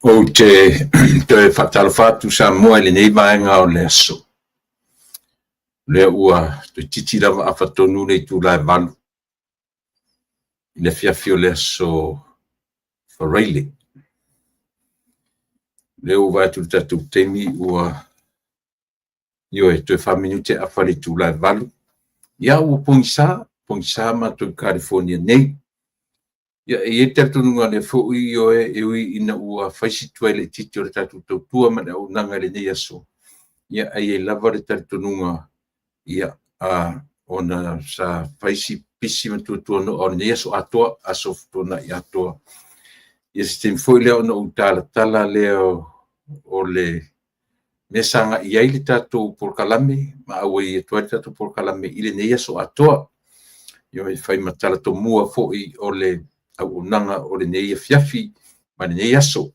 Ou te toe faatalofa atu Samoa i lenei vaega o le aso. O lea ua toeitiiti lava afa tonu le itula e 8 i le afiafi o le aso Faraile. O lea ua vaai atu i le tatou taimi ua ioe, toe 4 minute afa le itula e 8. Ia ua pogisa, pogisa matou i California nei. Ia, e i ai le talitonuga o lea foi, ioe, e ui ina ua fai si tuai laitiiti o le tatou tautua ma le auaunaga i lenei aso, ia, ae i ai lava le talitonuga, ia, ona sa fai si pisi ma tuatuano'a o lenei aso atoa, aso fetuana'i atoa. Ia, se taimi foi lea ona ou talatala lea o le mea sa agai i ai le tatou polokalame ma auai atu ai le tatou polokalame i lenei aso atoa. Ioe, e fai ma tala tomua foi o le auaunaga o lenei afiafi ma lenei aso.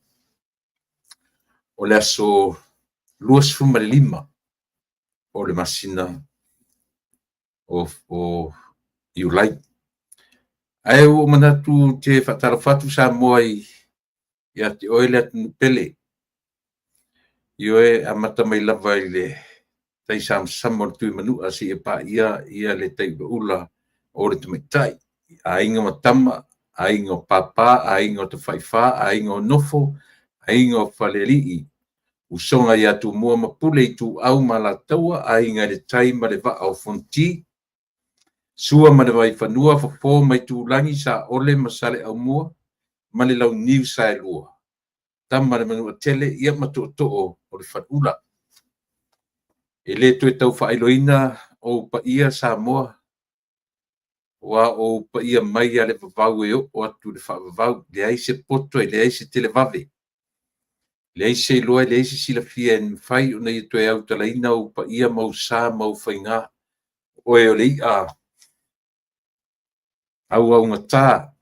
O le aso 25 o le masina o Iulai. Ae ua ou manatu ou te faatalofa atu Samoa ia te oe le atunuu pele. Ioe, amata mai lava i le taisamasama o le Tuimanua seia paia ia le taiulaula o le tamaitai, aiga ma tama, aiga o papa, aiga o Tafaifa, aiga o Nofo, aiga o Falealii, usoga ia Tumua ma Pule, Ituau ma Alataua, Aiga i le Tai ma le Vaa o Fonoti, Sua ma le Vaifanua, Fofo ma Aitulagi, Saole ma Saleaaumua ma le Launiu Saelua, Tama a le Manuatele, ia ma Tootoo o le Faleula. E le toe tau faailoaina ou paia Samoa, aua o ou paia mai lava i le vavau e oo atu i le faavavau, leai se poto, e leai se televave, leai se iloa, leai se silafia e mafai ona ia toe autalaina ou paia ma ou sa ma ou faiga. O oe o le i'a auaugata,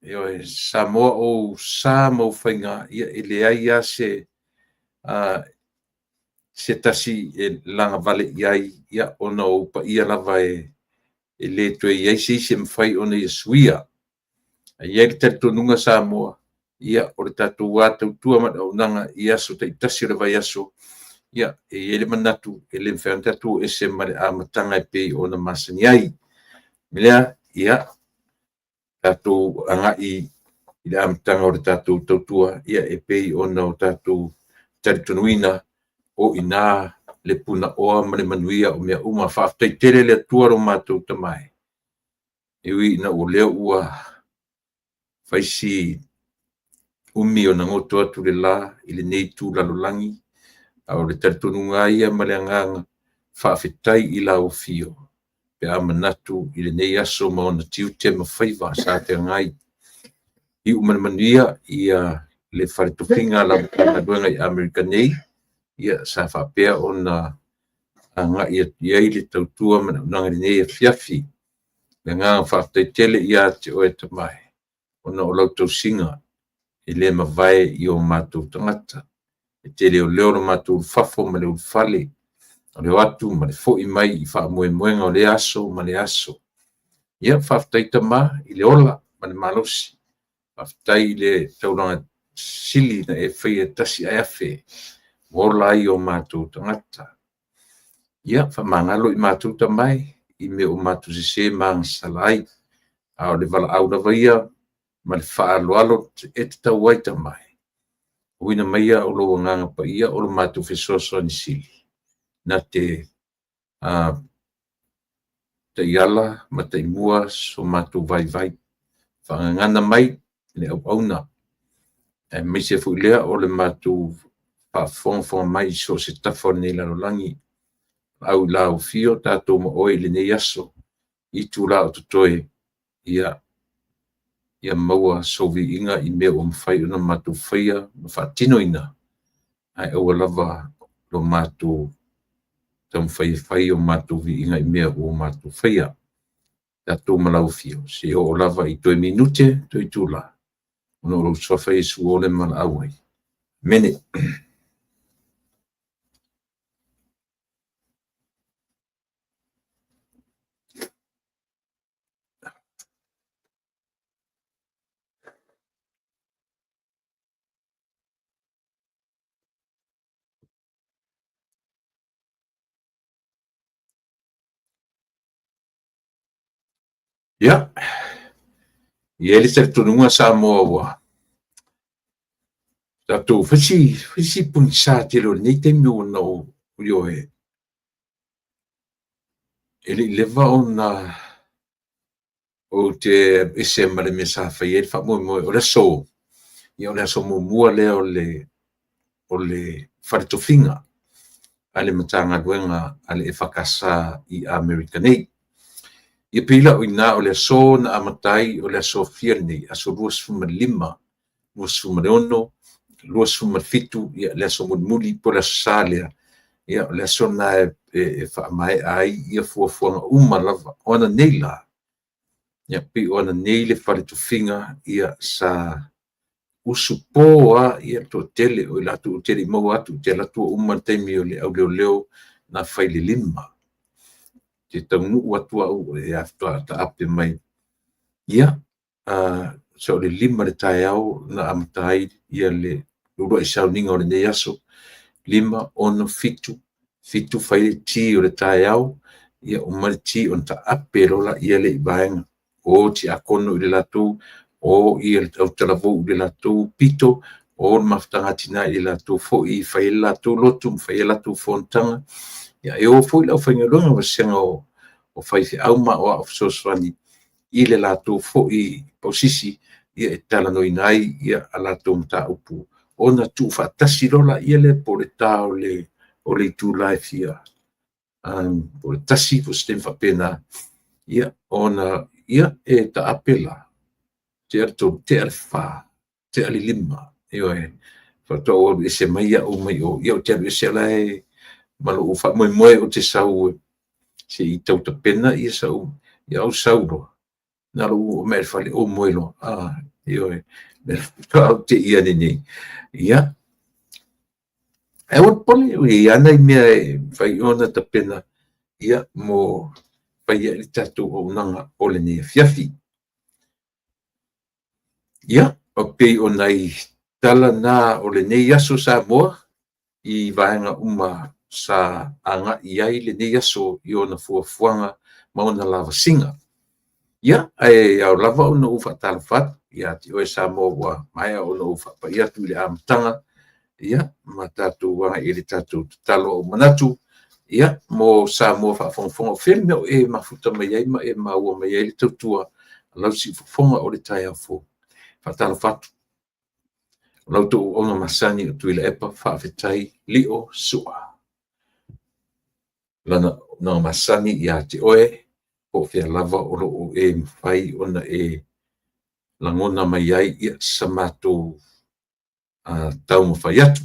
ioe, Samoa o ou sa ma ou faiga, ia e leai lava se tasi e lagavale i ai, ia, ona o ou paia lava e le toe i ai se isi e mafai ona ia suia. Ae i ai le talitonuga Samoa, ia, o le tatou a tautua ma le auaunaga i aso taitasi o le vaiaso, ia, e i ai le manatu e le mafai ona tatou o ese ma le amataga e pei ona masani ai. O le mea lea, ia, tatou agai i le amataga o le tatou tautua, ia, e pei ona o tatou talitonuina o i ina le punaoa ma le manuia o mea uma. Faafetai tele i le Atua lo matou Tama e, e ui ina o lea ua fai si umi ona goto atu le la i lenei itu lalolagi, a o le talitonuga lava ia ma le agaga faafetai i lau afio pe a manatu i lenei aso ma ona tiute ma faiva sa feagai. Iu ma le manuia ia le fale tofiga a lau Matagaluega i Amerika nei, ia sa faapea ona agai atu i ai le tautua ma le auaunaga i lenei afiafi. Le agaga faafetai tele ia te oe Tama e, ona o lau tausiga e le mavae i o matou tagata. E te leoleo lo matou ulufafo ma le ulufale, o le o atu ma le foi mai i faamoemoega o lea aso ma lea aso. Ia, faafetai Tama i le ola ma le malosi, faafetai i le taulaga sili na e faia e tasi ae afe ua ola ai o matou tagata. Ia, faamagalo i matou Tama e i mea ua matou sese ma agasala ai, a o le valaau lava ia ma le faaaloalo e tatau ai Tama e. Auina maia o lou Agaga Paia o lo matou fesoasoani sili, na te taiala ma taimua so matou vaivai. Faagagana mai le auauna, aemaise foi lea o le matou faafogafoga mai i so o se tafa o lenei lalolagi. Valaau i lau Afio tatou ma oe i lenei aso, itula o totoe, ia, ia maua sou viiga i mea ua mafai ona matou faia ma faatinoina, ae aua lava lo matou taumafai e fai o matou viiga i mea ua matou faia. Tatou ma lau Afio, seia oo lava i toe minute, toe itula, ona o lou Suafa Iesu o le ma valaau ai. Amene. Ia, e i ai le talitonuga Samoa ua tatou fai si pogisa tele o lenei taimi ona ou, ioe, e le i leva ona ou te alu ese ma le mea sa fai ai le faamoemoe. O le aso, ia o le aso muamua lea o le fale tofiga a le Matagaluega a le EFKS i Amerika nei. Ia pei la o i ina o le aso na amata ai, o le aso fia lenei, aso 25, 26, 27, ia le aso mulimuli po o le aso Sa lea, ia o le aso lena e faamaea ai ia fuafuaga uma lava. O ananei la, ia pei o ananei le fale tofiga, ia sa usupo lava le toatele o i latou ou te le i maua atu, ou te alu atu ua uma le taimi o le auleoleo na fai i le 5. Ou te taunuu atu au faatoa taape mai. Ia, so o le 5 i le taeao na amata ai le uluai sauniga o lenei aso, 5, 6, 7, 7 fai le ti o le taeao, ia uma le ti ona taape loa lea i vaega. O tiakono i le latou, o le autalavou i le latou pito, o le mafutaga a tina i le latou foi e fai ai le latou lotu ma fai ai le latou fonotaga. Ia e o foi le aufaigaluega, vasega o faifeau ma aoao fesoasoani i le latou foi pausisi e talanoaina ai a latou mataupu, ona tuufaatasi loa lea po o le ta o le itula e fia, po o le 1 po o se taimi faapena, ia ona e taape la, tea le 3, tea le 4, tea le 5, ioe, faatoa ou alu ese mai au mai o, ia ou te alu ese la e ma lou faamoemoe ou te sau se i tau tapena sau, ia ou sau loa, na o lou oo mai lava i le fale ou moe loa. Ioe, faatoa ou te i ane nei. Ia, ae aua le popole, e i ai lava nai mea e mafai ona tapena ia mo fai ai le tatou auaunaga o lenei afiafi. Ia, e pei o nai tala na o lenei aso Samoa i vaega uma sa agai i ai lenei aso i ona fuafuaga ma ona lavasiga. Ia, ae ao lava ona ou faatalofa atu ia te oe Samoa ua maea ona ou faapai atu i le amataga, ia, ma tatou agai i le tatou tatalo ua ou manatu, ia, mo Samoa faafogafoga, o fea le mea o e mafuta mai ai ma e maua mai ai le tautua a lau siufofoga o le taeao fou? E faatalofa atu. O la outou auauna masani o Tuilaepa, faafetai Lio Sua. Lana auaunaga masani ia te oe, po o fea lava o lo o e mafai ona e lagona mai ai sa matou taumafai atu.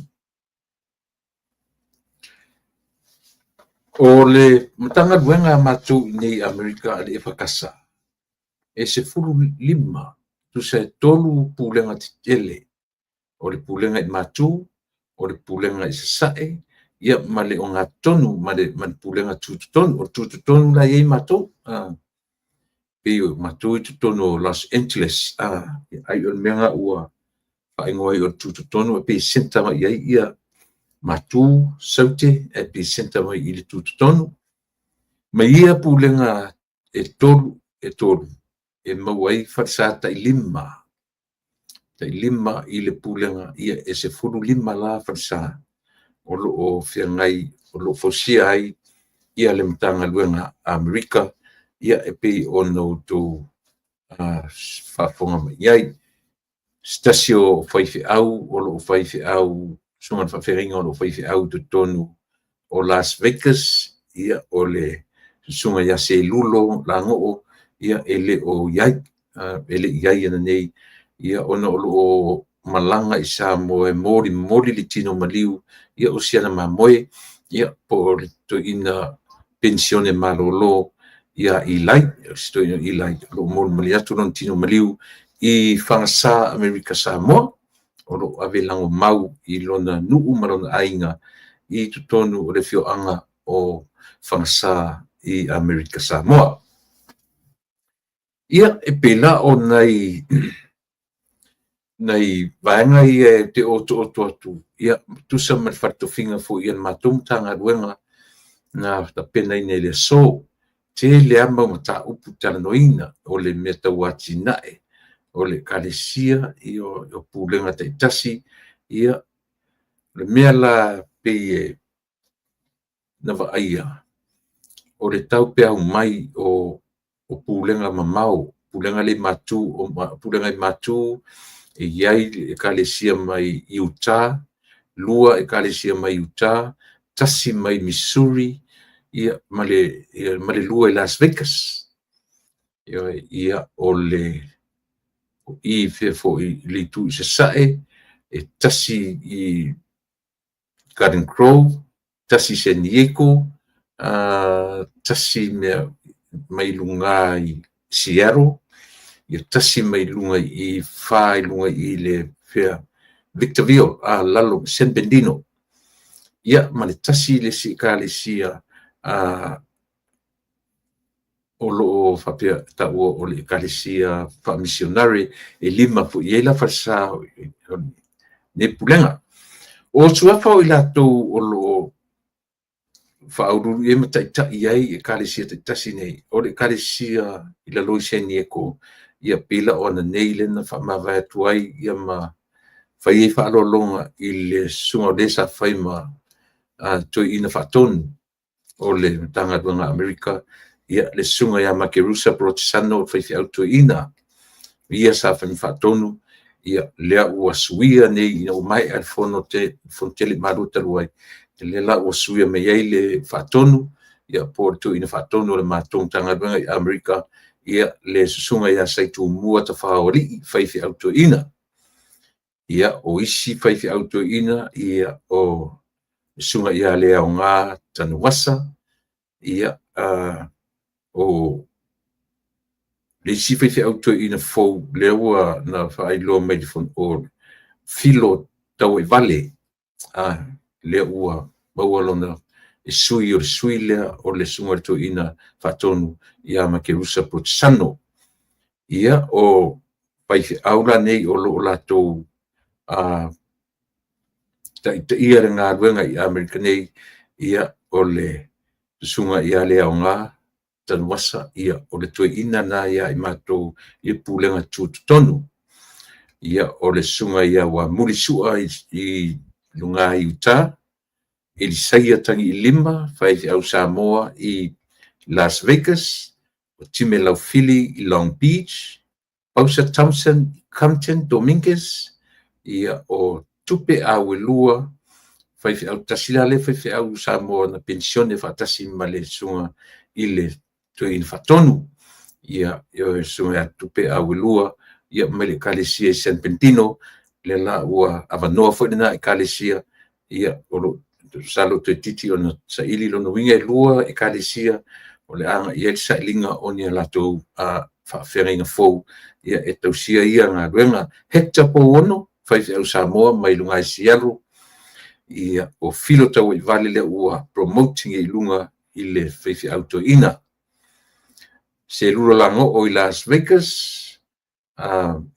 O le Matagaluega a matou i inei i Amerika a le EFKS. E 15, tusa e 3 pulega tetele, o le pulega i Matu, o le pulega i Sasae, ia ma le ogatotonu ma le pulega tutotonu. O le tutotonu la e i ai matou, pei o matou i totonu o Los Angeles, ai o le mea lena ua faaigoa ai o le tutotonu, e pei e centre mai i ai ia Matu, Saute, ae pei e centre mai i le tutotonu. Ma ia pulega e 3 e maua ai falesa tai 5, tai 5 i le pulega, ia e 15 la falesa o lo o feagai, o lo o fausia ai ia le Matagaluega a Amerika, ia e pei ona outou faafofoga mai i ai. Se tasi o faifeau o lo o faifeau, susuga i le faafeagaiga o lo o faifeau i totonu o Las Vegas, ia o le susuga ia Selulo Lagoo, ia e le o i ai, e le i i ai ananei, ia ona o lo o malaga i Samoa e molimoli le tino maliu ia o si ana mamoe, ia po o le toeaina penisione malolo ia Ilai, si toeaina o Ilai, o lo o molimoli atu lona tino maliu i Fagasa Amerika Samoa, o lo o ave lagomau i lona nuu ma lona aiga i totonu o le afioaga o Fagasa i Amerika Samoa. Ia, e pei la o nai vaega ia e te otooto atu, ia, tusa ma le faletofiga foi a le matou Matagaluega na tapenaina i le aso. Tele lava mau mataupu talanoaina o le mea tau atinae o le Ekalesia, ia o pulega taitasi, ia o le mea la pei e na vaaia, o le taupeau mai o pulega mamao, pulega lea i pulega i Matu, e i ai le Ekalesia mai Utah, 2 Ekalesia mai Utah, 1 mai Missouri, ia ma le 2 i Las Vegas. Ia o le i fea foi i le itu i Sasae, e 1 i Garden Grove, 1 i San Diego, 1 mea mai luga i Seattle, ia 1 mai luga i 4 i luga i le fea Victorville, lalo San Bernardino. Ia ma le 1 le isi Ekalesia o lo o faapea taua o le Ekalesia Faamisionare, e 5 foi i ai la falesa o lenei pulega. O suafa o i latou o lo o faauluulu i ai ma taitai ai Ekalesia taitasi nei, o le Ekalesia i lalo i San Diego, ia pei la o ananei lea na faamavae atu ai ia ma fai ai faaaloaloga i le susuga o le sa fai ma toeaina faatonu o le Matagaluega a Amerika, ia le susuga ia Makerusa Porotesano, o le faifeau toeaina, ia sa fai ma faatonu, ia lea ua suia nei ina ua maea le fono tele i Malua talu ai, lea la ua suia mai ai le faatonu, ia po o le toeaina faatonu o le matou Matagaluega i Amerika, ia le susuga ia Saitumua Tafaoalii, faifeau toeaina. Ia o isi faifeau toeaina, ia o le susuga ia Leaoga Tanuvasa, ia o le isi faifeau toeaina fou lea ua na faailoa mai le fono, o Filo Tauaivale, lea ua maua lona e sui o le sui lea o le susuga i le toeaina faatonu ia Makerusa Porotesano. Ia o faifeau la nei o lo o latou taitaia le galuega i Amerika nei, ia o le susuga ia Leaoga Tanuvasa, ia o le toeaina lena ia i matou i le pulega tutotonu. Ia o le susuga ia Uamuli Sua i luga i Utah, Elisaia Tagiilima, faifeau Samoa i Las Vegas, o Time Laufili i Long Beach, Pausa Thompson i Compton Dominguez, ia o Tupe Auelua, faifeau tasi la lea faifeau Samoa na penisione faatasi ma le susuga i le toeaina faatonu, ia le susuga ia Tupe Auelua, ia mai le Ekalesia i San Bernardino, lea la ua avanoa foi lena Ekalesia, ia o lo masalo toeitiiti ona saili, lona uiga e 2 Ekalesia o le a agai i ai le sailiga o ni a latou faafeagaiga fou e tausia ia galuega. Hector Pouono, faifeau Samoa mai luga i Seattle, ia, o Filo Tauaivale lea ua promote nei i luga i le faifeau toeaina. Selula Lagoo i Las Vegas,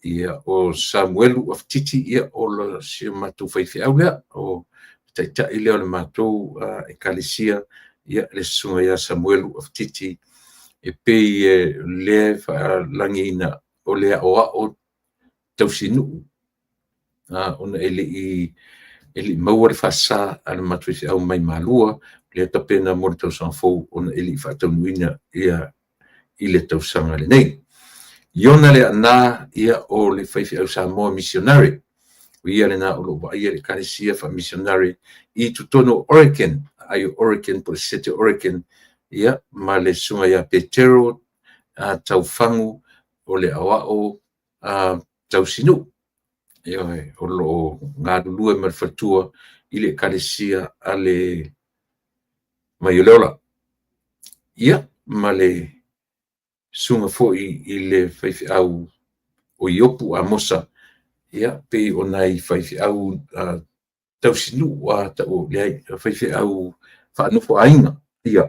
ia, o Samuelu Afititi, ia, o si o matou faifeau lea, o le taitai lea o le matou ekalesia, ia, le susuga ia Samuelu Afititi, e pei o lea e faalagiina o le aoao tausinuu, ona e le i maua le faasa a le matou faifeau mai Malua, lea e tapena mo le tausaga fou ona e le i faataunuuina ia i le tausaga lenei. Iona Leaana, ia, o le faifeau Samoa Missionary, o ia lena o lo o vaaia le ekalesia faamisionare i totonu o Oregon, aai o Oregon po o le Sete o Oregon, ia, ma le susuga ia Petero Taufagu o le aoao tausinuu. Ioe, o lo o galulue ma le faletua i le ekalesia a le Vaioleola. Ia, ma le susuga foi i le faifeau o Iopu Amosa, ia, pei o nai faifeau tausinuu leai, faifeau faanofo aiga, ia,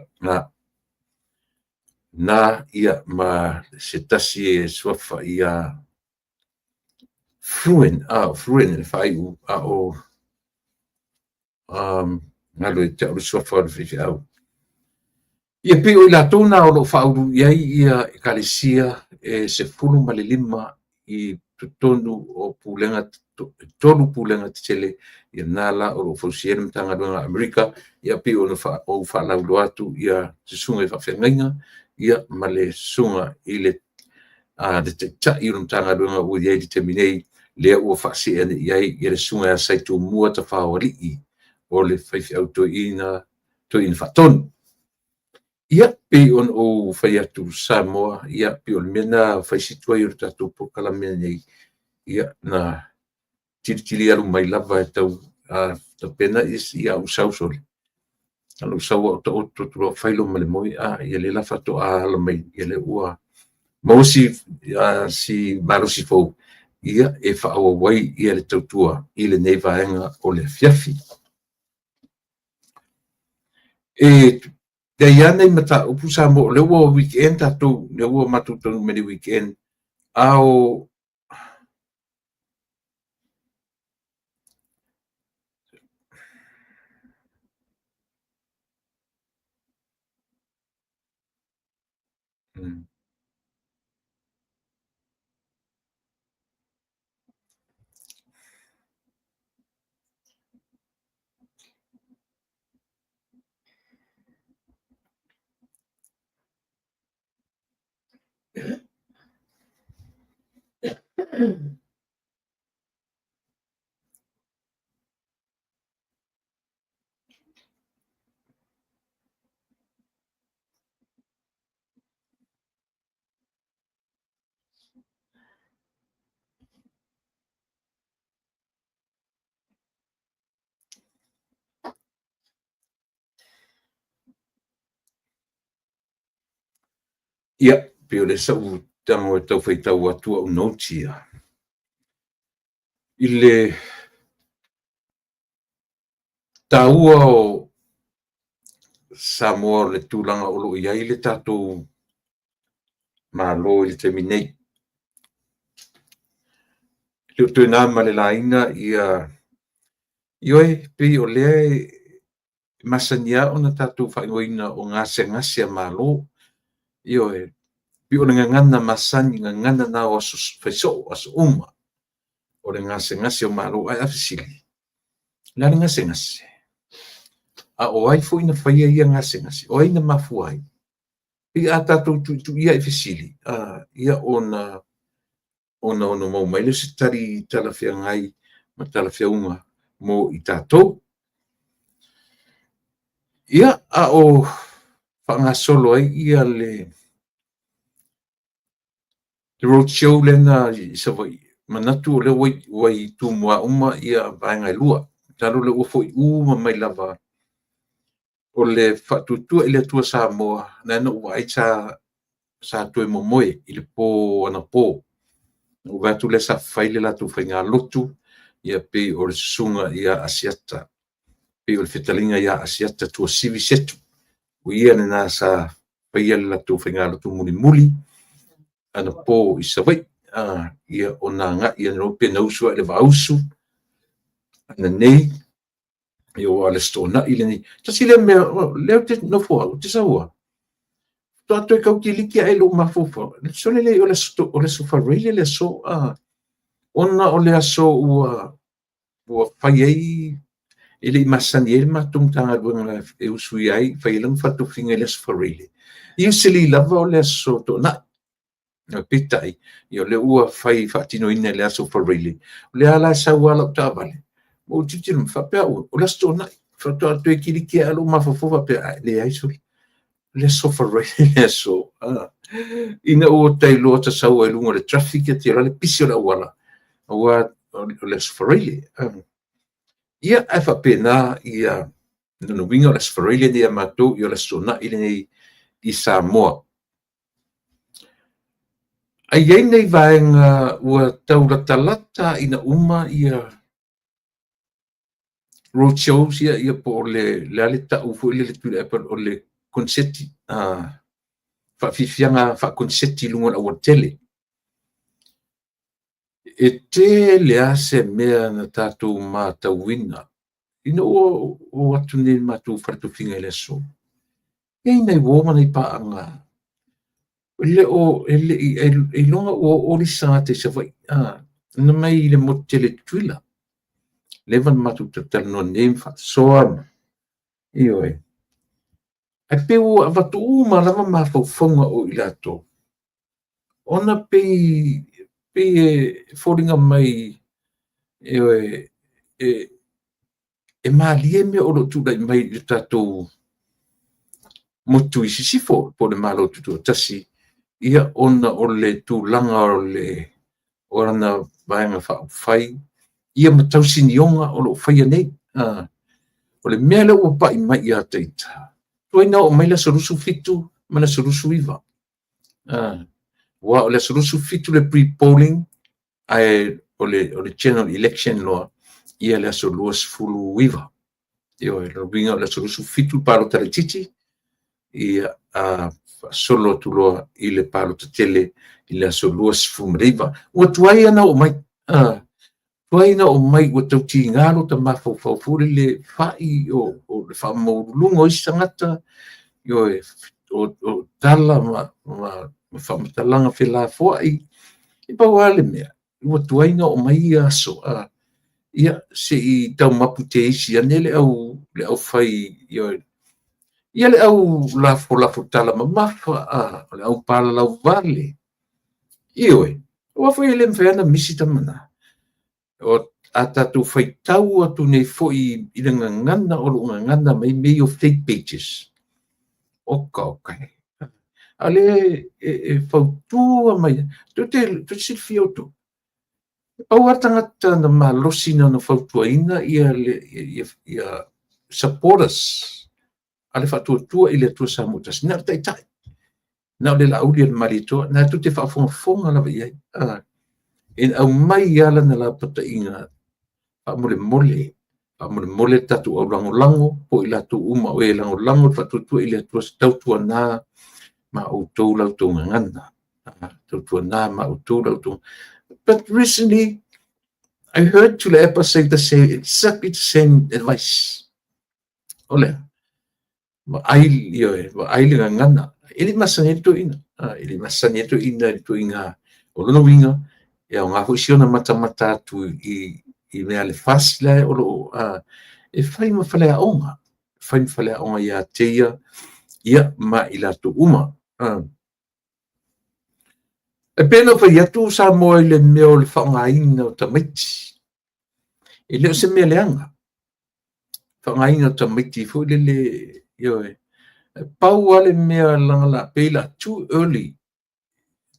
na, ia, ma se tasi e suafa ia Fruin, Fruin le faaiu, a o galo ia te au le suafa o le faifeau. Ia pei o i latou na o lo o faaulu i ai ia ekalesia e 15 i totonu o pulega, e 3 pulega tetele, ia na la o lo o fausia ai le Matagaluega a Amerika, ia pei ona ou faalauiloa atu ia susuga i faafeagaiga, ia ma le susuga i le taitai o le Matagaluega ua i ai i le taimi nei, lea ua faasee ane i ai le susuga ia Saitumua Tafaoalii, o le faifeau toeaina, toeaina faatonu. Ia, pei ona ou fai atu Samoa, ia, pei o le mea lena fai si tuai o le tatou polokalame lenei, ia, na tilitili alu mai lava e tau tapena ia ou sau sole, a o lou sau lava o taoto atu loa fai loa ma le moe, ia lea la faatoa ala mai, ia lea ua maua si malosi fou, ia, e faaauau ai le tautua i lenei vaega o le afiafi. E leai lava nai mataupu Samoa, o lea ua weekend tatou, lea ua matou taunuu mai i le weekend, a o Ia, pei o lea sa ou tago e tau faitau atu au notes ia, i le taua o Samoa o le tulaga o lo o i ai le tatou Malo i le taimi nei. E le o toe na ma le laina ia, ioe, pei o lea e masani lava ona tatou faaigoaina o gasegase a Malo. Ioe, pei o le gagana masani, gagana na o aso faisoo, aso uma, o le gasegase o Malo. Ae a fesili, o le a le gasegase? A o ai foi na faia ia gasegase? O ai na mafua ai? Pei a tatou tuituia i fesili, ia ona ono maua mai lea o se tali talafeagai ma talafeauga mo i tatou. Ia, a o faagasolo ai ia le road show lea na i Savaii, manatu o lea ua i Tumua uma ia vaega e lua. Masalo o lea ua foi uma mai lava o le Faatuatua i le Atua Samoa, na ona ou vaai sa Sa toe momoe i le po anapo. Na ou vaai atu lea sa fai le latou faigalotu, ia pei o le susuga ia Asiata, pei o le fetalaiga ia Asiata Tuasivi Setu, o ia lena sa faia le latou faigalotu mulimuli anapo i Savaii, ia ona agai loa pe na usu atu i le vaa-usu ananei, ia aua o le Aso Toonai lenei. Tasi lea mea, o lea ou te nofo au, ou te sau lava, faatoa toe tau kiliki ae i lou mafaufau, sole leai o le Aso Faraile le aso, ona o le aso ua fai ai, e le i masani ai le matou Matagaluega e usuia ai, fai ai lana faatofiga i le Aso Faraile. Usually lava o le Aso Toonai. Peitai, ia o lea ua fai faatinoina i le Aso Faraile, o lea la e sau lava lau taavale, ou tilotilo mai faapea au, o le Aso Toonai. Faatoa toe kiliki lava lou mafaufau faapea, ae leai sole, o le Aso Faraile le aso. Ina ua ta iloa ta sau ai i luga o le traffic, e te iloa le pisi o le auala, aua o le Aso Faraile. Ia, ae faapena ia lona uiga o le Aso Faraile lenei ia matou, ia o le Aso Toonai lenei i Samoa. Ae i ai nei vaega ua tau latalata ina uma ia road shows ia, ia po o le a le tau foi lele Tuilaepa, o le konseti, faafiafiaga faakonseti i luga o le aualatele. E tele lava se mea na tatou matauina ina ua oo atu nei i le matou fale tofiga i le aso. E i ai nai uo ma nai paaga e le i ailoga ua oo le isi tagata i Savaii, na mai i le motu tele i Tutuila. Leva ona matou talatalanoa nei ma faasoa, ioe. Ae pei ua avatu uma lava mafaufauga o i latou, ona pei e foliga mai, ioe, e malie mea o lo o tulai mai i le tatou motu i sisifo po o le Malo Tutoatasi, ia ona o le tulaga o le o lana Vaega Faaupufai ia ma tausinioga o lo o faia nei. O le mea lea ua pai mai ia te ita, tuai na oo mai le aso 27 ma le aso 29. Aua o le aso 27 le pre-polling, ae o le general election loa ia le aso 29. Ioe, lona uiga o le aso 27 le palota laitiiti, ia faasolo atu loa i le palota tele i le aso 29. Ua tuai ona oo mai, tuai ona oo mai, ua tau tiga lota mafaufau foi lele fai o le faamaualuluga o isi tagata, ioe, o tala ma faamatalaga felafoai. E pau lava le mea, ua tuai ona oo mai ia aso, ia se i tau mapu teisi ane le au fai, ioe, ia le au lafolafo tala mamafa, o le au palalau vale. Ioe, aua foi e le mafai lava ona misi tama na. A tatou faitau atu nei foi i le gagana o lo o gagana mai mea ia o fake pages, oka oka e. A o lea e fautua mai, tou te silafia outou, e pau lava le tagata na malosi na fautuaina ia supporters a le Faatuatua i le Atua Samoa Tasi, na o le Taitai, na o le Laaulialemalietoa, na tou te faafogafoga lava i ai. E aumai lava lana lapataiga, faamolemole, faamolemole le tatou aulagolago po o i latou uma o e lagolago le Faatuatua i le Atua, tautuana ma outou la outou gagana. Tautuana ma outou la outou. But recently, I heard Tuilaepa say the same, exactly the same advice. O lea, vaai, ioe, vaai le gagana. E le i masani ai le toeaina. E le i masani ai le toeaina i le toeaina. O lona uiga, e aoga foi si ona matamata atu i mea a le FAST la o lo o e fai ma faleaoga, fai ma faleaoga ia te ia, ia ma i latou uma. E pei ona ou fai atu Samoa i le mea o le faaaogaina o tamaiti. E le o se mea leaga. Faaaogaina o tamaiti foi lele, ioe. E pau lava le mea leaga la pei la too early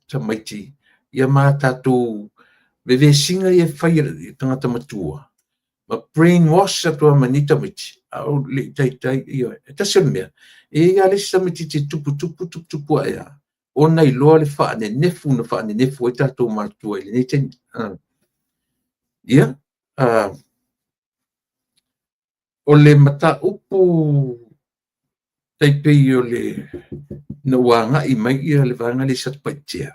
tamaiti ia ma tatou vevesiga ia e fai e tagata matua ma brainwash atu lava ma nei tamaiti, a o le i taitai, ioe. E tasi o le mea, e i ai lava le isi tamaitiiti e tupu tupu tupu tupu ae lava. ona iloa le faanenefu na faanenefu ai tatou matua i lenei taimi. Ia, o le mataupu tai pei o le na ua agai mai ia le vaega lea i Satupaitea.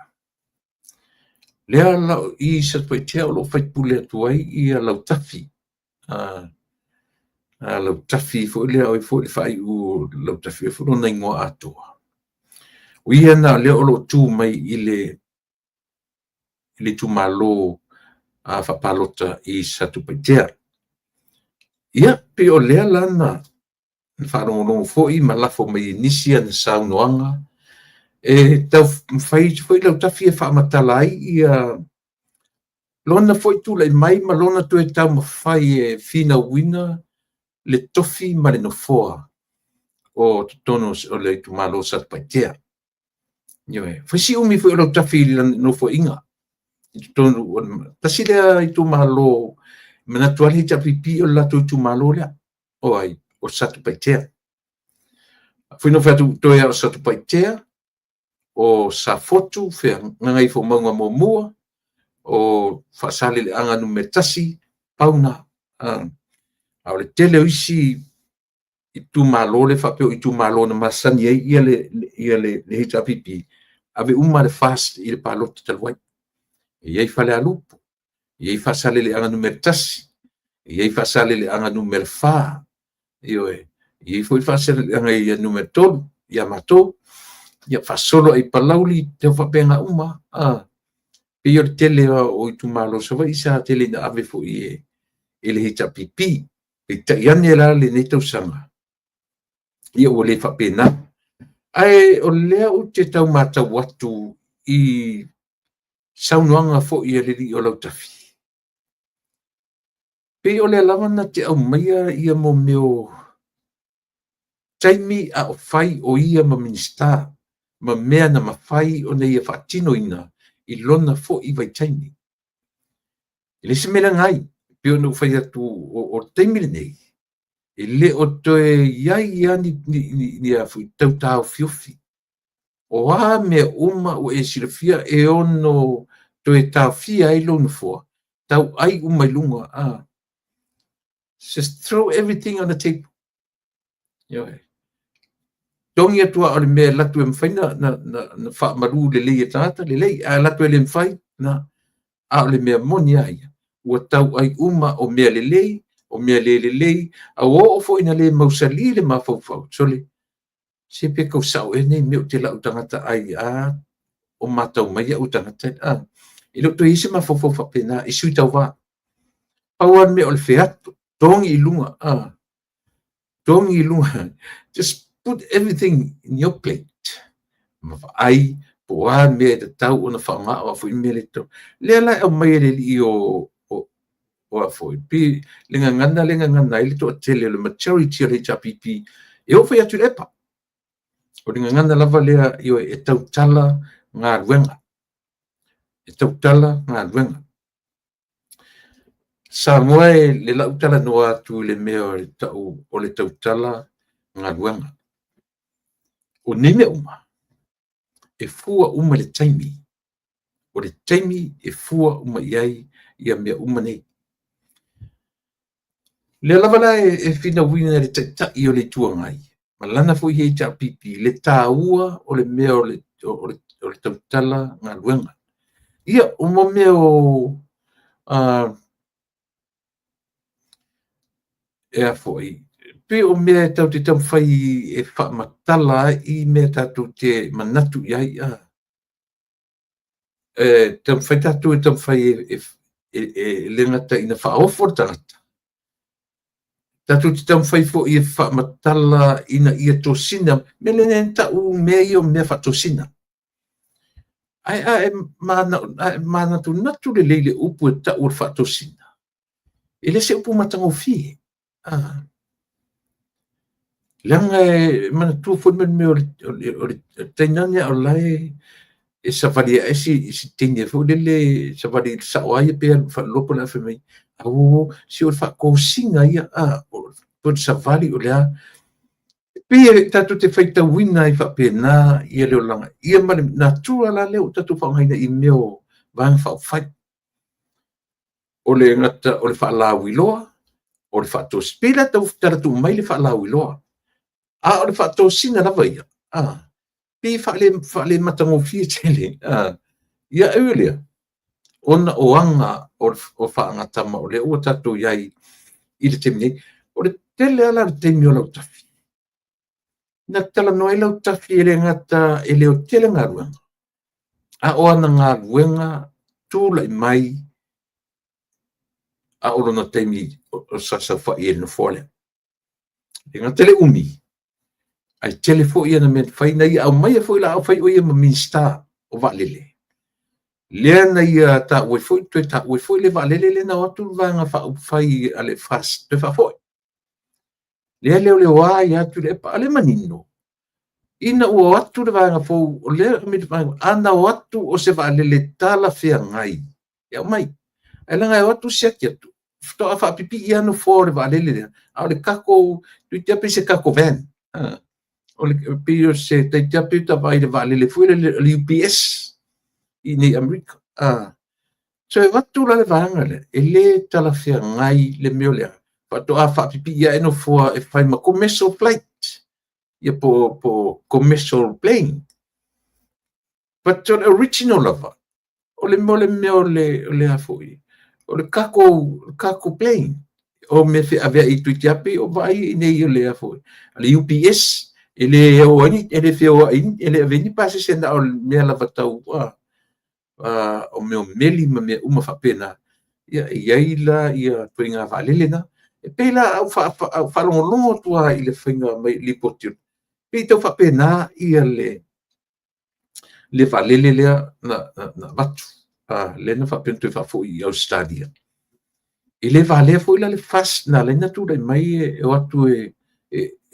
Lea la i Satupaitea o lo o faipule atu ai ia Lautafi. Lautafi foi lea, o ai foi le faaiu o Lautafi, o ai foi lona igoa atoa. O ia na lea o lo o tu mai i le itumalo faapalota i Satupaitea. Ia, pei o lea la na faalogologo foi ma lafo mai e nisi ana saunoaga e taumafai foi Lautafi e faamatala ai ia lona foi tulai mai ma lona toe taumafai e finauina le tofi ma le nofoa o totonu o le itumalo o Satupaitea. Ioe, fai si umi foi o Lautafi i lana nofoaiga i totonu o le tasi lea itumalo, manatu lava le HRPP o le latou itumalo lea. O ai? O Satupaitea. Foi na fai atu toe o Satupaitea, o Safotu, Gagaifomauga 1, o Faasaleleaga 1, pau na. A o le tele o isi itumalo lea faapea o itumalo na masani ai le HRPP, ave uma le FAST i le palota talu ai. E i ai Falealupo, e i ai Faasaleleaga 1, e i ai Faasaleleaga 4, ioe, e i ai foi Faasaleleaga 3 ia matou, ia faasolo atu i Palauli, e faapena uma lava. E pei o le tele o itumalo o Savaii sa tele ina ave foi e le HRPP. Peitai ane la lenei tausaga, ia ua le faapena. Ae o lea ou te tau matau atu i saunoaga foi a le alii o Lautafi, pei o lea lava na te aumaia ia mea o taimi a o fai o ia ma Minisita ma mea na mafai ona ia faatinoina i lona foi vaitaimi. E le o se mea leaga ai, pei ona ou fai atu, o le taimi lenei, e le o toe i ai lava ni tau taofiofi. O a mea uma ua e silafia e ono toe taofia ai lou nofoa, tauai uma i luga. Just throw everything on the table. Ioe. Togi atu lava o le mea e alu atu e mafai na faamalu lelei e tagata, lelei, ae alu atu e le mafai, na. A o le mea moni lava ia, ua tauai uma o mea lelei, o mea le lelei, a ua oo foi ina le mausali le mafaufau, sole, se pe tau sao ea nei mea ou te lau tagata ai a o matau mai au e tagata. E le o toe i ai se mafaufau faapena i sui tauva. Pau lava le mea o le feato, togi i luga, togi i luga, just put everything in your plate. Ma vaai po o a mea e tatau ona faaaoga, o a foi mea le tatau. Lea la e aumai e le alii o a foi, pe le gagana le gagana ai le toatele o le majority o le HRPP, e oo foi atu i le EPA. O le gagana lava lea, ioe, e tautala galuega. E tautala galuega. Samoa e le lau talanoa atu i le mea o le tau o le tautala galuega. O nei mea uma, e fua uma i le taimi. O le taimi e fua uma i ai ia mea uma nei. O lea lava la e finauina e le Taitai o le Itu Agai ma lana foi HRPP le taua o le mea o le tautala galuega. Ia, o mo mea o e a foi, pei o mea e tatou te taumafai e faamatala ai mea tatou te manatu i ai, e taumafai tatou e taumafai e le gata ina faaofo le tagata, tatou te taumafai foi e faamatala ina ia tosina, mea lea na tau mea ia o mea faatosina. Ae a e manatunatu lelei i le upu e tau o le faatosina, e le se upu matagofie. Leaga e manatua foi le mea o le tainane a o la e savali ae si teine foi lele, savali sao lava ia pe alu i le faleoloa po o le a, fai mai, auo, se o le faatosina ia, po o le savali o le a. E pei Pei e tatou te faitauina ai faapena ia le olaga ia ma le natura la lea ua tatou faaaogaina i mea o Vaega Faaupufai. O le gata o le faalauiloa, o le faatosina, pei la tau tala tuu mai le faalauiloa, a o le faatosina lava ia, pei e faalematagofie tele. Ia e ui o lea, ona o aga o faagatama o lea ua tatou i ai i le taimi nei. O le tele lava la o le taimi o Lautafi, na talanoa ai Lautafi e le gata e le o tele galuega, a o ana galuega tulai mai a o lona taimi o sa saofai ai i le nofoa lea. E le gata i le umi, ae tele foi ana mea na fai, na ia aumaia foi la a o fai o ia ma Minisita o Vaalele, lea na ia taua ai foi, toe taua ai foi le vaalele lea na o atu le Vaega Faaupufai a le FAST toe faafoi. Lea e leoleoa ai lava Tuilaepa, a o lea e manino, ina ua o atu le vaega fou, o lea e aumai le vaega, ana o atu o se vaalele talafeagai e aumai, ae leaga e o atu siaki atu, faatoa faapipii lava nofoa o le vaalele lea, a o le cargo, toeitiiti lava pei se cargo van. Pei o se toeitiiti lava pei ota vaai i le vaalele foi lele o le UPS i inei i Amerika. So e avatu la le vaega lea, e le talafeagai le mea o le a, faatoa faapipii ae nofoa e fai ma commercial flight, ia po o commercial plane. But o le original lava, o le mea o le a foi, o le cargo plane, o mea feaveai toeitiiti lava pei o vaai i inei o le a foi, le UPS, e le o ai, e le feoai, e le avea ni pasese na o le mea lava tau o mea o meli ma mea uma faapena. Ia, e i ai la ia ituaiga vaalele na. E pei la a ou faalogologo atu lava i le faiga mai lipoti, pei tau faapena ia le vaalele lea na avatu, lea na faapea ona toe faafoi i Ausetalia. E le valea foi la le FAST na ala ai ona tulai mai e o atu e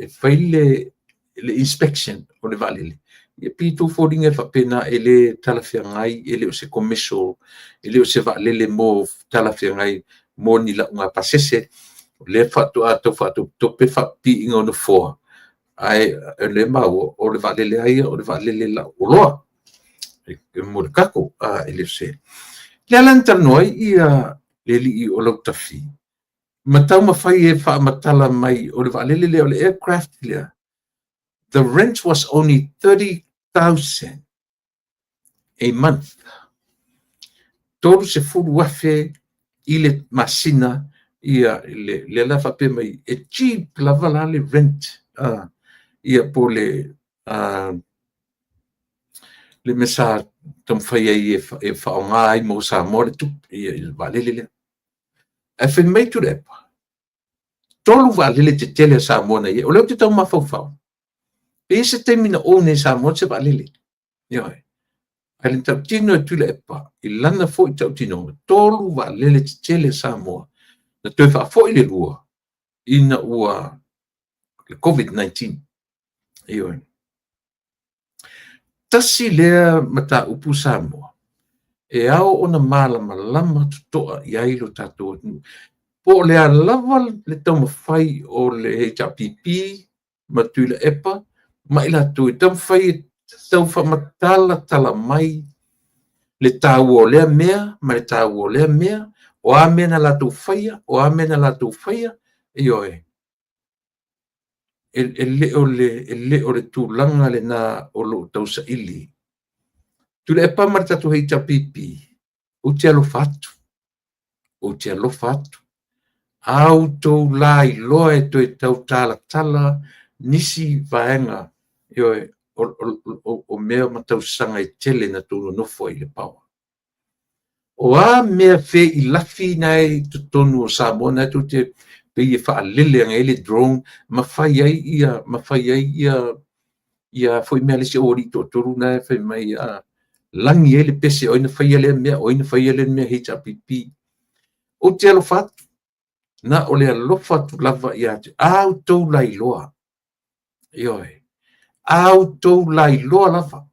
fai le inspection o le vaalele. E pei e tau foliga e faapena e le talafeagai, e le o se commercial, e le o se vaalele mo talafeagai mo ni lauga pasese. O lea faatoa tau faatopetope faapipiiga o nofoa, ae o lea e maua, o le vaalele lava ia o le vaalele lau oloa mo le cargo, e le o se... O lea la na talanoa ai ia le alii o Lautafi ma taumafai e faamatala mai o le vaalele lea, o le aircraft lea, the rent was only 30,000 a month. 30,000 i le masina ia lea la faapea mai e cheap lava la le rent ia po le le mea sa taumafai ai e faaaoga ai mo Samoa le tupe ia le vaalele lea. Ae fai mai Tuilaepa, 3 vaalele tetele a Samoa na i ai. O lea ou te tau mafaufau, pe i ai se taimi na own ai e Samoa se vaalele. Ioe. Ae le tautino e Tuilaepa i lana foi tautinoga, 3 vaalele tetele a Samoa na toe faafoi le 2 ina ua le COVID-19. Ioe. Tasi lea mataupu Samoa e ao ona malamalama totoa i ai lo tatou atunuu. Po o le a lava le taumafai o le HRPP ma Tuilaepa ma i latou e taumafai e tau faamatalatala mai le taua o lea mea ma le taua o lea mea, o a mea na latou faia, o a mea na latou faia, ioe, e le o le tulaga lena o lo o tausaili. Tuilaepa ma le tatou HRPP, ou te alofa atu, ou te alofa atu. A outou lailoa e toe tautalatala nisi vaega, ioe, o mea ma tausaga e tele na tou nonofo ai i le power. O a mea feilafi na e i totonu o Samoa na tou te pei e faalele ane ai le drone ma fai ai ia, ma fai ai ia, ia foi mea a le isi aualii toatolu na e fai mai lagi ai le pese o ai na faia lea mea, o ai na faia lea mea HRPP. Ou te alofa atu, na o le alofa atu lava ia te a outou lailoa. Ioe. A outou lailoa lava.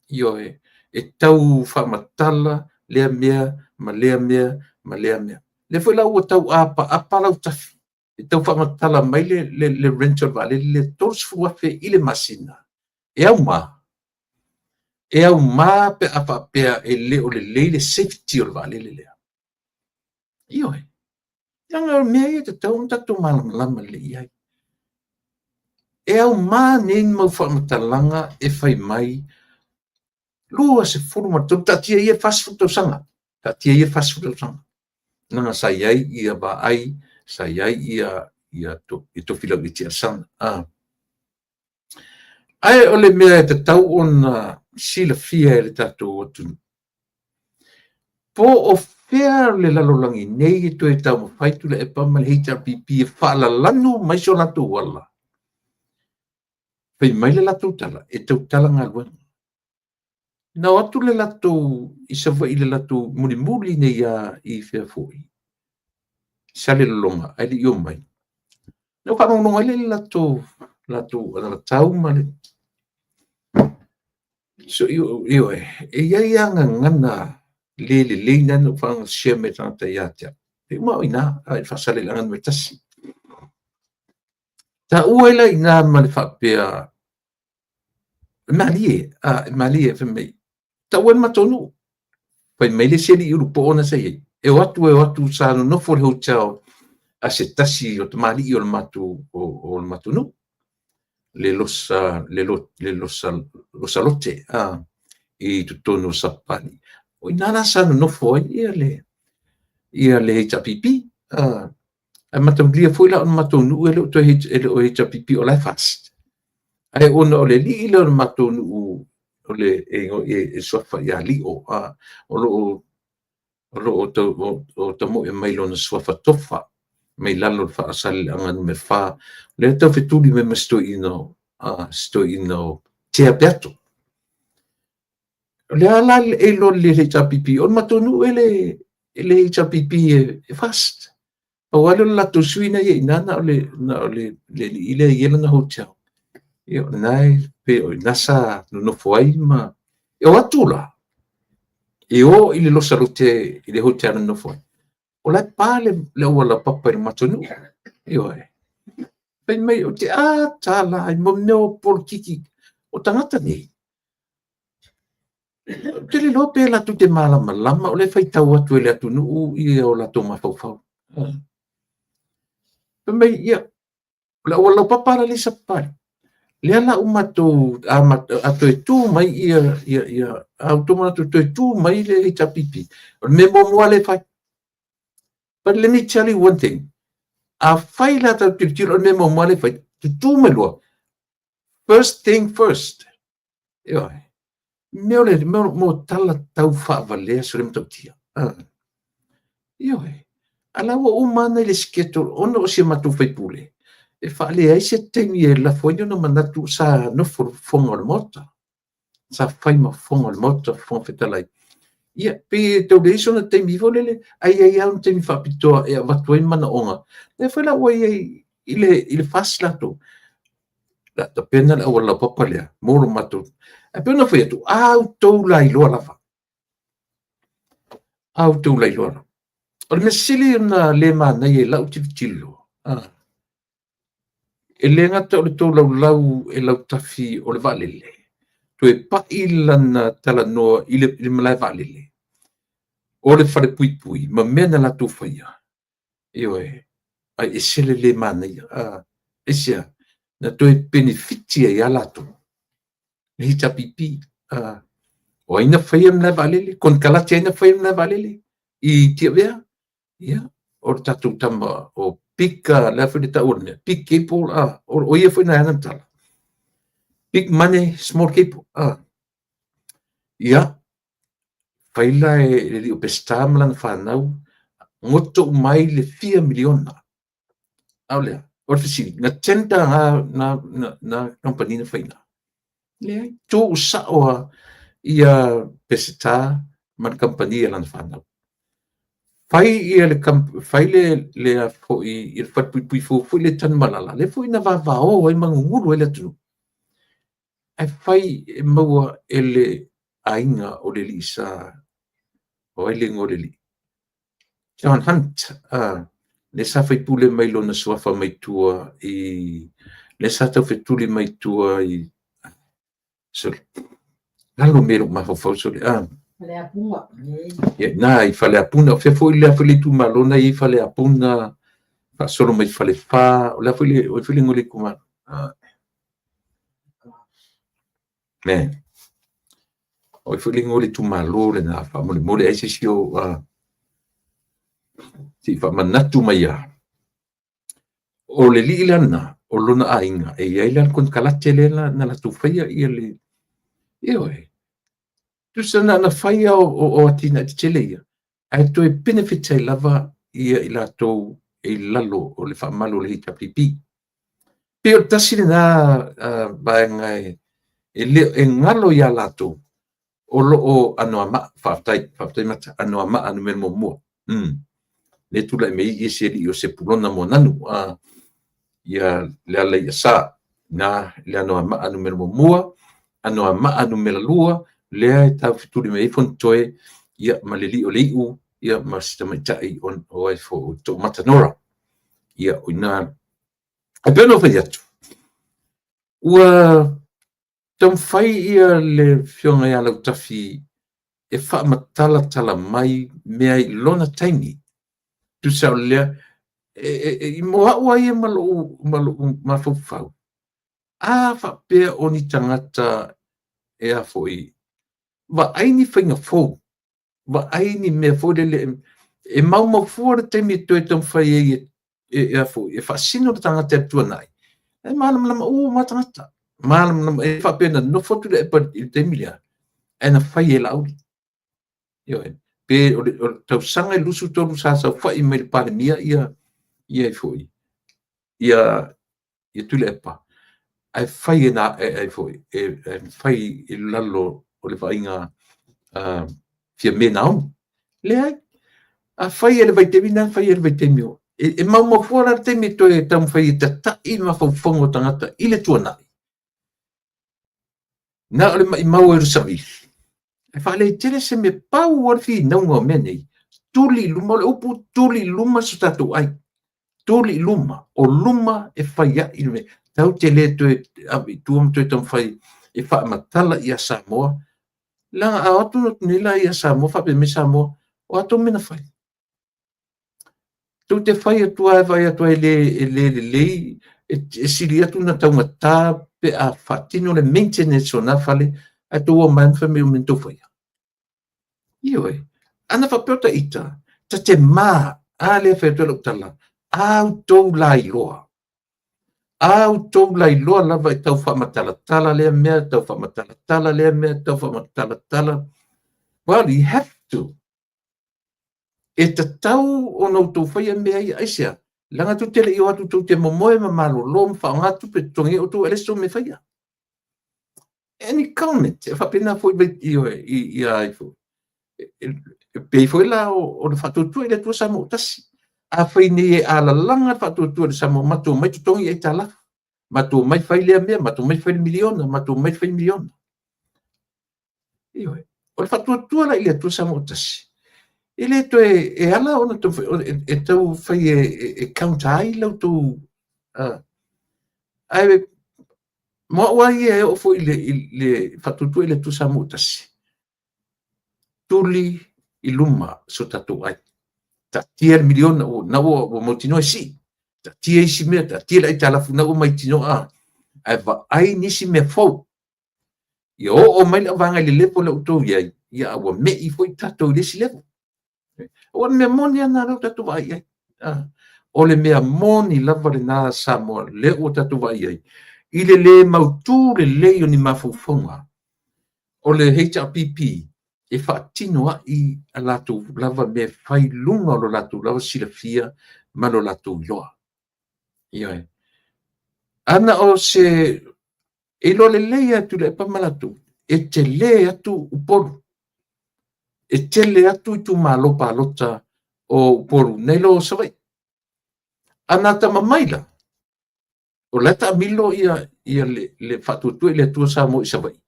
Ioe. E tau faamatala lea mea ma lea mea ma lea mea. Lea foi la ua tau apaapa Lautafi. E tau faamatala mai le rent o le vaalele lea, $30,000 i le masina. E auma? E auma pe a faapea e le o lelei le safety o le vaalele lea? Ioe. Leaga o mea ia e tatau ona tatou malamalama lelei i ai. E auma nei mau faamatalaga e fai mai 23, taatia ia 40 tausaga, taatia ia 40 tausaga. Leaga sa i ai ia vaai, sa i ai ia Tofilau Eti Alesana. Ae o le mea e tatau ona silafia e le tatou atunuu, po o fea le lalolagi nei e toe taumafai Tuilaepa ma le HRPP e faalalanu mai so latou ala. Fai mai le latou tala, e tautala galuega. Na o atu le latou i Savaii i le latou mulimuli nei lava i fea foi, Salelologa ae le i omai. Na ou faalogologo ai lea i le latou anavatau ma le... So, ioe, e i ai lava gagana le lelei na na ou faalogo share mai e tagata ia te au. E uma au i ina, i Faasaleleaga Nu.1. Taua ai la i ina ma le faapea, e malie, e malie, fai mai, tau ai le matou nuu. Fai mai le isi alii ulupoo na sa i ai, e o atu, e o atu, sa nonofo i le hotel a se tasi o tamalii o le matou nuu, le Losa Lote i totonu o Sapapalii. O i ina la sa nonofo ai le HRPP. Ae mataulia foi la o le matou nuu e le o toe e le o HRPP, o la e FAST. Ae ona o le alii lea o le matou nuu o le e suafa ia Lio, o lo o tamoe mai lona suafa Tofa mai lalo o le Faasaleleaga Nu.4, lea e tau fetuli mai ma si toeaina o Tea Peato. O le a la le iloa lelei e le HRPP, o le matou nuu e le HRPP, e FAST. Pau lava lea o le latou sui lena e i ai i ina, na o le alii lea e i ai lana hotel. Ia, o lena e pei o i ina sa nonofo ai ma... E o atu la, e o i le Losa Lote i le hotel na nonofo ai, o la e pa le auala laupapa i le matou nuu. Ioe. Fai mai ou te ata la ai mo mea o polokiki. O tagata nei, ou te le iloa pe latou te malamalama o lea e faitau atu e le atunuu o latou mafaufau. Fai mai, ia, o le auala laupapa la lea i Sapapalii. Lea la ua matou, a toe tu mai a outou manatu toe tu mai le HRPP, o le mea muamua lea e fai. But let me tell you one thing. Afai la tatou tilotilo o le mea muamua lea e fai, tutu mai loa, first thing first. Ioe. Mea o le mea o tala tau faavalea se le matautia. Ioe. A la ua uma ana i le schedule ona o si a matou faipule, e faaleai se taimi e lafo ai ona manatu sa nofo i le fofoga o le Maota. Sa fai ma fofoga o le Maota, Fofoga Fetalai. Ia, pei e tau leai sona taimi foi lele, ae i ai lava ona taimi faapitoa e avatu ai manaoga. Lea foi la ua i ai i le FAST latou. O le a tapena le auala laupapa lea mo lo matou. Ae pei ona fai atu, a outou lailoa lava. A outou lailoa lava. O le mea sili ona le manaia i lau tilotilo, e le gata o le tolaulau e Lautafi o le vaalele, toe pai lana talanoa i le malae vaalele, o le falepuipui ma mea na latou faia, ioe, ae ese le le manaia. Aisea? Na toe penefiti ai lava latou, le HRPP. O ai na faia le malae vaalele? Konekarate a ai na faia le malae vaalele i Tiavea? Ia, o le tatou tama o Big, le a foi le tau o le mea, Big Cable, o ia foi na ana tala. Big money, small cable. Ia, fai la e le alii o Peseta ma lana fanau, goto uma ai le fia miliona. A o lea, o le fesili, na tender na kamupani na faina? Leai, tuusao lava ia Peseta ma le kamupani a lana fanau. Fai ia le fai le a foi le falepuipui fou foi le Tanumalala, lea foi na vavao ai ma gugulu ai le atunuu. Ae fai e maua e le aiga o le alii sa, o ai le igoa o le alii? John Hunt. lea sa faipule mai lona suafa mai tua i lea sa taufetuli mai tua i sorry galo mea i lou mafaufau sorry a Faleapuga. Ia na i Faleapuga o fea foi le foi le itumalo na i Faleapuga faasolo mai Falefa o le a foi le o foi le igoa o le itumalo ne o foi le igoa o le itumalo lena faamolemole ai se isi o se i faamanatu mai lava. O le alii la lena, o lona aiga, e i ai la le konekarate lea na latou faia ia le... Ioe. Tusa na ona fai lava o atinae tetele ia, ae toe benefit ai lava ia i latou e i lalo o le faamalu o le HRPP. Pei o le tasi lena vaega e le e galo ia latou o lo o Anoamaa, faafetai, faafetai Mata, Anoamaa Nu.1. Lea e tulai mai ai si alii o Sepulona Moananu, ia Lealaiasa, na le Anoamaa Nu.1, Anoamaa Nu.2, lea e taufetuli mai ai Fonotoe, ia ma le alii o le iu, ia ma si tamaitai o ai foi o Toomata Nora. Ia, o i ina. Ae pei ona ou fai atu, ua taumafai ia le Afioga ia Lautafi e faamatalatala mai mea i lona taimi. Tusa o lea, e, mo au lava ia ma lou mafaufau, a faapea o ni tagata e a foi, vaai ni faiga fou, vaai ni mea foi lele, e maumau fua le taimi e toe taumafai ai e a foi, e faasino le tagata i le tuanai, e malamalama uma lava tagata. Malamalama, e faapea na nofo Tuilaepa i le taimi lea, ae na fai e Laauli. Ioe. Pe o le tausaga e 23 sa saofai mai le Palemia ia ia foi ia ia Tuilaepa, ae fai e na e foi e fai i lalo o le vaaiga a Fiame Naomi. Leai. A fai e le vaitaimi na fai e le vaitaimi o e maumau fua la le taimi e toe taumafai e tata'i mafaufauga o tagata i le tuanai. Na o le maimau ai o le savili, e faaletele se mea, pau lava le finauga o mea nei, tuli i luma, o le upu tuli i luma so tatou ai. Tuli i luma, o luma e fai ai le mea. Tatou te le toe ave i tua ma toe taumafai e faamatala ia Samoa. Leaga a o atu nei la ia Samoa faapea mai Samoa, o a tou mea na fai? Tou te fai atu lava e vaai atu lava e le lelei, e sili atu ona taugata pe a faatino le maintenance o na fale, ae tou omai ma fai mai o mea na tou faia. Ioe. Ana faapea o ita, ta te ma, a lea e fai atu ai lau tala, a outou lailoa, a outou lailoa lava e tau faamatalatala lea mea, tau faamatalatala lea mea, tau faamatalatala. Well, you have to. E tatau ona outou faia mea ia, aisea? Leaga tou te le i o atu tou te momoe ma malolo ma faaaoga tupe e totogi ai outou ae leai se tou mea e faia. Any government, e faapena foi i ai foi. E pei foi la o le faatuatua i le Atua Samoa tasi. Afai nei e alalaga le faatuatua i le Samoa, matou omai totogi aitalafu, matou omai fai lea mea, matou omai fai le miliona, matou omai fai le miliona. Ioe. O le faatuatua la i le Atua Samoa tasi, e le toe, e ala ona e tau fai e counter ai la outou, ae mo au lava ia e oo foi i le faatuatua i le Atua Samoa tasi, tuli i luma so tatou ai. Taatia le miliona, na ua mautinoa e sii. Taatia isi mea, taatia le aitalafu, na ua mautinoa, ae vaai nisi mea fou. Ia oo mai le vaega i le level lea ua outou i ai, ia a ua me'i foi tatou i le isi level. O le mea moni lava lena lea ua tatou vaai i ai. O le mea moni lava lena Samoa lea ua tatou vaai i ai, i le le mautu lelei o ni mafaufauga o le HRPP e faatino ai a latou lava mea e fai i luga o lo latou lava silafia ma lo latou iloa. Ioe. Ana o se e iloa lelei lava e Tuilaepa ma latou, e tele atu Upolu, e tele atu itumalo palota o Upolu nai lo Savaii. Ana tama mai la, o la e taamilo ia le faatuatua i le Atua Samoa i Savaii,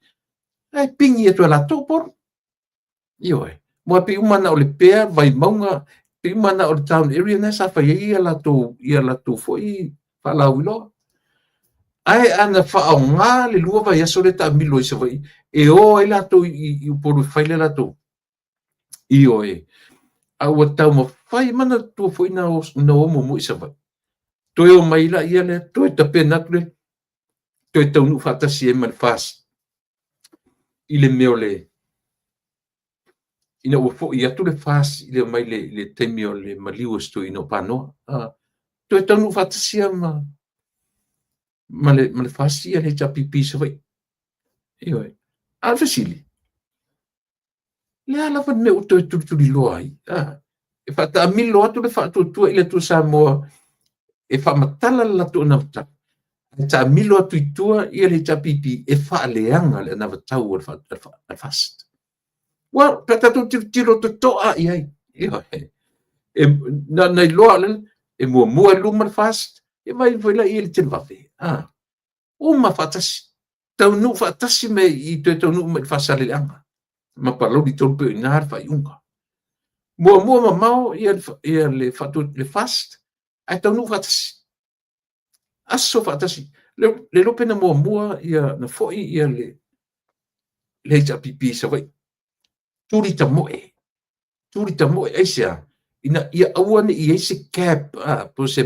ae pigi atu e latou Upolu. Ioe. Aua pei uma na o Lepea, Vaimauga, Pei mana o le town area na sa fai ai ia latou foi faalauiloa. Ae ana faaaoga le 2 vaiaso lea taamilo i Savaii e o ai latou i Upolu e fai le latou. Ioe. A ua taumafai, manatua foi na o muamua i Savaii. Toe o mai laia lea, toe tapena atu le, toe taunuu faatasi ai ma le FAST i le mea o le, ina ua foi atu le FAST i le omai i le taimi o le maliu o si toeaina o Panoa. Toe taunuu faatasi lava ma le FAST ia le HRPP i Savaii. Ioe. A o le fesili, le a lava le mea ua toe tulituliloa ai? E faataamilo atu le Faatuatua i le Atua Samoa e faamatala le latou anavatau, ae taamilo atu i tua ia le HRPP e faaleaga le anavatau a le FAST. Well, pe a tatou tilotilo totoa i ai, ioe, e, na iloa e muamua i luma le FAST, e vai foi la i le televave, uma faatasi, taunuu faatasi me i toe taunuu mai i le Faasaleleaga ma Palauli 3 pei o i ina le faaiuga. Muamua mamao ia le FAST, ae taunuu faatasi, aso faatasi. Le iloa pe na muamua ia, na foi ia le HRPP i Savaii. Tuli tamoe, tuli tamoe, aisea? Ina ia aua ne i ai se gap, po se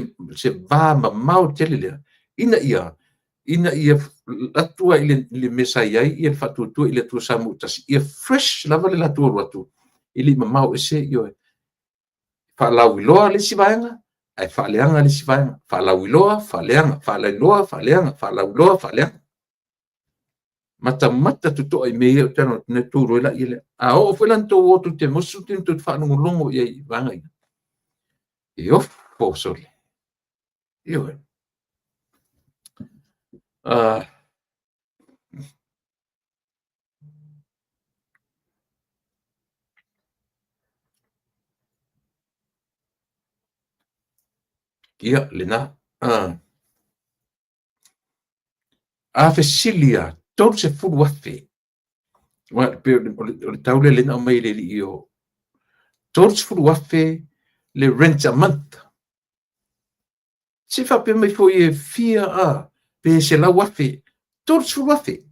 va mamao tele lea, ina ia atu ai le mea sa i ai ia le Faatuatua i le Atua Samoa ua tasi, ia fresh lava le latou alu atu, e le i mamao ese, ioe. Faalauiloa le isi vaega, ae faaleaga le isi vaega. Faalauiloa, faaleaga, faalauiloa, faaleaga, faalauiloa, faaleaga. Matamata totoa i mea ia ou te talanoa atu nei, tou iloa laia lea. A oo foi la ina tou o tou te maua se taimi tou te faalogologo i ai i vaega ia, e ofo sole. Ioe. Ia, lena. A fesili lava, 30,000. Aua pei o le tau lea na aumai e le alii o 30,000 le rent a month. Se i faapea mai foi e fia a, pe 100,000, 30,000.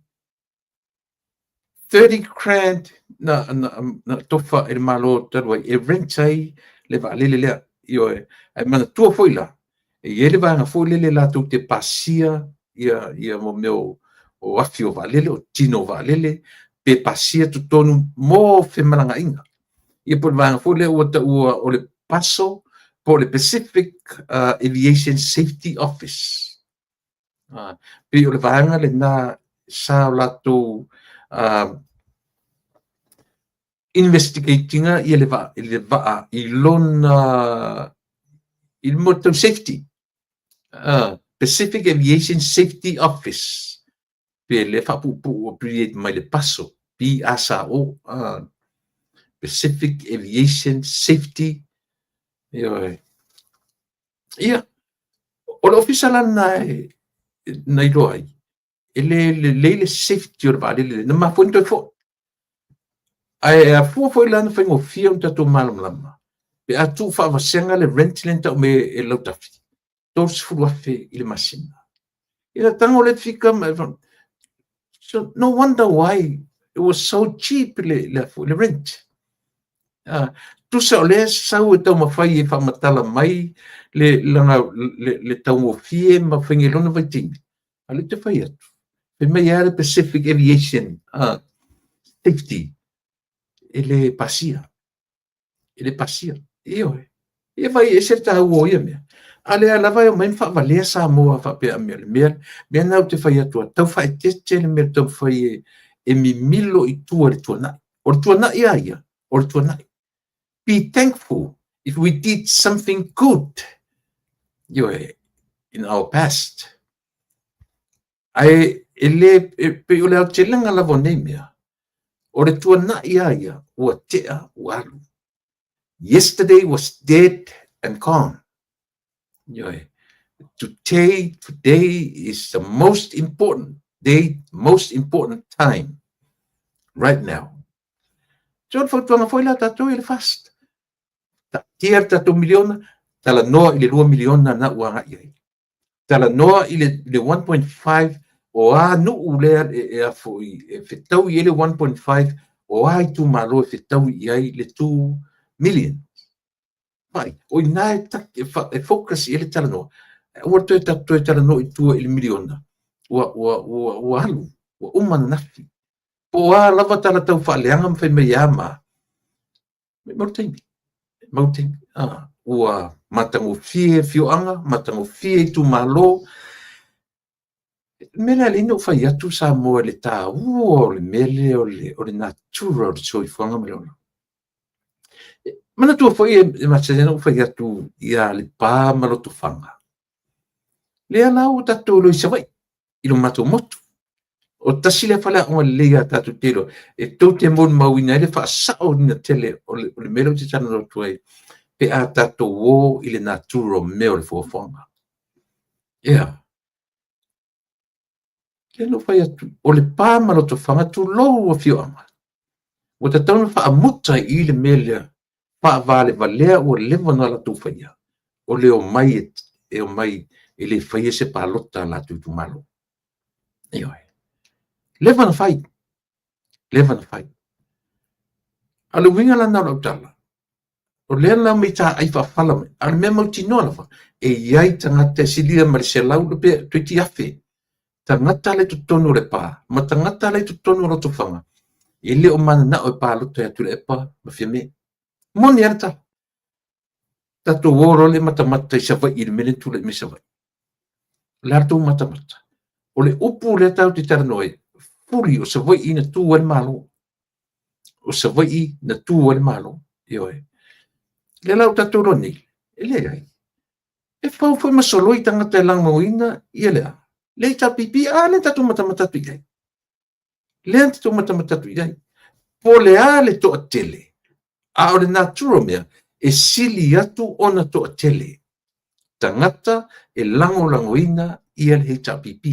30 grand na tofa e le Malo talu ai e rent ai le vaalele lea. Ioe. Ae manatua foi la, e i ai le vaega foi lele latou te pasia ia mo mea o afi o vaalele, o tino o vaalele, pe pasia totonu mo femalagaaiga. Ia po o le vaega foi lea ua taua o le PASO, po o le Pacific Aviation Safety Office. Pei o le vaega lena sa o latou investigate ina ia le vaa i lona i le mea tau safety. Pacific Aviation Safety Office. Pe le faapuupuu abbreviate mai le PASO, P-A-S-O. Pacific Aviation Safety. Ioe. Ia, o le ofisa la lena na iloa ai, e le lelei le safety o le vaalele, na mafua ona toe foi. Ae afua foi la na faigofie ona tatou malamalama, pe a tuu faavasega le rent lea na tau mai e Lautafi, 30,000 i le masina. Ina tago le fika ma, so no wonder why it was so cheap le rent. Tusa o lea sau e taumafai e faamatala mai le taugofie ma faiga i lona vaitaimi. A le te fai atu, fai mai lava le Pacific Aviation Safety e le pasia. E le pasia. Ioe. Ia vai ese le taua o ia mea. A lea lava e omai ma faavalea Samoa faapea mea le mea na ou te fai atu tau faaeteete le mea taumafai e mimilo i tua i le tuanai. O le tuanai a ia, o le tuanai. Be thankful if we did something good, ioe, in our past. Ae e le, e pei o le aotelega lava o nei mea, o le tuanai a ia, ua tea ua alu. Yesterday was dead and gone. Ioe. Today is the most important day, most important time right now. So, le fautuaga foi la tatou i le FAST. Tia le tatou miliona, talanoa i le $2 miliona na ua agai ai. Talanoa i le 1.5 o a nuu lea e a foi e fetaui i ai le 1.5, o a itumalo e fetaui i ai le 2 million. Vai, o i ina e focus i ai le talanoa. Aua le toe talanoa i tua i le miliona, ua alu, ua uma ananafi. Po o a lava tala tau faaleaga ma fai mai e a ma a, mau le taimi, mau le taimi. Ua matagofie afioaga, matagofie itumalo. O le mea lea e ala ai ona ou fai atu Samoa i le taua o le mea lea o le natura o le soifuaga ma le olaga. Manatua foi e masani ona ou fai atu ia Lepa ma Lotofaga, lea la ua tatou iloa i Savaii, i lo matou motu. O tasi lea faleaoga lelei a tatou te iloa, e tou te molimauina ai le faasaoina tele o le mea lea ou te talanoa atu ai, pe a tatou o i le natura o mea o le fuafuaga. Ea, lea na ou fai atu, o Lepa ma Lotofaga, tulou afioaga, ua tatau ona faamuta i i le mea lea, faavalevalea ua leva ona latou faia, o le omai e omai e le faia se palota a latou itumalo. Ioe. Leva na fai, leva na fai. A o le uiga la lena o lau tala, o lea la omai taai faafala mai, a o le mea mautinoa lava, e i ai tagata e silia ma le 100 pe toeitiiti afe tagata la i totonu o Lepa ma tagata la i totonu o Lotofaga e le o mananao e palota ia Tuilaepa ma Fiame. Moni a le tala. Tatou o loa le matamata i Savaii i le mea lea na tulai mai Savaii. O le a le tou matamata? O le upu lea tatou te talanoa ai, fuli o Savaii na tu ai le Malo. O Savaii na tu ai le Malo. Ioe. Lea la ua tatou iloa nei, e leai. E fau foi ma soloi tagata e lagolagoina ia le a? Le HRPP, a lea tatou matamata atu i ai. Lea na tatou matamata atu i ai. Po o le a le toatele, a o le natura o mea, e sili atu ona toatele tagata e lagolagoina ia le HRPP.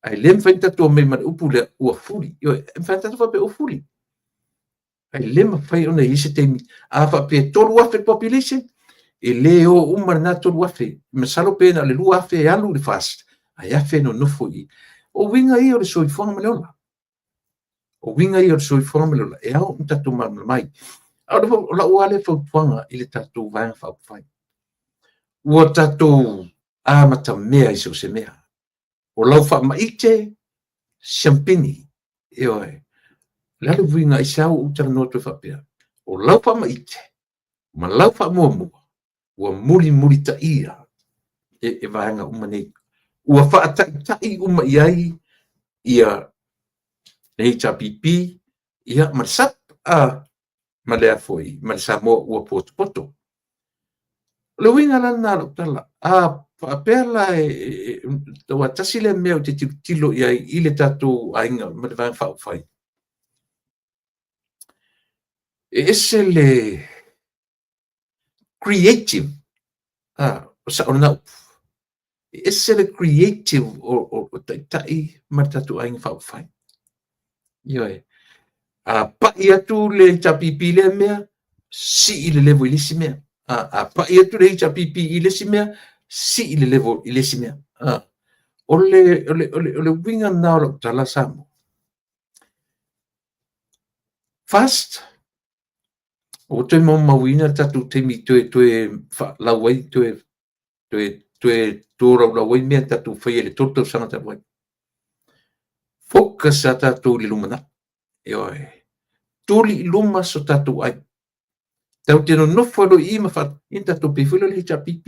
Ae le mafai ona tatou omai ma le upu lea ua fuli. Ioe, e mafai ona tatou faapea ua fuli. Ae le mafai ona i ai se taimi. A faapea e 3,000 le population, e le o uma lena 3,000. Masalo pe na o le 2,000 e alu i le FAST, ae 1,000 e nonofo i i. O uiga ia o le soifuaga ma le ola. O uiga ia o le soifuaga ma le ola, e ao ona tatou malamalama ai. A o lau lava lea fautuaga i le tatou Vaega Faaupufai, ua tatou amatamea i so o se mea. O lau faamaite, siampini. Ioe. O le a le uiga aisea ua ou talanoa atu ai faapea? O lau faamaite ma lau faamuamua ua mulimulitaia e vaega uma nei. Ua faataitai uma i ai ia le HRPP ia ma le SUPP ma le a foi, ma le Samoa ua potopoto. O le uiga la lena o lau tala, a faapea la aua tasi lea mea ou te tilotilo i ai i le tatou aiga ma le Vaega Faaupufai, e ese le creative, o sao lena upu, e ese le creative o taitai ma le tatou aiga faaupufai. Ioe. A pai atu le HRPP i lea mea, sii le level i le isi mea. A pai atu le HRPP i le isi mea, sii le level i le isi mea. O le uiga lena o lau tala Samoa. First, ua toe maumauina le tatou taimi toe toe faalau ai, toe toe toe tolaulau ai mea tatou faia i le 3 tausaga talu ai. Focus a tatou i le lumanai. Ioe. Tuli i luma so tatou ai. Tatou te nonofo ai loa i i ma ia tatou pei foi lea o le HRPP.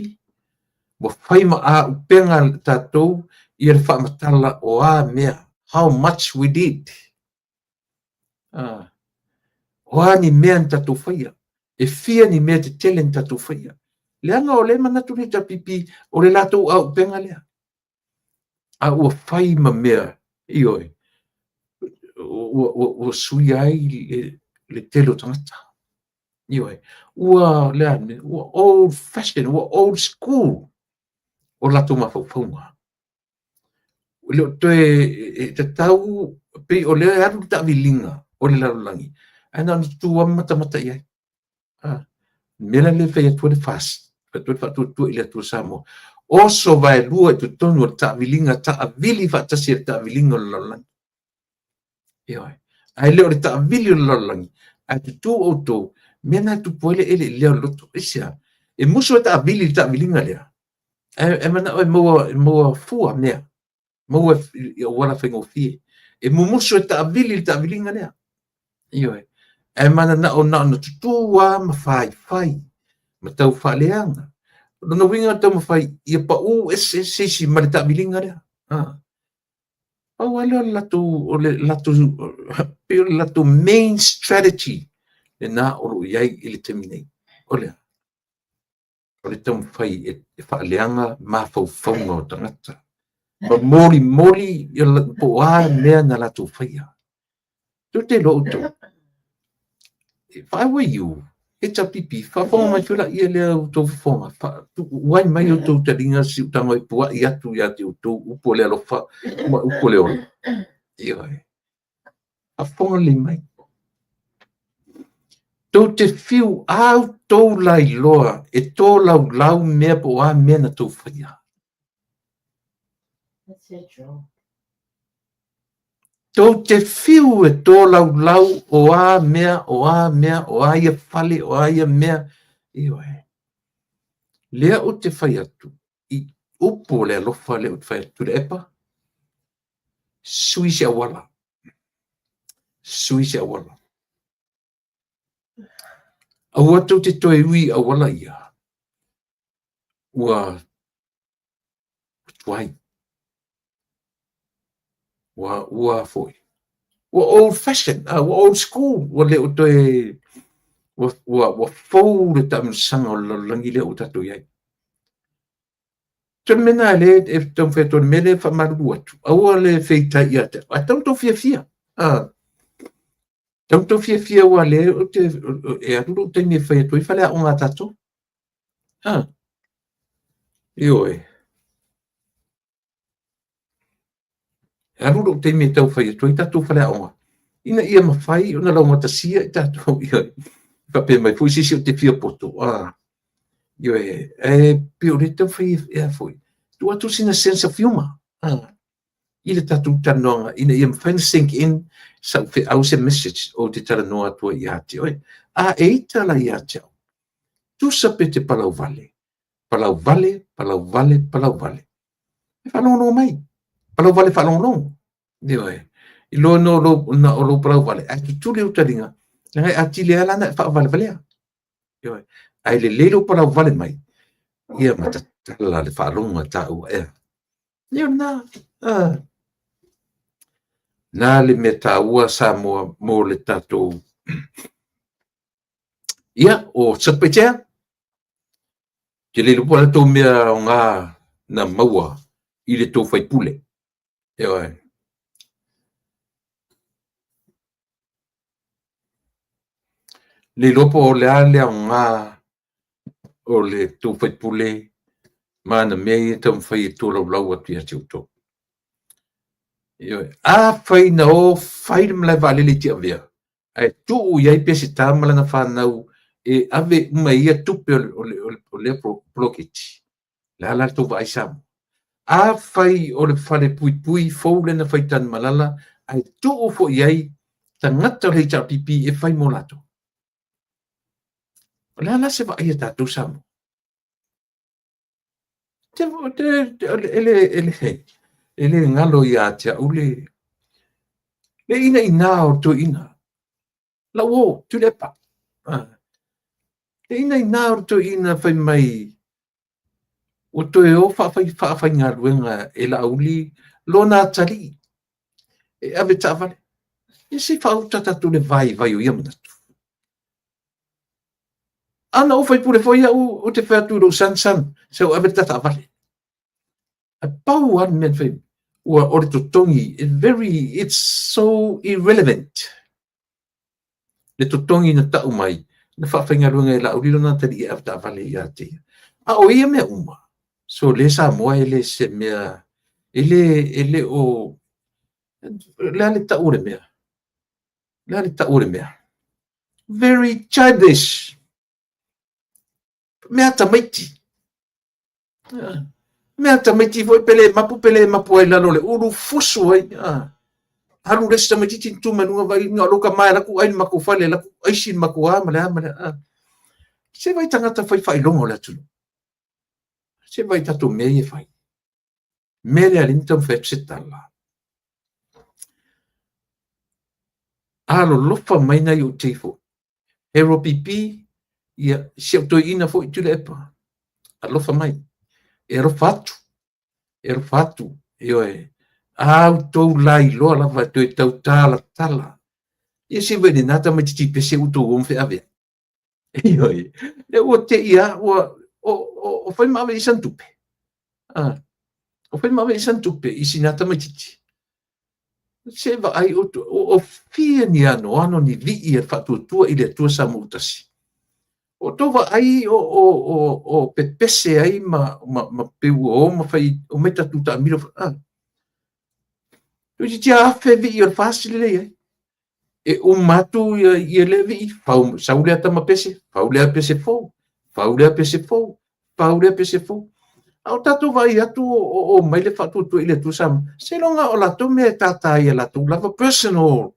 Ua fai ma auupega tatou ia le faamatala o a mea. How much we did. O a ni mea na tatou faia? E fia ni mea tetele na tatou faia? Leaga o lea e manatu le HRPP o le latou auupega lea. A ua fai ma mea, ioe, ua suia ai le tele o tagata. Ioe, ua, le a, ua old fashion, ua old school o latou mafaufauga. E le o toe e tatau pei o lea e alu le taaviliga o le lalolagi, ae na ona tutu lava ma matamata i ai. mea la lea e fai atu ai le FAST, fai atu ai le Faatuatua i le Atua Samoa, oso vaelua i totonu o le taaviliga, taavili faatasi e le taaviliga o le lalolagi. Ioe. Ae le o le taavili o le lalolagi, ae tutū outou, mea na e tupu ai le eleelea o le loto. Aisea? E musu e taavili i le taaviliga lea, ae manao e maua, e maua fua mea, maua i auala faigofie. E mumusu e taavili i le taaviliga lea. Ioe. Ae mananao na ona tutū lava ma faifai ma tau faaleaga. O lona uiga taumafai ia paū ese se isi ma le taaviliga lea. Ah. Pau lava lea o le latou, o le latou, pei o le latou main strategy lena o lo o i ai i le taimi nei. O le a? O le taumafai e faaleaga mafaufauga o tagata ma molimoli po o a mea na latou faia. Tou te iloa outou. If I were you, HRPP, faafofoga mai foi laia lea outou fofoga, uai mai outou taliga si utago e pua'i atu ia te outou upu o le alofa ma upu o le ola. Ioe. Faafofoga lelei mai. Tou te fiu a outou lailoa e tolaulau mea po o a mea na tou faia. Tou te fiu e tolaulau o a mea, o a mea, o a ia fale, o a ia mea. Ioe. Lea ou te fai atu i upu o le alofa lea ou te fai atu Tuilaepa, sui se auala. Sui se auala. Aua tou te toe ui i auala ia. Ua tuai. Ua, ua foi. Ua old fashion, ua old school, ua le o toe, ua, ua, ua fou le taamilosaga o le lalolagi lea ua tatou i ai. So le mea lena lea e taumafai atu ai, le mea lea e faamalulu atu, aua le feitai ia te au, ae tatau ona tou fiafia. Tatau ona tou fiafia aua lea ou te, e alu lou taimi e fai atu ai faleaoga a tatou. Ioe. E alu lou taimi e tau fai atu ai tatou faleaoga, ina ia mafai ona laugatasia i tatou, ioe. Faapea mai foi se isi ou te fia poto, ioe, ae pei o lea e taumafai e a foi, tuu atu sina sense of humor, i le tatou talanoaga ina ia mafai ona sink in sau feau, se message ou te talanoa atu ai ia te oe. A e ita la ia te au, tusa pe te palauvale, palauvale, palauvale, palauvale. E faalogologo mai. Palauvale faalogologo. Ioe. I loa no lou, na o lou palauvale, ae tutuli ou taliga, leaga e atili ai la ona e faavalevalea. Ioe. Ae lelei lou palauvale mai, ia ma tatala le faalogo a tāua ea. Ia o lena. Ah. Na le mea tāua Samoa mo le tatou. Ia, o Satupaitea, te le iloa po o le a tou mea aoga na maua i le tou faipule. Ioe. Le iloa po o le a le aoga o le tou faipule ma ana mea ia e taumafai e tolaulau atu ia te outou. Ioe. Afai na o fai le malae vaalele i Tiavea, ae tuu i ai Peseta ma lana fanau e ave uma i ia tupe o lea poloketi. Le a la le tou vaai Samoa? Afai o le fale puipui fou lea na fai i Tanumalala, ae tuu foi i ai tagata o le HRPP e fai mo latou. O le a la se vaai a tatou Samoa? E le galo ia te au le inaina o le toeaina. Lau uo, Tuilaepa. Le inaina o le toeaina fai mai ua toe o faafaigaluega e Laauli lona atalii e ave taavale. Ia se i faauta tatou le vaivai o ia manatu. A na ou faipule foi au, ou te fai atu i lou son, son, se u ave le ta taavale. Ae pau lava le mea na fai, ua o le totogi, it very, it's so irrelevant. Le totogi na tau mai, na faafaigaluega e Laauli lona atalii e ave taavale ia te ia. A o ia mea uma, so le Samoa e le se mea, e le, e le o, le a le tau o le mea? Le a le tau o le mea? Very childish. Mea tamaiti. Mea tamaiti foi pe le mapu pe le mapu ai lalo le ulu fusu ai. Alu le isi tamaitiiti tu mai luga vai na o lou tama e alu atu ai le matou fale, alu atu aisi le matou a ma le a ma le a. Se vaai tagata fai faailoga o le atunuu. Se vaai tatou mea ia e fai. Mea lea lea na taumafai atu se tala. Alolofa mai nai ou te foi. Hero PP, ia, si au toeaina foi Tuilaepa. Alofa mai. E alofa atu. E alofa atu. Ioe. A outou lailoa lava e toe tau talatala. Ia se vaai lena tamaitiiti pese ua outou o ma feaveai. Ioe. Lea ua te i a, ua, o fai ma ave i sana tupe. O fai ma ave i sana tupe i sina tamaitiiti. Se vaai o fia ni anoano ni vii e le faatuatua i le Atua Samoa tasi. O outou vaai o pepese ai ma pei ua o ma fai o mai tatou taamilo. Toeitiiti 1000 vii o le FAST lea e i ai. E uma atu ia lea vii, fau, sau lea tama pese, fau lea pese fou, fau lea pese fou, fau lea pese fou. A o tatou vaai atu o mai le faatuatua i le Atua Samoa, seiloga o latou mea e tātā ia latou lava personal,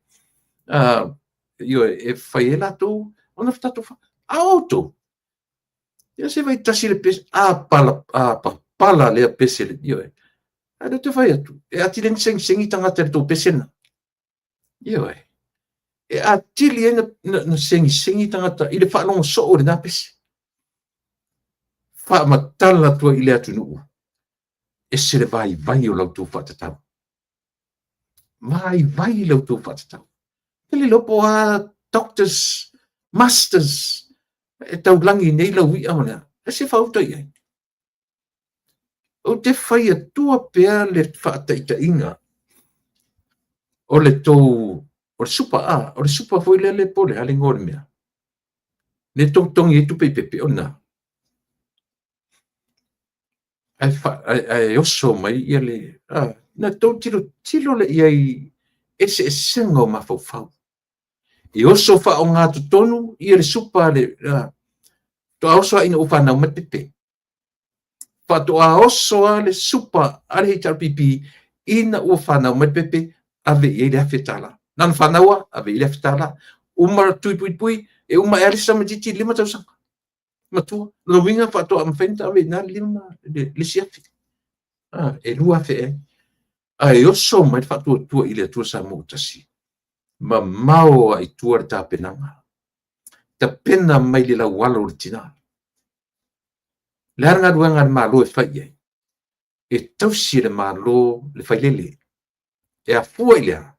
ioe, e fai ai latou ona tatou a outou. Ia se vai tasi le pese, a pala, a papala lea pese, ioe. A lea te fai atu, e atili ai na segisegisengi tagata i le tou pese lena. Ioe. E atili ai na segisengi tagata i le faalogo soo i lena pese. Faamatala atu ai i le atunuu, ese le vaivai o la outou faatatau. Vaivai la outou faatatau. Te le iloa po o a doctors, masters, e taulagi nei lau i'a ma le a. E se faauta i ai. Ou te fai atua pea le faataitaiga o le tou, o le supa, a, o le supa foi lele po o le a le igoa o le mea. Le togitogi ai tupe i pepe, o lena. Ae oso mai ia le, a, na tou tilotilo lea i ai i eseesega o mafaufau. E oso faaogatotonu ia le supa a le, a, faatoa oso lava ina ua fanau mai le pepe. Faatoa oso lava le supa a le HRPP ina ua fanau mai le pepe, ave i ai le $1,000. Na ona fanau lava, ave i ai le $1,000. Uma tui puipui, e uma ae lava le isi tamaitiiti i le 5 tausaga. Matua. Lona uiga faatoa mafai ona ave i ina le lima, le isi 1,000. E 2,000 ea. Ae oso mai le faatuatua i le Atua Samoa tasi. Mamao lava i tua le tapenaga. Tapena mai le laualo o le tina. Le a le galuega a le Malo e fai i ai? E tausi e le Malo le failele. E afua i le a?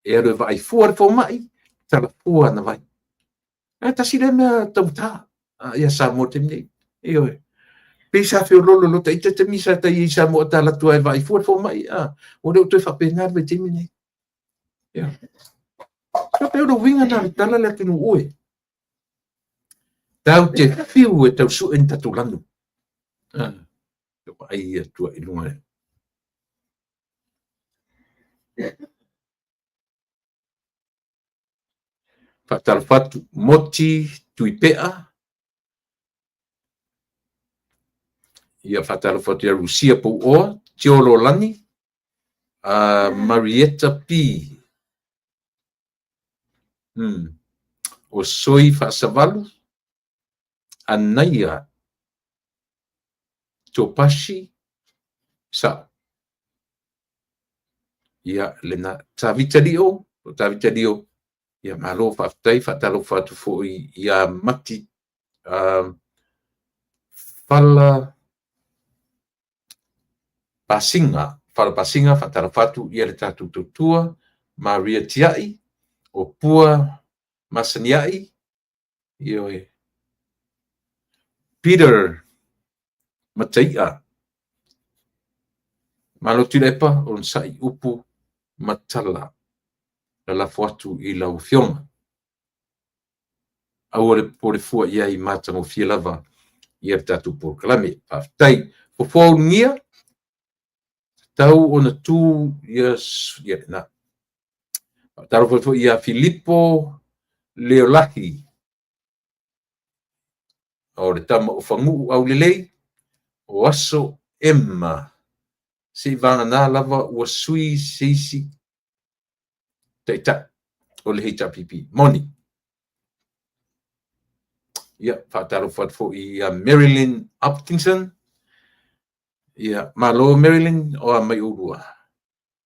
E alu e vaai fua le fomai, tala fua ana vai. Ae tasi lea mea taugata ia Samoa i le taimi nei. Ioe. Pei sa feoloolo loa ita taimi sa tai ai i Samoa ta alu atu lava e vaai fua le fomai, ua le o toe faapena le vaitaimi lenei. Ia. So pei o le uiga lena o le tala le atunuu e. Tau te fiu e tau sue ni tatou lanu. Vaai atua i luga e. Faatalofa atu Moti Tuipea. Ia faatalofa atu ia Rusia Pouoa, Tiolo Lani, Marietta P. O Soi Faasavalu, Anaia Topashi, sao. Ia, lena, Tavita Lio, o Tavita Lio, ia malo faafetai, faatalofa atu foi ia Mati Fala Pasinga, Fala Pasinga, faatalofa atu ia le tatou tautua, Maria Tiai, o Pua Masaniai, ioe, Peter Mataia, Malo Tuilaepa, onosai upu ma tala, lalafo atu i lau afioga. Aua le popole fua i ai, matagofie lava ia le tatou polokalame. Faafetai. Fofoa ulugia, tatau ona tu ia, ia lena. Faatalofa foi ia Filipo Leolahi. O le tama o Faguu Aulelei, o Aso Emma. Seivagana lava ua sui se isi taitai o le HRPP. Moni. Ia, faatalofa atu foi ia Marilyn Hopkinson. Ia, malo Marilyn, o a mai oulua.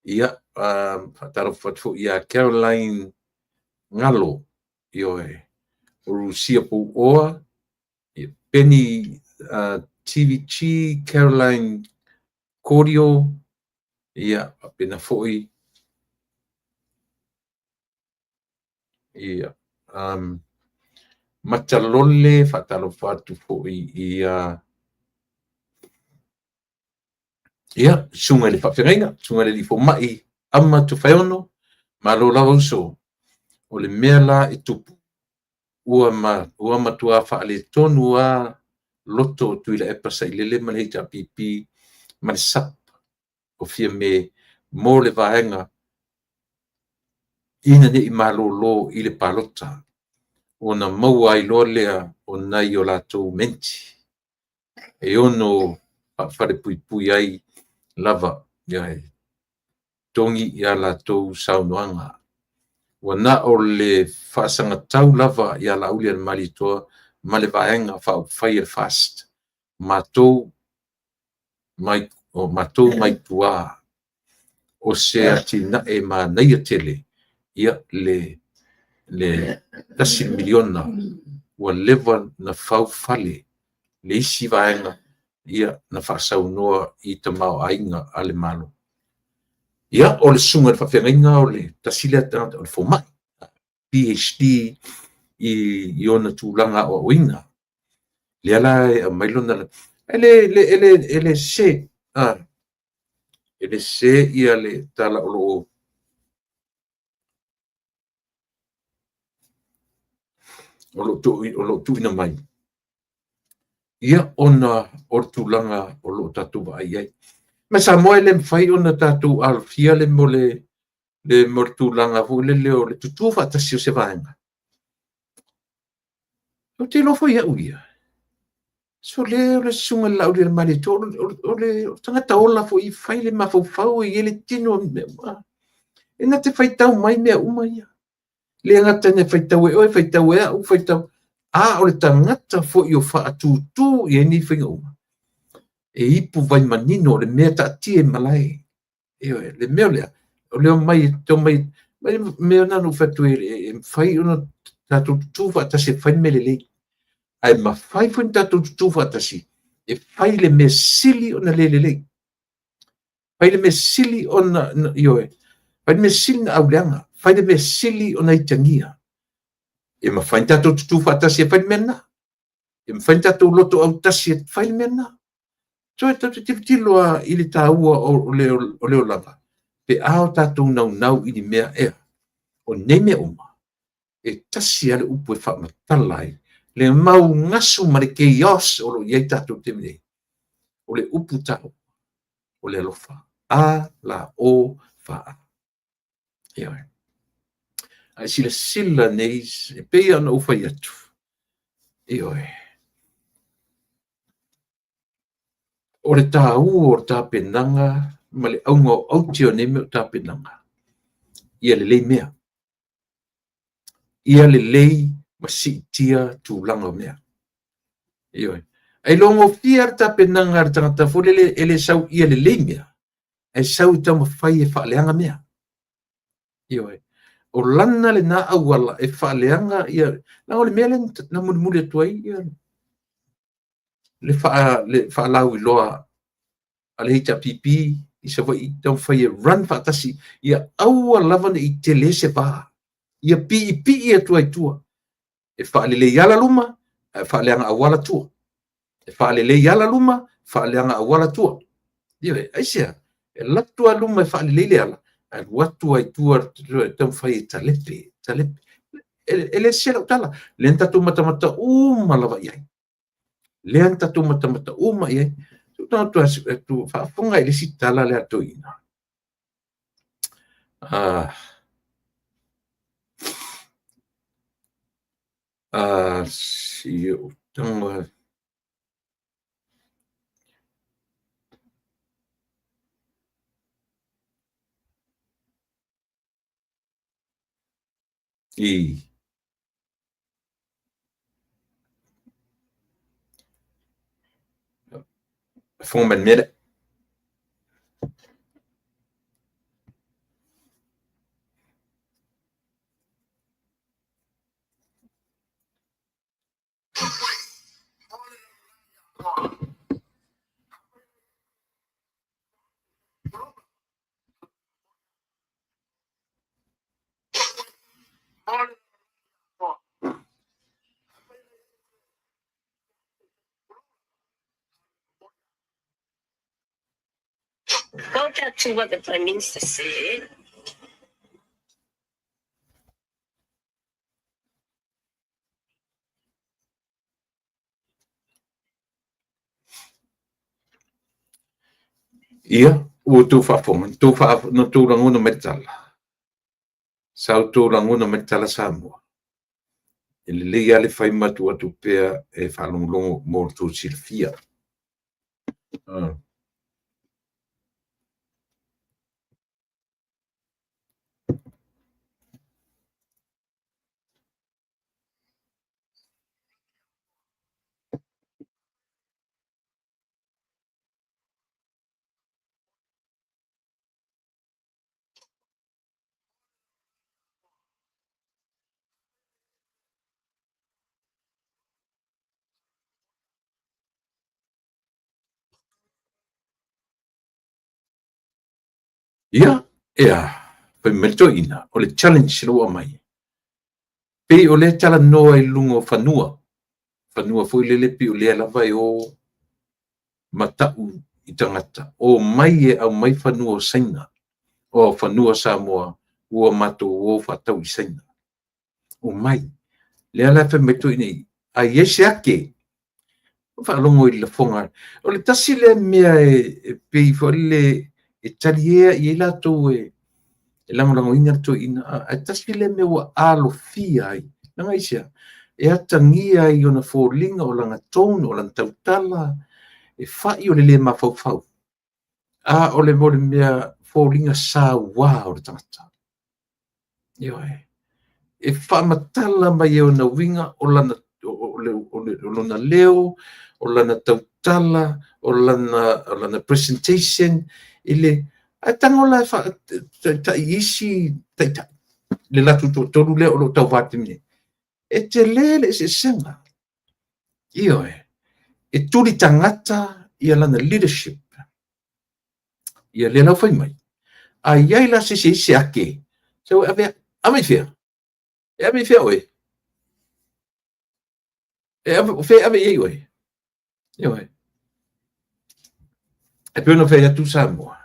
Ia, faatalofa atu foi ia Caroline Galo, ioe, o Rusia Pouoa, ia, Penny TVG, Caroline Cordio, ia, faapena foi, ia, Matalole, faatalofa atu foi ia, ia, susuga i le faafeagaiga, susuga i le alii fomai Ama Tofaeono, malo lava uso. O le mea la e tupu, ua matua faaletonu lava loto o Tuilaepa Sailele ma le HRPP ma le SUPP o Fiame mo le vaega ina ne i malolo i le palota, ona maua ai loa lea o nai o latou menti e ono faafalepuipui ai lava, e togi i a latou saunoaga. Ua na o le faasagatau lava ia Laaulialemalietoa ma le Vaega Faaupufai a le FAST, matou mai, o matou mai tua, o se atinae manaia tele, ia le $1 miliona ua leva na faufale le isi vaega, ia na faasaunoa i tamaoaiga a le Malo. Ia, o le susuga i le faafeagaiga o le tasi lea tagata o le fomai, PhD i ona tulaga aoaoina. Lea la e aumai lona... E le sese, e le sese ia le tala o lo o tuuina mai, ia ona o le tulaga o lo o tatou vaai i ai. Ma Samoa e le mafai ona tatou alofia le mea o le tulaga foi lele o le tutu faatasi o se vaega. Ou te iloa foi e au ia, sole o le susuga i le Laaulialemalietoa, o le tagata ola foi e fai le mafaufau, e i ai le tino. E na te faitau mai mea uma ia. Le gata ina faitau e oe, faitau e au, faitau. A o le tagata foi o faatutu i ai nei faiga uma, e ipu vai manino o le mea e taatia i malae. Ioe, le mea lea, o le omai, omai, mea na ou fai atu e mafai ona tatou tutu faatasi e fai le mea lelei. Ae mafai foi ona tatou tutu faatasi e fai le mea sili ona le lelei. Fai le mea sili ona, ioe, fai le mea sili ona auleaga, fai le mea sili ona aitagia. E mafai ona tatou tutu faatasi e fai le mea lena. E mafai ona tatou loto autasi e fai le mea lena. So, e tatou te tilotilo lava i le taua o le olaga, pe a o tatou naunau i ni mea ea. O nei mea uma, e tasi lava le upu e faamatala ai le mau gasu ma le chaos o lo o i ai tatou i le taimi nei. O le upu taua, o le alofa. A la o fa a. Ioe. Ae silasila nei, e pei ona ou fai atu, ioe, o le taua o le tapenaga ma le auga o aute o nei mea o tapenaga, ia lelei mea. Ia lelei ma siitia tulaga o mea. Ioe. Ae iloagofie le tapenaga a le tagata foi lele e le sau ia lelei mea, ae sau e taumafai e faaleaga mea. Ioe. O lana lena auala e faaleaga ia, leaga o le mea lea na mulimuli atu ai ia le faalauiloa a le HRPP i Savaii, taumafai e run faatasi, ia aua lava ne i tele se va, ia piipii atu ai tua, e faalelei ala luma, ae faaleaga auala tua. E faalelei ala luma, faaleaga auala tua. Ioe, aisea? E alu atu lava luma e faalelei le ala, ae alu atu lava i tua e taumafai e talepe, talepe. E le sese lau tala, lea na tatou matamata uma lava i ai. Lea na tatou matamata uma i ai. Tu faafofoga i le isi tala lea a le toeaina. Si ou tago. I fofoga mai le mea lea. Go back to what the Prime Minister said. Ia, ua outou faafofoga, na outou lagona mai le tala. Sa outou lagona mai le tala Samoa. E lelei lava le fai ma tuu atu pea e faalogologo mo le tou silafia. Ia, ea, fai mai le toeaina, o le challenge la ua aumai. Pei o lea e talanoa i luga o fanua, fanua foi lele pei o lea lava e o ma tau i tagata, omai e aumai fanua o Saina, o fanua o Samoa ua matou o faatau i Saina. Omai. Lea la e fai mai toeaina i, a i ai se ake, faalogo i le lafoga. O le tasi lea mea e pei foi lele e taliē i ai latou e lagolagoina le toeaina, ae tasi lea mea ua alofia ai, leaga aisea? E atagia ai i ona foliga, o lana tone, o lana tautala, e fai o le le mafaufau, a o le mea foliga saua o le tagata. Ioe. E faamatala mai e ona uiga o lana o le, o le, o lona leo, o lana tautala, o lana presentation, i le ae tago la e faataitai isi taitai, le latou toatolu lea o lo o tauva i le taimi nei. E tele le eseesega. Ioe. E tuli tagata ia lana leadership. Ia lea la ua fai mai. A i ai la se isi e i ai se ake, sau e ave, ave i fea? E ave i fea oe? E ave, o fea e ave i ai oe? Ioe. E pei ona fai atu Samoa.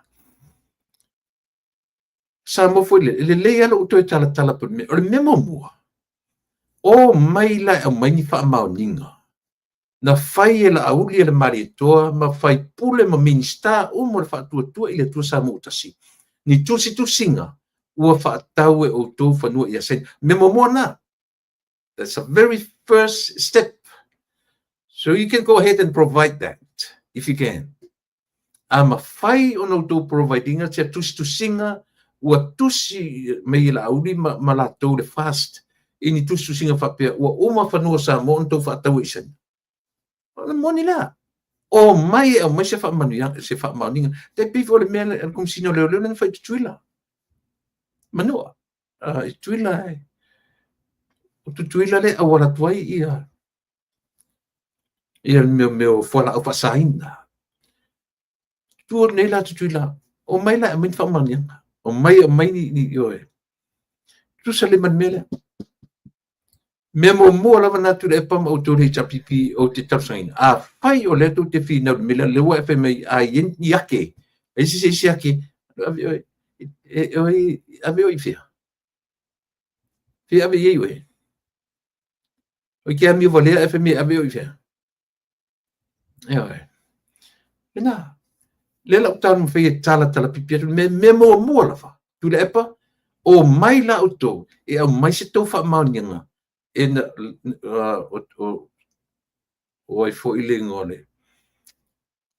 Samoa foi le, e lelei lava lou toe talatala pea o le mea. O le mea muamua, omai la e aumai ni faamaoniga na fai e Laauli e le Malietoa ma faipule ma Minisita uma o le Faatuatua i le Atua Samoa ua Tasi, ni tusitusiga ua faatau e outou fanua ia Saina. Mea muamua lena. That's the very first step. So you can go ahead and provide that if you can. A mafai ona outou provide ina se tusitusiga ua tusi mai e Laauli ma latou le FAST i ni tusitusiga faapea ua uma fanua o Samoa ona outou faataua i Saina. O le moni la. Omai e aumai se faamanuiaga, se faamaoniga. Tai pei foi o le mea a le Komesina o Leoleo lea na fai i Tutuila. Manua. I Tutuila e. O Tutuila lea e auala atu ai ia le mea o fualaau faasaina. Tu atu nei la Tutuila, omai la e aumai ni faamaoniaga. Omai e aumai ni ioe. Tusa lelei ma le mea lea. Mea muamua lava na Tuilaepa ma outou le HRPP ou te talosagaina. Afai o lea tou te finau i le mea lea, lea ua e fai mai a i ai ni ake, a i se isi ake, ave oe, e oe, ave oe i fea? Fea ave i ai oe? O ke amio walea e fai mai ave oe i fea? Ioe. Lena, lea la ou taumafai e talatalapipi atu, mea, mea muamua lava, Tuilaepa, omai la outou e aumai se tou faamaoniga e na, o ai foi le igoa o le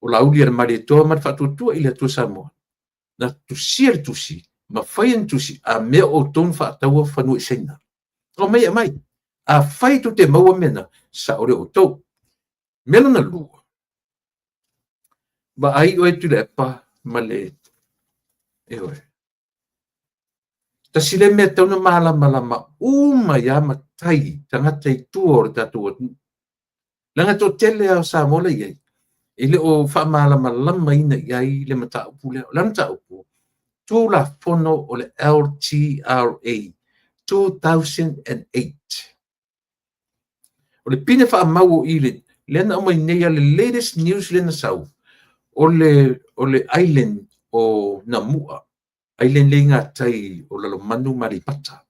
o Laauli a le Malietoa ma le Faatuatua i le Atua Samoa, na tusia le tusi ma faia ni tusi, a mea o outou na faataua fanua i Saina. Aumai e aumai. Afai tou te maua mea na, sao lea o outou. Mea lona lua, vaai oe Tuilaepa ma le, ioe, tasi lea mea e tatau ona malamalama uma ai lava matai, tagata i tua o le tatou atunuu. Leaga e toatele lava o Samoa la e i ai, e le o faamalamalamaina i ai le mataupu lea. O le a le mataupu? Tulafono o le LTRA 2008. O le pine faamau o i le, lea na aumai nei le latest news lea na sau, o le island o Namua, island lea i gatai o Lalomanu ma Aleipata.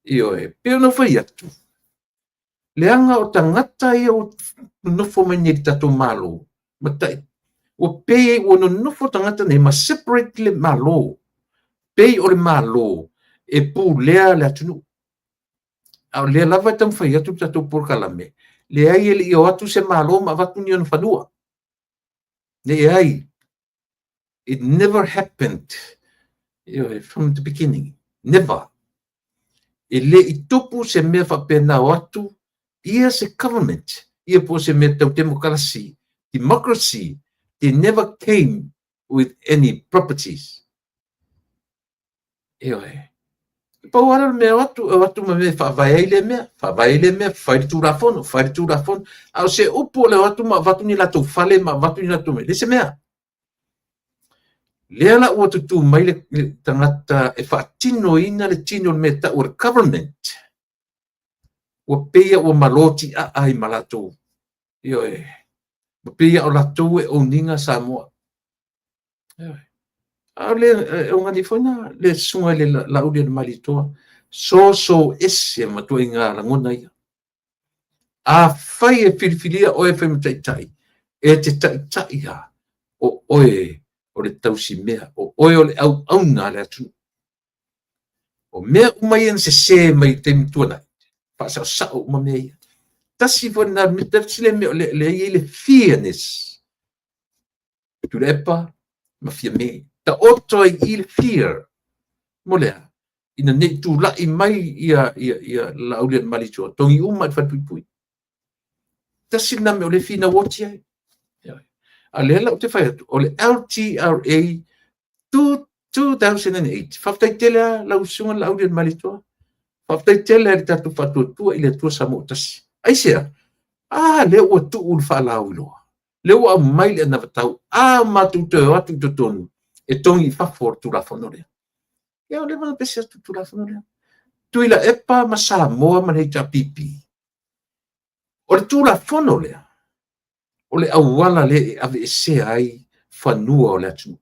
Ioe, pei ona ou fai atu, leaga o tagata ia ua nonofo mai nei i le tatou Malo, ma ua pei ua nonofo tagata nei ma separate le Malo, pei o le Malo e pulea le atunuu. A o lea lava e taumafai atu le tatou polokalame, leai e le i o atu se Malo ma avatu ni ona fanua. Leai. It never happened from the beginning. Never. E le i tupu se mea faapena o atu ia se government, ia po o se mea tau demokarasi. Democracy, they never came with any properties. Ioe. Pau lava le mea o atu, o atu ma mea e faavae ai lea mea, faavae ai lea mea, fai le tulafono, fai le tulafono. A o se upu o le o atu ma avatu ni latou fale ma avatu ni latou mea, leai se mea. Lea la ua tutū mai le tagata e faatinoina le tino o le mea e tau o le government, ua pei ua malo tiaa ai ma latou. Ioe. Ua pei o latou e own ina Samoa. Ioe. A o le augani foi na le susuga i le Laaulialemalietoa, soso ese ma ituaiga lagona ia. Afai e filifilia oe e fai ma taitai, e te taitai lava, o oe o le tausimea, o oe o le auauna a le atunuu. O mea uma ia na sese mai i le taimi tuanai, faasaosao uma mea ia. Tasi foi lena, tasi lea mea o lea e i ai le fearness. Tuilaepa ma Fiame. Taoto ai i le fear. Mo le a? Ina ne i tulai mai ia Laaulialemalietoa, togi uma i le falepuipui. Tasi lena mea o lea e finau oti ai. A lea la ou te fai atu, o le LTRA 2008. Faafetai tele lava lau susuga Laaulialemalietoa. Faafetai tele lava i le tatou faatuatua i le Atua Samoa tasi. Aisea? A lea ua tuu le faalauiloa. Lea ua aumai le anavatau. A matou toe o atu i totonu e togi i fafo o le Tulafono lea. Ia o lea ua pese atu le Tulafono lea. Tuilaepa ma Samoa ma le HRPP. O le Tulafono lea, o le auala lea e aveesea ai fanua o le atunuu.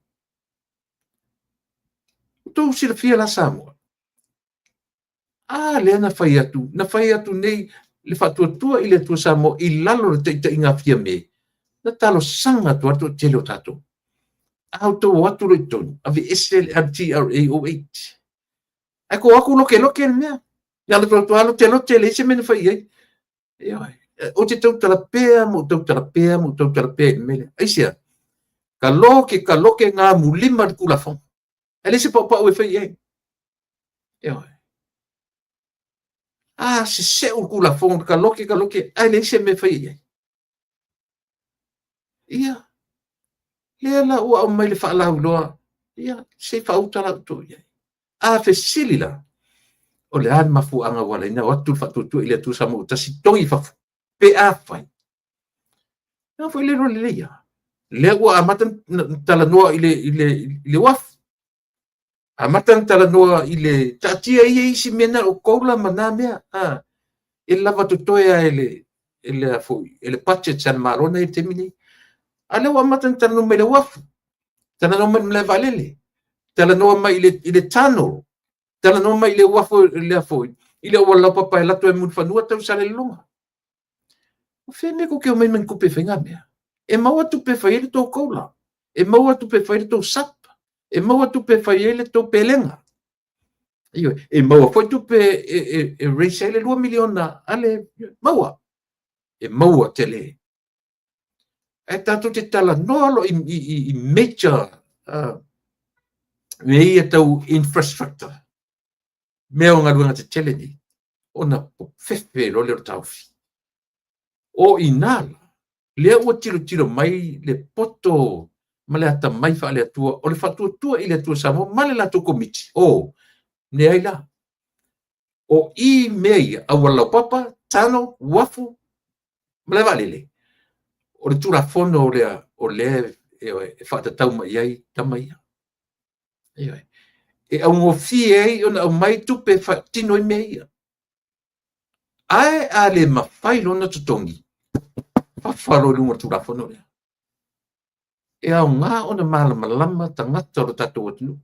Ua outou silafia la Samoa. A lea na fai atu, na fai atu nei le faatuatua i le Atua Samoa i lalo o le taitaiga a Fiame, na talosaga atu ai le toatele o tatou. A outou o atu loa i totonu, aveese le LTRA 08. Ae tou o atu lokeloke le mea. Na alu atu lava lotelote, leai se mea na fai i ai. Ioe. Ou te tautala pea ma ou tautala pea ma ou tautala pea i le mea lea. Aisea? Ka loke, ka loke gamulima le Tulafono. Ae leai se paupau e fai i ai. Ioe. A seseu le Tulafono, ka loke, ka loke, ae leai se mea e fai i ai. Ia, lea la ua aumai le faalauiloa, ia, se i faauta la outou i ai. A fesili la, o le a le mafuaaga ua ala ai ona o atu le faatuatua i le Atua Samoa ua tasi togi i fafo, pe afai. Leaga foi le iloa lelei lava. Lea ua amata ona talanoa i le uafu. Amata ona talanoa i le taatia ia isi mea na o koula ma na mea. A, e lava totoe lava e le, e le, foi, e le budget a le Malo na i le taimi nei. A lea ua amata ona talanoa mai i le uafu, talanoa mai i le malae vaalele, talanoa mai i le tunnel, talanoa mai i le uafu lea foi, i le auala laupapa e alu atu ai Mulifanua tau i Salelologa. O fea mea tou te omai ma ni tupe e fai na mea? E maua tupe e fai ai le tou koula, e maua tupe e fai ai le tou SUP, e maua tupe e fai ai le tou pelega. Ioe, e maua foi tupe e raise ai le 2 miliona a le maua. E maua tele. Ae tatou te talanoa loa i major mea ia tau infrastructure. mea o galuega tetele nei, ona fefe loa lea o le taofi. O i ina la, lea ua tilotilo mai le poto ma le atamai faale-Atua o le Faatuatua i le Atua Samoa ma le latou komiti, o, leai la. O i mea ia, auala laupapa, tano, uafu, malae vaalele, o le Tulafono lea o lea e faatatau mai i ai tama ia. Ioe. E augofie ai ona aumai tupe e faatino ai mea ia. Ae a le mafai lona totogi, fafa loa i luga o le Tulafono lea. E aoga ona malamalama tagata o le tatou atunuu.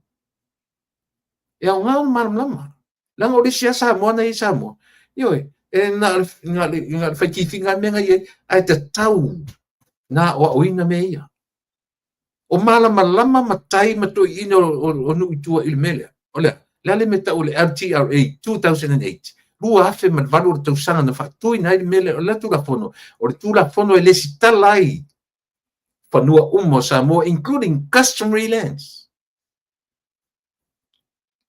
E aoga ona malamalama. Leaga o le isi lava Samoa na i ai i Samoa, ioe, e na o le fai tifiga lava mea na i ai, ae tatau na aoaoina mea ia. O malamalama matai ma toeaiina o nuu i tua i le mea lea. O le a? Le a le mea e tau o le LTRA 2008, 2008 o le tausaga na faatuina ai le mea lea, o le Tulafono, o le Tulafono e lesitala ai fanua uma o Samoa, including customary lands.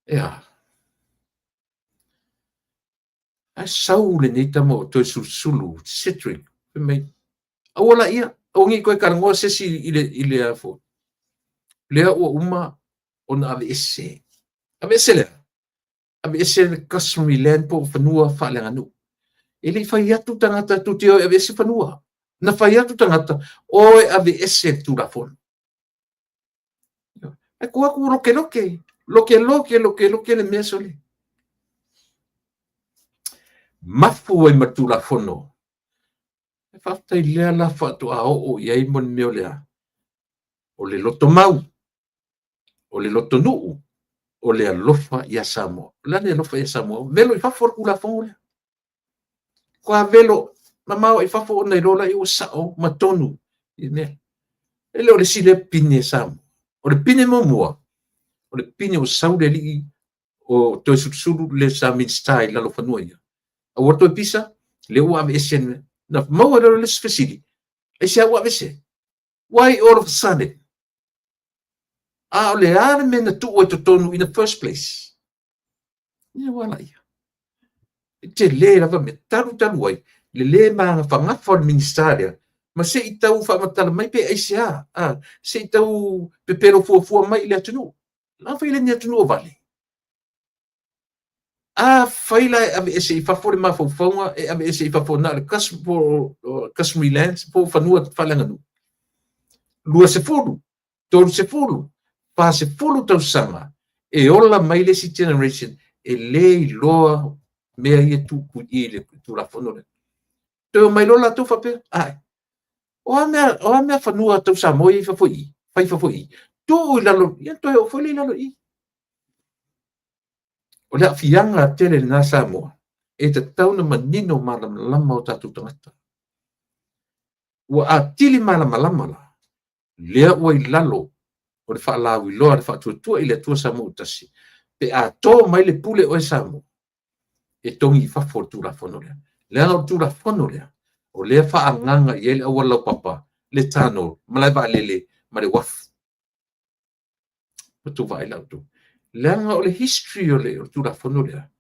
Ea. Ae sau lenei tama o Toesulusulu, Cedric, fai mai, aua laia, aua ne i toe talanoa se isi i le a foi. Lea ua uma ona aveese. Aveese lea? Aveese le customary land po o fanua faaleaganuu. E le i fai atu tagata tou te o e aveese fanua. Na fai atu tagata, o e aveese le Tulafono. Ae tuu atu lokeloke, lokeloke, lokeloke le mea sole. Mafu ai ma le Tulafono. E faafetai lea la faatoa oo i ai mo le mea o le a? O le lotomau, o le lotonuu, o le alofa ia Samoa. O le a le alofa ia Samoa? Velo i fafo le Tulafono lea. Matua velo mamao i fafo ona iloa lea ua sao ma tonu i mea. E le o le isi lea pine Samoa. O le pine muamua, o le pine ua sau le alii o Toesulusulu le sa Minisita i lalo o fanua ia. Aua toe pisa, lea ua aveese. Na maua lea o le isi fesili, aisea ua aveese? Why all of a sudden? A o le a le mea na tuu ai totonu in the first place? Ia ua ala ia. E tele lava mea talu talu ai le le magafagafa o le Minisita lea ma se i tau faamatala mai pe aisea, a, se i tau pepelo fuafua mai i le atunuu. La fai le ni atunuu o vale. Afai la e aveese i fafo le mafaufauga, e aveese i fafo na o le customary lands po o fanua faaleaganuu. 20, 30, 40 tausaga e ola mai le isi generation e le iloa mea ia tuu i le Tulafono lea. Toe omai loa latou faapea, ai, o a mea fanua tau Samoa ia i fafo i i, fai i fafo i i, tuu i lalo, ia toe oo foi lea i lalo i i. O le aafiaga tele lena Samoa, e tatau ona manino malamalama o tatou tagata. Ua atili malamalama la, lea ua i lalo o le faalauiloa a le Faatuatua i le Atua Samoa ua Tasi, pe a to mai le pule oe Samoa, e togi i fafo le Tulafono lea. Leaga o le Tulafono lea, o lea e faaagaaga i ai le auala laupapa, le tano, malae vaalele ma le uafu. Ua outou vaai la outou. Leaga o le history o le Tulafono lea,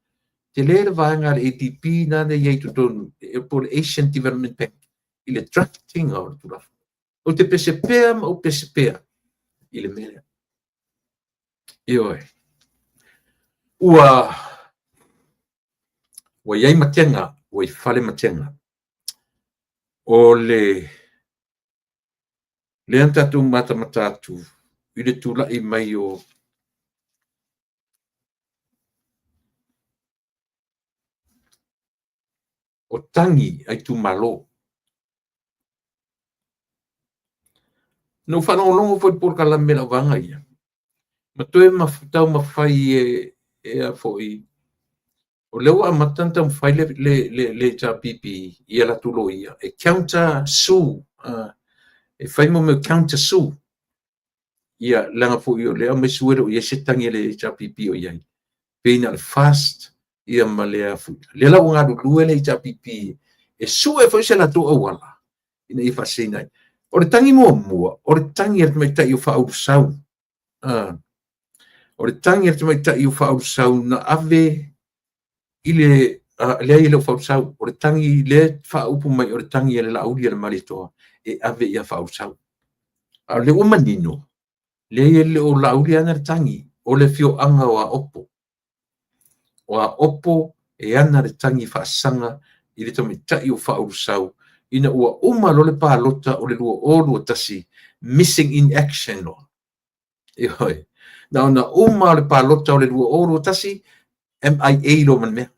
tele le vaega a le ADB na i ai i totonu, po o le Asian Development Bank, i le drafting o le Tulafono. Ou te pese pea ma ou pese pea i le mea lea. Ioe. Ua i ai matega, ua i fale matega. O le lea na tatou matamata atu i le tulai mai o tagi a itumalo. Na ou faalogologo foi i le polokalame a lau vaega ia, ma toe taumafai e a foi, o lea ua amata ona taumafai le HRPP i a latou loia e counter sue, e fai mo mea counter sue. Ia, leaga foi o lea aumai sue e le o i ai se tagi a le HRPP o i ai. Pei na o le FAST ia ma le a foi. Lea la ua galulue le HRPP e sue foi se latou auala ina ia faaseseina ai. O le tagi muamua, o le tagi a le tamaitai o Faaulusau. O le tagi a le tamaitai o Faaulusau na ave i le leai e le o Faaulusoa, o le tagi lea e faaupu mai o le tagi a le Laauli a le Malietoa e ave ia Faaulusoa. A o lea ua manino, leai e le o Laauli e ana le tagi, o le afioaga o Aopo. O Aopo e ana le tagi faasaga i le tamaitai o Faaulusoa ina ua uma loa le palota o le 2021, missing in action loa. Ioe. Na ona uma o le palota o le 2021, MIA loa ma le mea.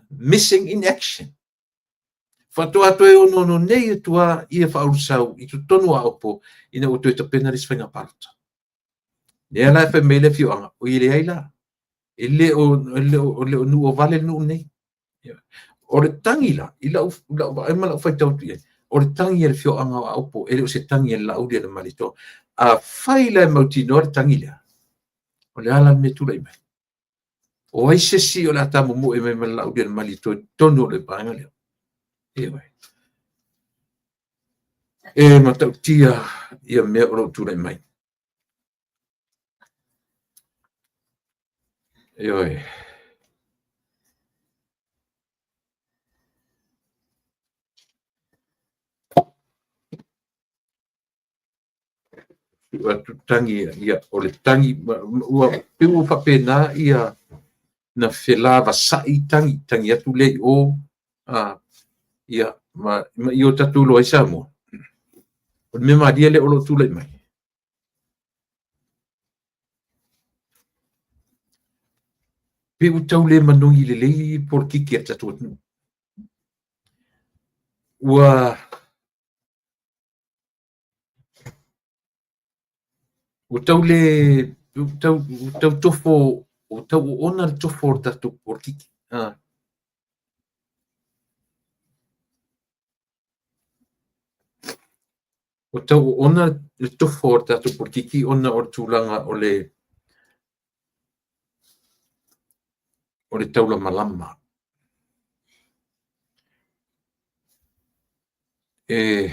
Missing in action. Faatoa toe onoono nei atu lava ia Faaulusoa i totonu o Aopo ina ua toe tapena le isi faiga palota. Lea la e fai mai le afioaga, oi leai la, e le o nuu o vale le nuu lenei. O le tagi la, i lau vaai ma lau faitau atu i ai, o le tagi a le afioaga o Aopo, e le o se tagi a le Laauli a le Malietoa. Afai la e mautinoa le tagi lea, o le a la le mea e tulai mai? O ai se isi o le a tamomoe mai ma le Laauli a le Malietoa i totonu o le vaega lea? Ioe. E matautia ia mea o lo o tulai mai. Ioe. Atu tagi ia, o le tagi, ua pei ua faapena ia na felavasai tagi, tagi atu lea i o, ia, ma i o tatou iloa ai Samoa. O le mea malie lea o lo o tulai mai. Pei ua tau le manogi lelei polokiki a le tatou atunuu. Ua ua tau le ua tau, ua tau tofo ua tau oona le tofo o le tatou polokiki. Ua tau oona le tofo o le tatou polokiki ona o le tulaga o le taulamalama. E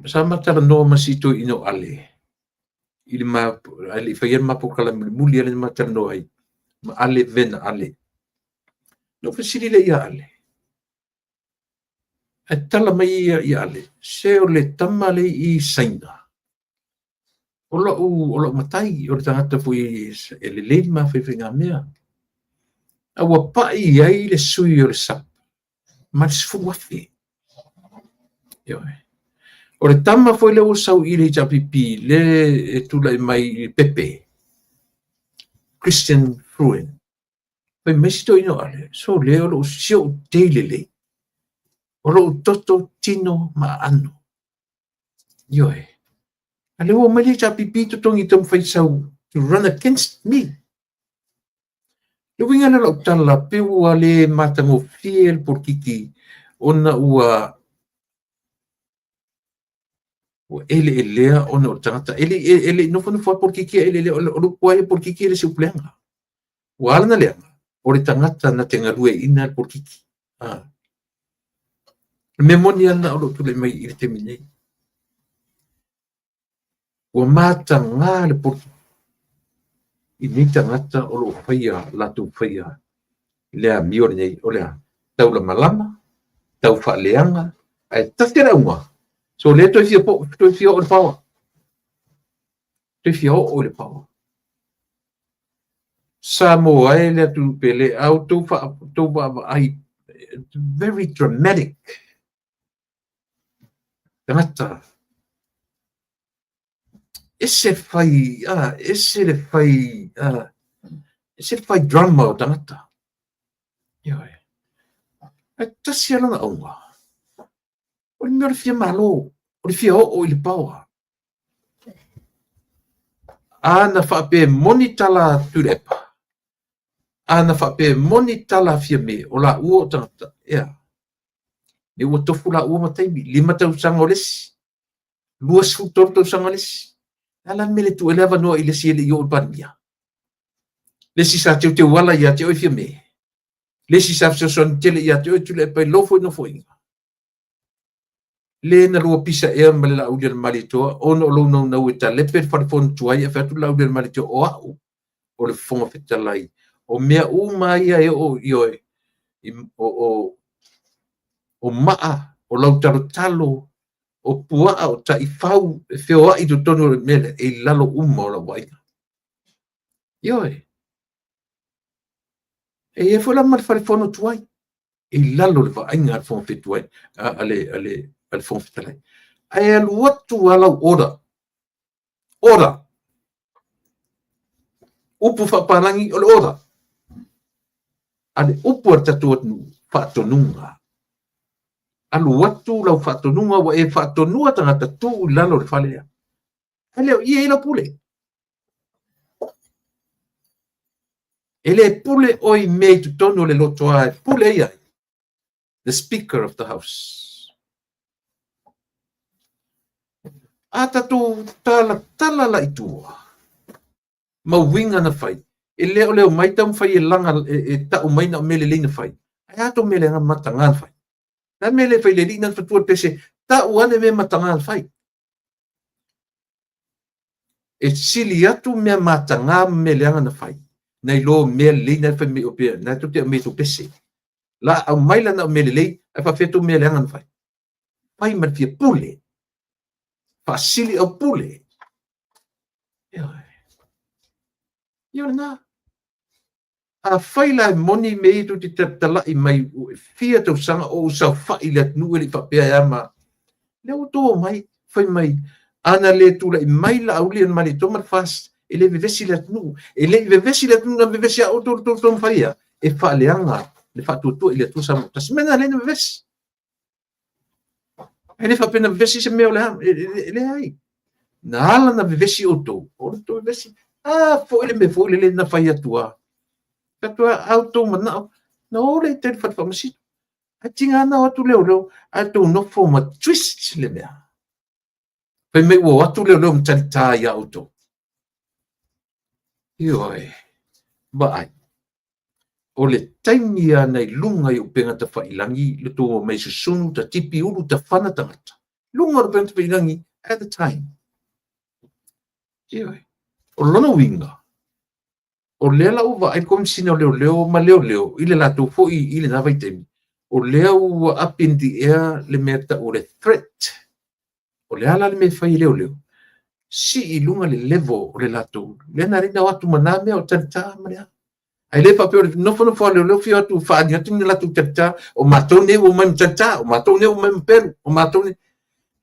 sa ma talanoa ma si toeaina o Ale i le ma, ae le i faia le ma polokalame mulimuli lea na ma talanoa ai ma Ale Vena Ale. Na ou fesili lea ia Ale, ae tala mai ia ia Ale, se o le tama le i Saina, o lou matai, o le tagata foi e lelei le mafaifaigamea. A ua pai i ai le sui o le SUPP ma le 10,000. Ioe. O le tama foi lea ua sau i le HRPP, le e tulai mai i Pepe, Christian Fruen, fai mai si toeaina o Ale, so le o lou si ou tei lelei, o lou toto, tino ma aano. Ioe. A lea ua omai le HRPP totogi taumafai sau to run against me. Le uiga lea o lau tala, pe ua le matagofie le polokiki ona ua eleelea ona o le tagata. E le i nofonofo lava polokiki a eleelea, o le upu lava ia polokiki e le o se upu leaga. Ua ala ona leaga, o le tagata na te galueaiina le polokiki. O le mea moni lava lena o lo o tulai mai i le taimi nei. Ua mataga le polokiki i nei tagata o lo o faia latou faia le amio lenei, o le a? Taulamalama, taufaaleaga, ae tasi le auga, so lea toe fia po, toe fia oo i le power. Toe fia oo i le power. Samoa e le atunuu pele, a outou vaavaai, very dramatic. Tagata, ese fai, ese le fai, ese le fai drama o tagata. Ioe. Ae tasi lava lona auga, o le mea o le fia malo, o le fia oo i le power. A na faapea e moni tala a Tuilaepa, a na faapea e moni tala a Fiame, o laua o tagata, ea, ne ua tofu laua ma taimi, 5 tausaga o le isi, 23 tausaga le isi. O le a la le mea e le tuu ai le avanoa i le isi e le i oo i le Palemia? Le isi sa teuteuala ia te oe Fiame, le isi sa fesoasoani tele ia te oe Tuilaepa i lou foi nofoaiga. Le na lua pisa ea ma le Laaulialemalietoa ona o lou naunau e talepe le fale fono tuai ae fai atu le Laaulialemalietoa o au o le Fofoga Fetalai. O mea uma ia e oo i oe, o maa, o lautalotalo, o puaa, o taifau e feoai i totonu o le mea lea, e i lalo uma o lau vaaiga. Ioe. E i ai foi la ma le fale fono tuai, e i lalo o le vaaiga a le Fofoga Fetuai, a le Fofoga Fetalai. Ae alu atu lava lau order, order, upu faapalagi o le order, a le upu a le tatou atunuu, faatonuga. Alu atu lau faatonuga ua e faatonua tagata tuu i lalo o le fale lea. Ae le o i e i ai lau pule. E le pule oe i mea i totonu o le lotoa e pule ai ai. The Speaker of the House. A tatou talatala la i tua, ma uiga na fai, e le o le omai taumafai e laga e tau mai na o mea lelei na fai, ae a tou mea leaga ma mataga na fai? O le a le mea e le fai i le alii na fatua le pese, tau ane mea mataga na fai. E sili atu mea mataga ma mea leaga na fai, nai lo mea lelei na e fai mai o pea, na tou te aumai tou pese. La aumai la na o mea lelei, ae faafefea tou mea leaga na fai. Fai ma le fia pule. Faasili au pule. Ia o lena. Afai la e moni mea ia tou te talai mai e fia tausaga o ou saofai i le atunuu e le i faapea e a ma lea ua outou omai fai mai ana le tulai mai Laaulialemalietoa ma le FAST e le vevesi le atunuu. E le i vevesi le atunuu na vevesi a outou le tou taumafai ea e faaleaga le faatuatua i le Atua Samoa tasi. Mea na lea na vevesi. E le faapea na vevesi se mea o le a, e leai. Na ala na vevesi outou, o le tou vevesi. A foi le mea foi lele na fai atu a. Fai atu a, a outou manao, na o lea i tai i le fale faamasino. Ae tiga na o atu leoleo, ae tou nofo ma twist le mea. Fai mai ua o atu leoleo ma talita iā outou. Ioe, vaai. O le taimi lava na i luga i upegatafailagi le tou omai susunu ta tipi ulu ta fana tagata. Luga o upegatafailagi at the time. Ioe. O lona uiga, o lea la ua vaai le Komesina o Leoleo ma Leoleo i le latou foi i lena vaitaimi, o lea ua up in the air le mea tau o le threat. O le a la le mea e fai e leoleo? Sii i luga le level o le latou. Lea na ala ai ona o atu ma na mea o talita ma le a. Ae le faapea o le nofonofo a leoleo fia o atu faaali atu ni latou talita, o matou nei ua omai ma talita, o matou nei ua omai ma pelu, o matou nei.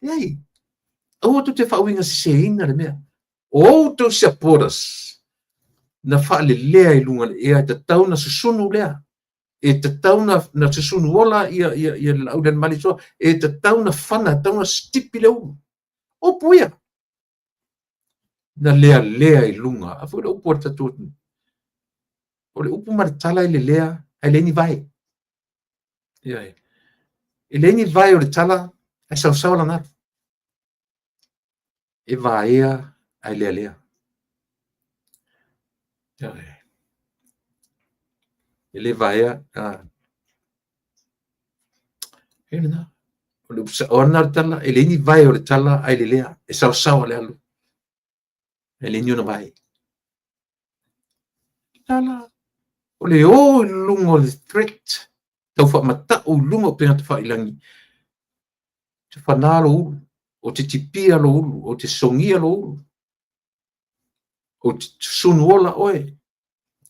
Leai. Aua tou te faauiga seseina le mea. O outou supporters na faalelea i luga o le ea, e tatau ona susunu lea. E tatau na susunu ola ia le Laaulialemalietoa, e tatau na fana, e tatau na tipi le ulu. Upu ia. Na lealea i luga. A foi le upu a le tatou atunuu. O le upu ma le tala e lelea, ae leai ni vae. Ioe. E leai ni vae o le tala, ae saosaoa lana alu. E vaea ae lealea. Ioe. E le vaea, e lena. O le upu sao lena o le tala, e leai ni vae o le tala ae lelea, e saosaoa le alu. E leai ni ona vae. Tala, o le o i luga o le threat, tau faamatau i luga o upegatafailagi, te fanā lou ulu, o te tipia lou ulu, o te sogia lou ulu, o te susunu ola oe.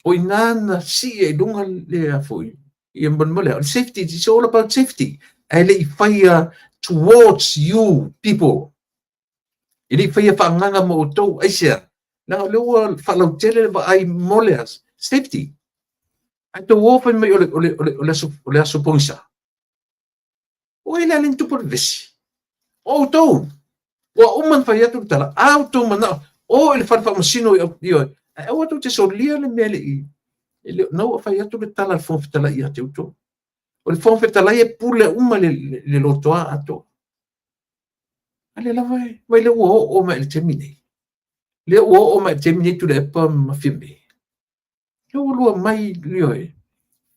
O ina na sii ai i luga le a foi, ia mo le, o le safety, it's all about safety. Ae le i faia towards you people. E le i faia faaagaga mo outou, aisea? Leaga o lea ua faalautele le vaai mo le safety. Ae tou o fai mai o le aso pogisa. O ai le a le tupu le vevesi? O outou. Ua uma ona fai atu le tala, a outou manao, o i le fale faamasino i oe. Ae aua tou te solia le mea le i, na ua fai atu le tala a le Fofoga Fetalai ia te outou. O le Fofoga Fetalai e pule uma le lotoa atoa. A lea lava e, vai lea ua oo mai i le taimi nei. Lea ua oo mai i le taimi nei Tuilaepa ma Fiame. Lea ua lua mai, ioe,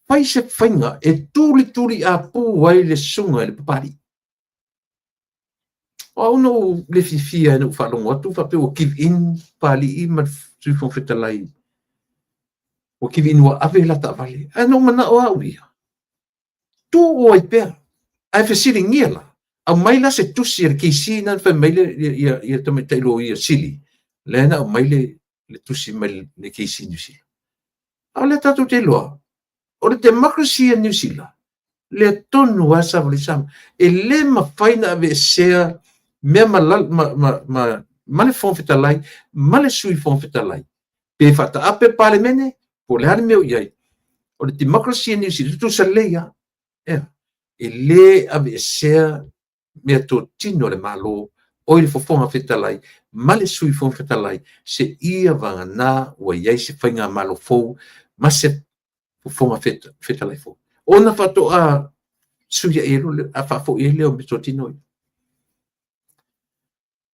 fai se faiga e tulituliapu ai le susuga i le Papalii. O au na ou le fiafia ina ou faalogo atu faapea ua give in Papalii ma le Sui Fofoga Fetalai, ua give in ua ave la taavale. Ae na ou manao au ia, tuu ai pea. Ae fesiligia la, aumai la se tusi a le KC na fai mai le tamaitai loia sili, lea na aumai le tusi mai le KC Niu Sila. A o lea tatou te iloa, o le democracy a Niu Sila, lea tonu lava savali Samoa. E le mafai na aveesea mea ma, ma, ma, ma, ma le Fofoga Fetalai ma le Sui Fofoga Fetalai. Pe faataape le Palemene, po o le a le mea o i ai. O le democracy a Niu Sila, tutusa lelei lava. E le aveesea mea totino a le Malo oi le Fofoga Fetalai ma le Sui Fofoga Fetalai seia vagana ua i ai se faigamalo fou ma se Fofoga Fetalai fou. Ona faatoa suiai ai loa, a faafoi ai lea o mea totino ia.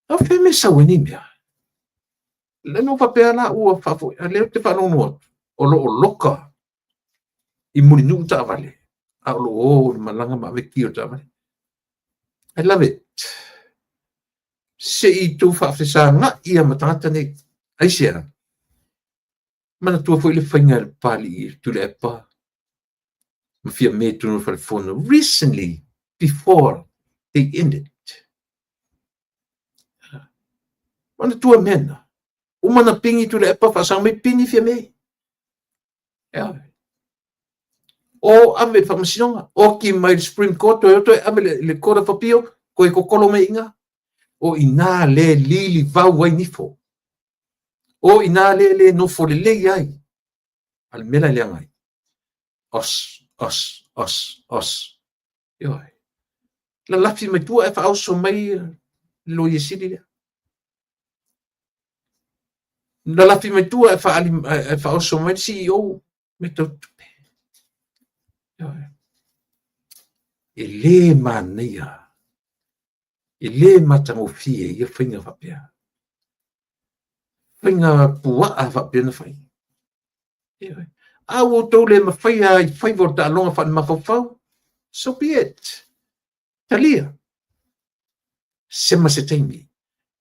A o fea mea sau ai nei mea? Lea na ou faapea la ua faafoi, a lea ou te faalogologo atu, o lo o loka i Mulinuu taavale, a o lo o o i le malaga ma ave ki o le taavale. I love it. Se i tou faafesaga'i ia ma tagata nei. Aisea? Manatua foi le faiga e le Papalii e Tuilaepa ma Fiame i totonu o le falefono recently before they ended. Manatua mea na. Uma na pigi Tuilaepa faasaga mai pigi Fiame. Ea. O ave i le faamasinoga, oki mai le Supreme Court, toe o toe ave le Court of Appeal, toe kokolo mai i ina. O ina le lili vau ai nifo. O ina le le nofo lelei ai. A le mea la e leaga ai. Os, os, os, os. Ioe. Lalafi mai tua ae faaoso mai le Loia Sili lea. Lalafi mai tua ae faaoso mai le CEO me tau tupe. Ioe. E le manaia, e le matagofie ia faiga faapea. Faiga puaa faapea na fai. Ioe. A ua outou le mafaia i faiva o le taaloga faale-mafaufau, so be it. Talia. Sema se taimi.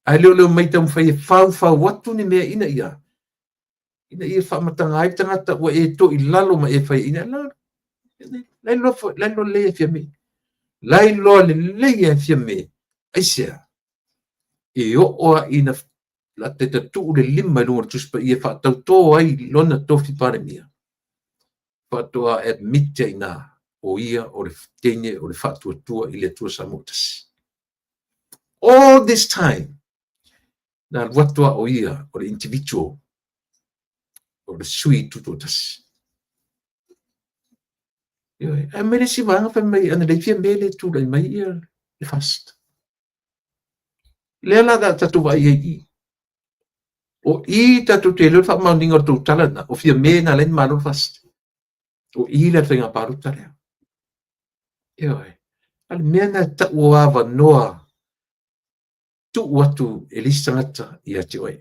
Ae le o le omai taumafai e faufau atu ni mea ina ia ina ia faamataga ai le tagata ua e to i lalo ma e faiaina. La iloa la iloa lelei e Fiame. La iloa lelei e Fiame. Aisea? E oo lava ina la te tatuu le lima i luga o le Tusi Paia e faatautō ai lona tofi Palemia, faatoa admit ai ina o ia o le teine o le faatuatua i le Atua Samoa tasi. All this time, na alu atu a o ia o le individual, o le sui tutoatasi. Ioe, ae mai le isi vaega fai mai ana lei Fiame le tulai mai ia le FAST. Lea la a tatou vaai ai i. O i tatou te iloa le faamaoniga o le tou tala lena, o Fiame na ala ai ona malo le FAST. O i lea le faiga palota lea. Ioe. A le mea lena e tau o avanoa tuu atu e le isi tagata ia te oe.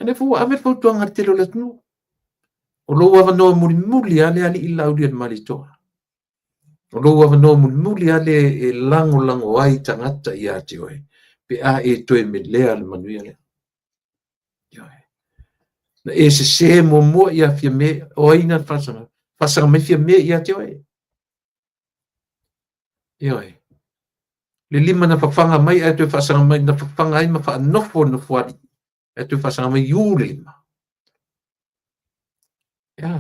A lea foi ua ave le fautuaga a le tele o le atunuu. O lou avanoa mulimuli lava lea alii Laaulialemalietoa. O lou avanoa mulimuli lava lea e lagolago ai tagata ia te oe pe a e toe melea le manuia lea. Ioe. Na e sesē muamua ia Fiame, o ai na faasaga? Faasaga mai Fiame ia te oe. Ioe. Le lima na fafaga mai ae toe faasaga mai, na fafaga ai ma faanofo le nofoalii, ae toe faasaga mai u le lima. Ia,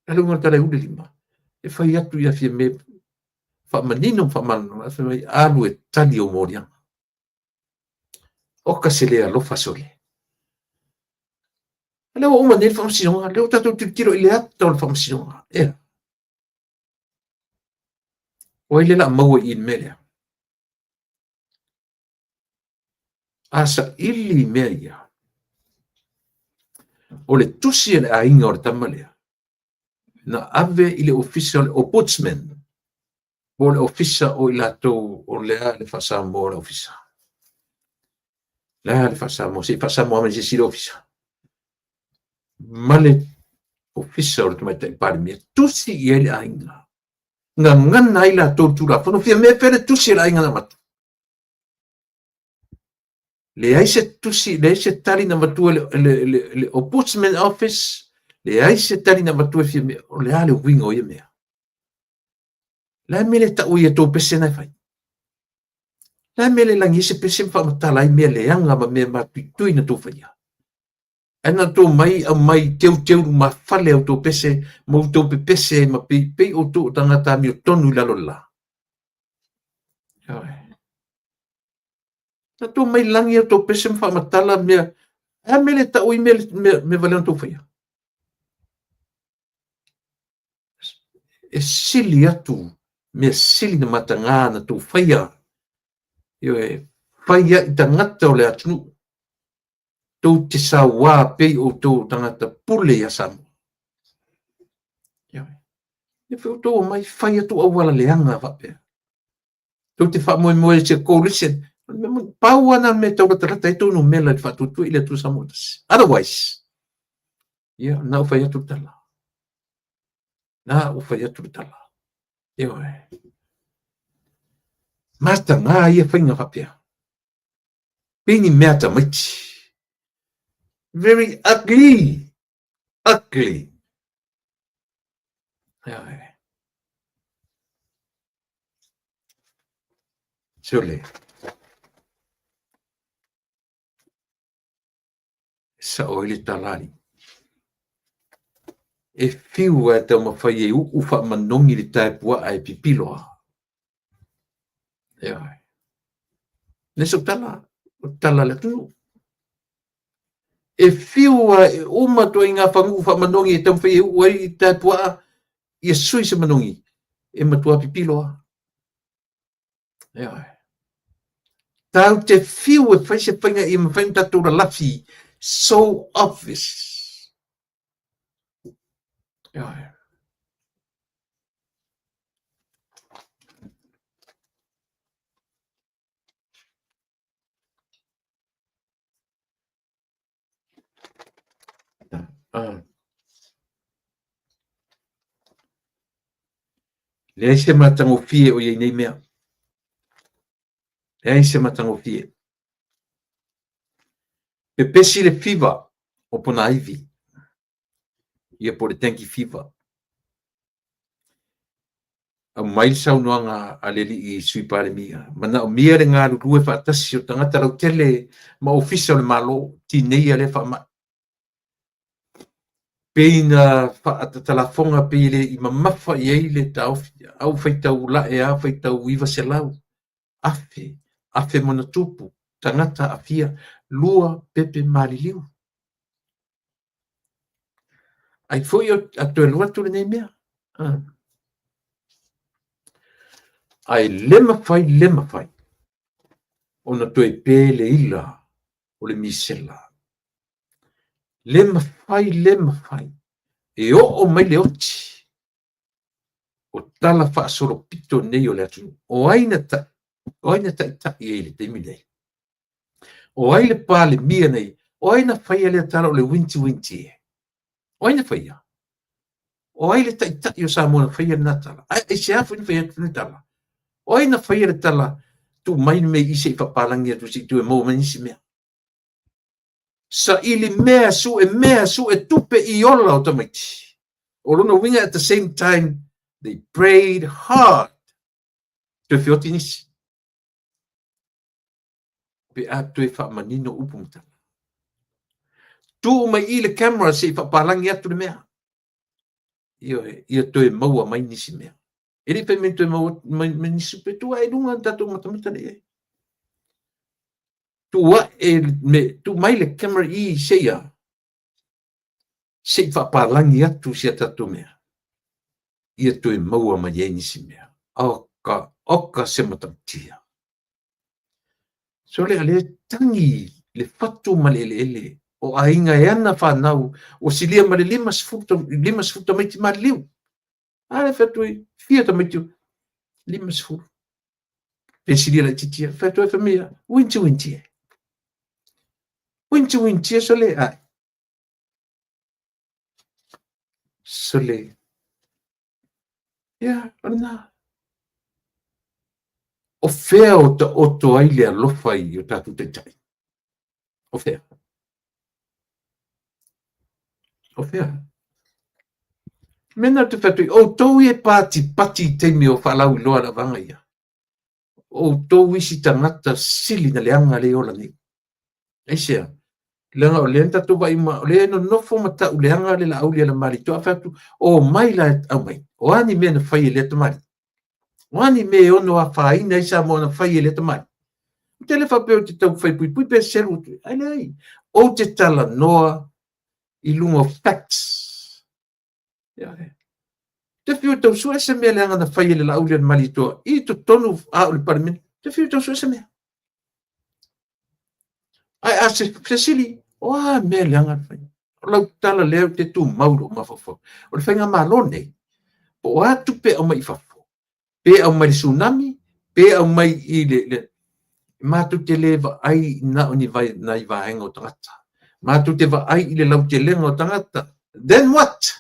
a le uiga o le tala e u le lima. E fai atu ia Fiame faamanino ma faamalamalama, ae fai mai, alu e tali ou moliaga. Oka se le alofa sole. A lea ua uma nei le faamasinoga, lea ua tatou tilotilo i le ata o le faamasinoga. Ea. O ai lea o le a maua i i le mea lea? A saili i mea ia, o le tusi a le aiga o le tama lea, na ave i le ofisa o le Ombudsman, po o le ofisa o i latou o le a le faa-Samoa o le ofisa. Le a le faa-Samoa, se i faa-Samoa mai se isi le ofisa. Ma le ofisa o le Tamaitai Palemia, tusi i ai le aiga. Gagana ai latou le Tulafono, Fiame fea le tusi a le aiga na avatu. Leai se tusi, leai se tali na avatua e le Ombudsman Office, leai se tali na avatua e Fiamē. O le a le uiga o ia mea? O le a le mea e le tau ai i a outou pese na e fai? O le a le mea e le lagi ai se pese ma faamatala ai mea leaga ma mea matuitui na outou faia? Ae na outou omai aumai teuteu lumafale a outou pese ma outou pepese ai ma pei, pei outou o tagata amiotonu i lalo o le la. Ioe. Na outou omai lagi a outou pese ma faamatala mea, a mea le tau ai mea, mea, mea valea na outou faia? E sili atu mea sili na mataga na outou faia. Ioe, fai ai tagata o le atunuu. Tou te sauā pei outou o tagata pule iā Samoa. Ioe. Lea foi outou omai fai atu auala leaga faapea. Tou te faamoemoe i se coalition. Pau lava na o le mea e taulatalata ai tou numera i le faatuatua i le Atua Samoa tasi. Otherwise, ia, na ua fai atu le tala. Na ua fai atu le tala. Ioe. Mataga ia faiga faapea. Pei ni mea tamaiti. Very ugly. Ugly. Ioe. Sole. E sao ai le tala alii. E fiu lava e taumafai e uu faamanogi le tae puaa e pipilo lava. Ioe. Le sau tala, o tala a le atunuu. E fiu lava e uma ituaiga faguu faamanogi e taumafai e uu ai le tae puaa ia sui se manogi, e matua pipilo lava. Ioe. Tatou te fiu e fai se faiga ia mafai ona tatou lalafi so obvious. Ioe. Leai se matagofie o i ai nei mea. Leai se matagofie. Pepesi le fiva o Ponaivi, ia po o le dengue fever. Aumai le saunoaga a le alii Sui Palemia, manaomia le galulue faatasi o tagata lautele ma ofisa o le Malo, tineia lea faamai. Pei na faatatalafoga pei e le i mamafa i ai le taofi, a ua faitau la'e lava faitau 900, afe, afe ma ona tupu, tagata aafia, lua pepe maliliu. Ai foi a toe alu atu lenei mea. Ae le mafai, le mafai ona toe pe le ila o le misela. Le mafai, le mafai e oo mai le oti o tala faasolopito nei o le atunuu. O ai na o ai na taitai ai i le taimi nei? O ai le Palemia nei? O ai na faia lea tala o le uintiuinti e? O ai na faia? O ai le taitai o Samoa na faia lena tala? Ae aisea foi na faia atu lena tala? O ai na faia le tala tuu mai le mea i se i faapalagi atu se i toe maua mai nisi mea? Saili mea, sue mea, sue tupe i ola o tamaiti. O lona uiga at the same time they prayed hard. Toe feoti nisi. Pe a toe faamanino upu ma tala. Tuu mai i le camera se i faapalagi atu le mea. Ioe, ia toe maua mai nisi mea. E le i fai mai toe maua mai, mai nisi pe tuu ae i luga na tatou matamata nei ai. Tuu ae me, tuu mai le camera i se ia se i faapalagi atu si a tatou mea. Ia toe maua mai ai nisi mea. Oka, oka se matautia. Sole a lea tagi le fatu ma le eleele o aiga e ana fanau ua silia ma le 50 tamaiti maliliu. A le fai atu ai, fia tamaiti, 50. Pe silia laitiiti ia. Fai atu ai fai mai ia, uinti uinti e. Uinti uinti e sole ai. Sole. Ia, o lena. O fea o taoto ai le alofa i o tatou taitai? O fea? O fea? Mea na te whatu, outou e pātipati i taimi o whaalauiloa la vanga ia. Outou isi tagata sili na leaga le ola nei. Aisea? Leaga o lea na tatou vaai uma, o lea e nonofo ma tau leaga le Laaulialemalietoa, a fai atu, omai la e aumai. O a ni mea na fai e lea tamalii? O a ni mea e ono afaina ai Samoa na fai e lea tamalii? Ou te le faapea ou te tau fai puipui pe selu atu, ae leai. Ou te talanoa i luga o facts. Ioe. Te fiu e tau sue se mea leaga na fai e le Laaulialemalietoa i totonu a o le Palemene. Te fiu e tau sue se mea. Ae a se fesili, o a mea leaga na fai? O lau tala lea ou te tumau i lou mafaufau. O le faigamalo nei, po o a tupe aumai i fafo, pe aumai le tsunami, pe aumai i le, le matou te le vaai na o ni vai, nai vaega o tagata. Matou te vaai i le lautelega o tagata. Then what?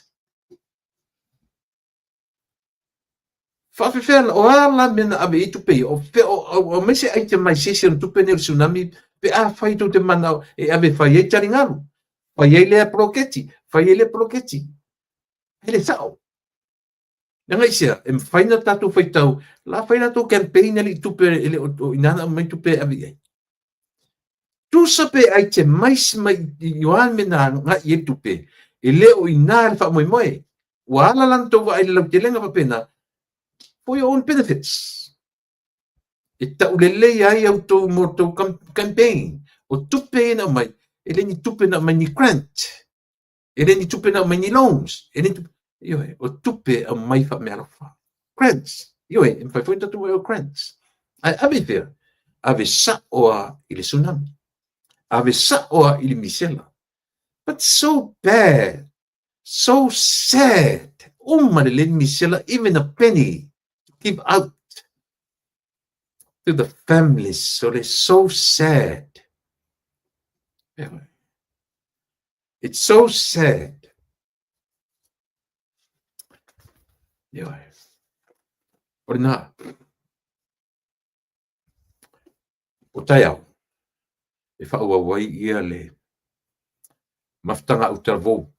Faafefea la, o a la mea na ave i ai tupe ia? O fea, o, o, aumai se itemization o tupe nei o le tsunami pe afai tou te manao e ave e fai ai taligalu, fai ai lea poloketi, fai ai lea poloketi. E le sao. Leaga aisea, e mafai ona tatou faitau, la fai latou campaign alii tupe e le o, o i ina na aumai tupe e ave i ai. Tusa pe itemize mai i o a mea na agai i ai tupe, e le o i ina le faamoemoe. Ua ala la ona tou vaai i le lautelega faapena, for your own benefits. E tau lelei ai au tou mo tou campaign. O tupe ia na aumai, e le ni tupe na aumai ni grant. E le ni tupe na aumai ni loans. E le ni tupe, ioe, o tupe aumai faameaalofa. Grants. Ioe, e mafai foi ona tatou o grants. Ae ave i fea? Ave sao lava i le tsunami. Ave sao lava i le misela. But so bad. So sad. Uma lelei le misela, even a penny to give out to the families. So they're so sad. Ioe. It's so sad. Ioe. O lena. O taeao, e faaauau ai ia le mafutaga autalavou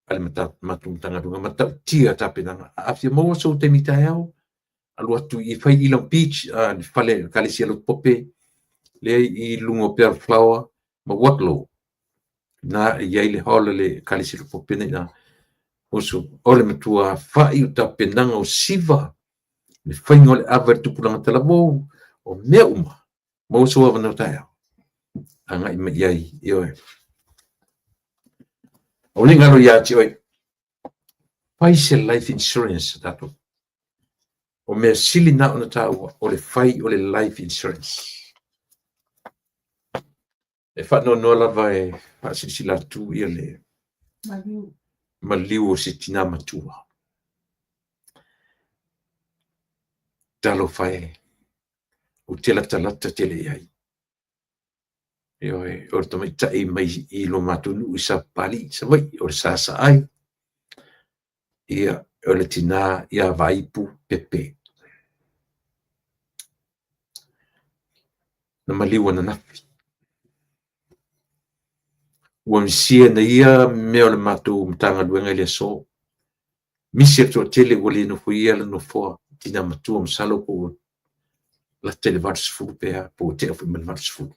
a le matou Matagaluega matautia tapenaga. A fia maua sou taimi taeao, alu atu i fai i Long Beach, le fale Ekalesia Lotu Pope, lea i luga o Bellflower ma Waterloo. Na e i ai le hall a le Ekalesia Lotu Pope nei na. Oso, o le matua fai o tapenaga o siva, le faiga o le ava i le tupulaga talavou, o mea uma, maua sou avanoa taeao. Agai mai i ai, ioe. Aua ne i galo ia te oe, fai se life insurance a tatou. O mea sili na ona taua, o le fai o le life insurance. E faanoanoa lava e faasilasila atu ia le maliu o se tinā matua. Talofa e, ou te latalata tele i ai. Ioe, o le tamaitai mai i lo matou nuu i Sapapalii, Savaii, o le Sasaai, ia, o le tinā ia Vaaipu Pepe. Na maliu ananafi. Ua misia na ia mea o le matou Matagaluega i le aso. Misi le toatele ua le nofoia le nofoa tina matua masalo po ua lata i le 80 pe a, po ua tea foi ma le 80.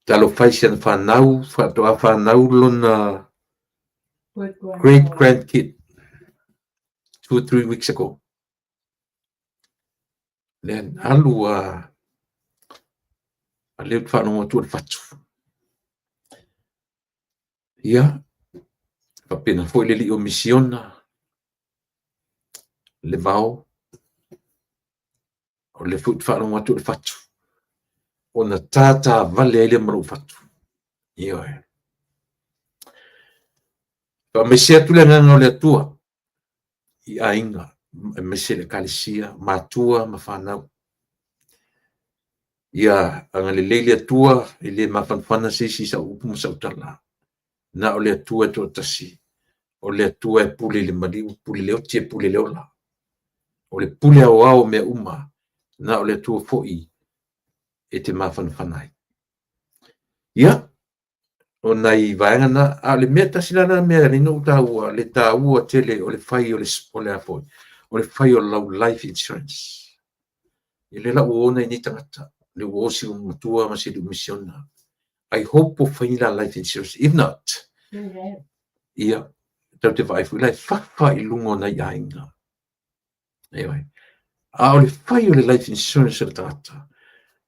Talofa i si ana fanau, faatoa fanau lona great grandkid 2 or 3 weeks ago. Lea alu a lea ou te faalogo atu o le fatu. Ia, faapena foi le alii o Misiona, le vao, o lea foi ou te faalogo atu o le fatu, ona tātāvale ai lea ma lou fatu. Ioe. Faamaise atu le agaga o le Atua i aiga, aemaise le Ekalesia, matua ma fanau. Ia agalelei le Atua, e le mafanafana se isi i sau upu ma sau tala. Na o le Atua e toatasi, o le Atua e pule i le maliu, e pule i le oti, e pule i le ola. O le pule aoao o mea uma, na o le Atua foi e te mafanafana ai. Ia, o nai vaega na, a o le mea tasi la lena mea e ou taua, le taua tele o le fai o le, o le a foi, o le fai o lau life insurance. E le la ua o nai nei tagata, le ua o si matua ma si alii misiona. I hope ua fai la life insurance. If not, ia, tatou te vaai foi la e fafa i luga o nai aiga. Ioe. A o le fai o le life insurance a le tagata,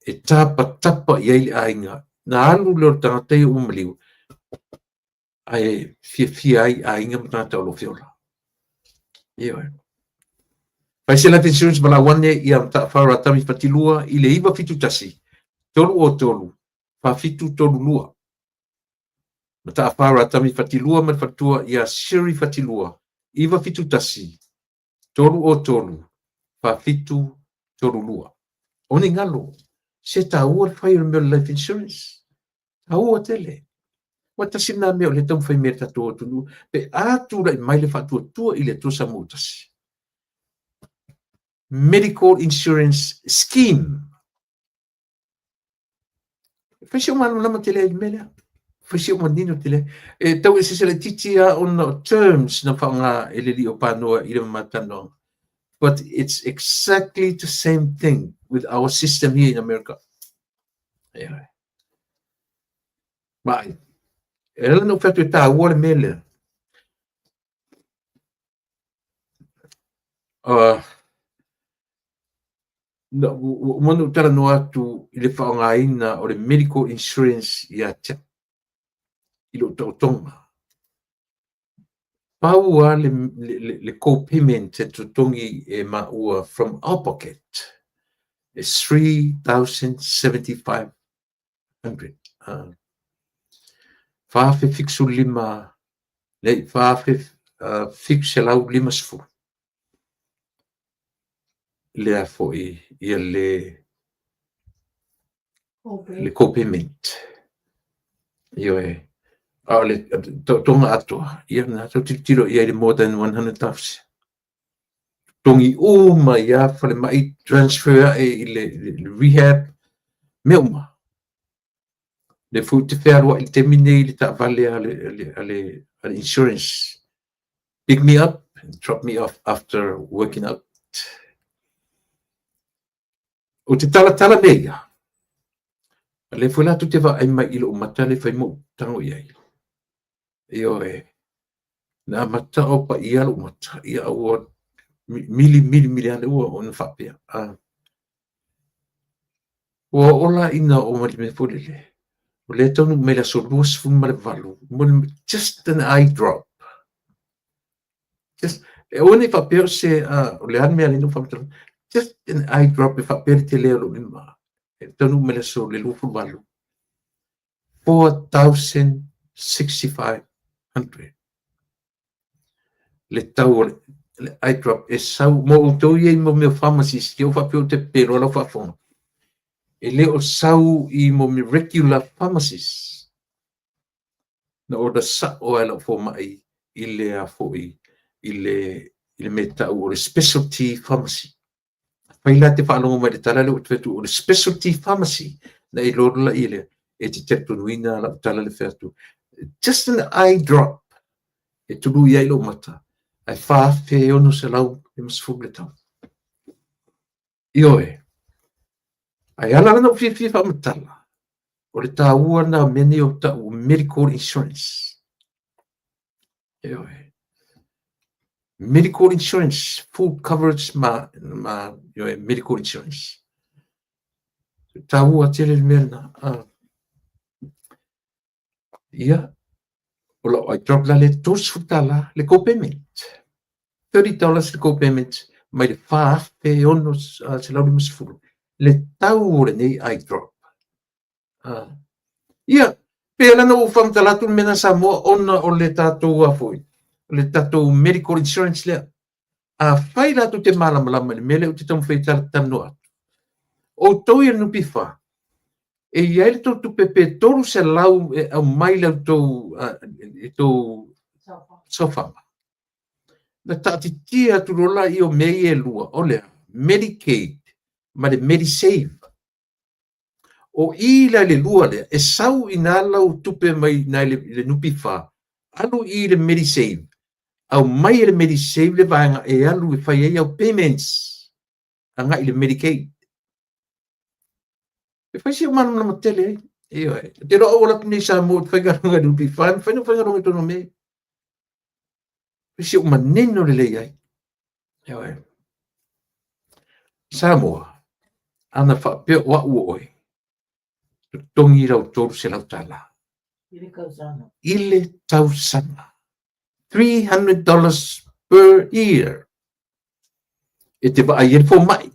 e tapatapa i ai le aiga. Na alu lea o le tagata ia ua maliu, ae fiafia ai aiga ma tagata o lo o feola. Ioe. Fai se life insurance valaau ane ia Mata'afa Ratami Fatilua i le 971 303 4732. Mata'afa Ratami Fatilua ma le faletua ia Siri Fatilua 971 303 4732. O ni galo, se taua le fai o le mea o le life insurance. Taua tele. Ua tasi lena mea o lea e taumafai mai e le tatou atunuu, pe a tulai mai le faatuatua i le Atua Samoa tasi. Medical Insurance Scheme. E fai si ou malamalama tele ai i le mea lea. Fai si ou manino tele ai. E tau eseese laitiiti lava ona o terms na faaaoga e le alii o Panoa i le ma talanoaga. But it's exactly the same thing with our system here in America. Ioe. Ma, e ala ona ou fai atu e taua le mea lea. Ua uma ona ou talanoa atu i le faaaogaina o le medical insurance ia te au i lou taotoga. Pau lava le co-payment e totogi e maua from our pocket e $3,075. 4,075, leai, 4,750 le a foi ia le le co-payment. Ioe. A o le taotoga atoa, ia na tau tilotilo i ai le more than 100,000. Totogi uma ai lava falemai, transfer ae i le rehab, mea uma. O lea foi ou te fealuai i le taimi lenei i le taavale a le insurance. Pick me up and drop me off after working out. Ou te talatala mea ia. A lea foi la tou te vaai mai i lou mata lea e fai ma ou tago i ai. Ioe. Na amata o paia lou mata, ia ua mili mili mili lava lea ua ona faapea. Ua oo la ina oo mai le mea foi lele, o lea e taunuu mai le aso 28, just an eye drop. Just, e aua ne i faapea o se, o le a le mea lea na ou faamatala, just an eye drop e faapea le tele o lou lima. E taunuu mai le aso le 28, 4,6500 le tau o le eye drop e sau mo outou ia i mo mea o pharmacies, te ou faapea ou te pepelo lau faafofoga. E le o sau i mo mea regular pharmacies. Na order sao lava e lau fomai i le a foi i le i le mea tau o le specialty pharmacy. Afai la e te faalogo mai i le tala lea ua ou fai atu o le specialty pharmacy, na e iloa loa lea, e te talitonuina lau tala lea e fai atu. Just an eye drop e tului ai lou mata, ae $4,650 le tau. Ioe. Ae ala la ona ou fiafia faamatala, o le taua lena o mea nei o tau medical insurance. Ioe. Medical insurance, full coverage ma, ma ioe, medical insurance. Taua tele le mea lena. Ia, o lau eye drop la lea $30 le co-payment. $30 le co-payment mai le 4,650 le tau o lenei eye drop. Ia, pei la ona ou faamatala atu le mea lena Samoa ona o le tatou a foi, o le tatou medical insurance lea. Afai la tou te malamalama i le mea lea ou te taumafai e talanoa atu, outou ia le NPF, e i ai le tou tupe pe 300 e aumai i le tou, i tou saofaga. Na taatitia atu loa laia o mea ia e lua, o le a? Medicaid ma le Medisave. O i la i le lua lea, e sau i ina lau tupe mai i ina i le NPF, alu i le Medisave, aumai e le Medisave le vaega e alu e fai ai au payments agai i le Medicaid. E fai si ou malamalama tele ai. Ioe. Ou te iloa a ou alu atu nei i Samoa ou te faigaluega i le NPF, e mafai ona ou faigaluega i totonu o mea ia. Fai si ou manino lelei ai. Ioe. Samoa, ana faapea o au o oe, totogi lau $300. I le tausaga. I le tausaga. $300 per year. E te vaai ai le fomai,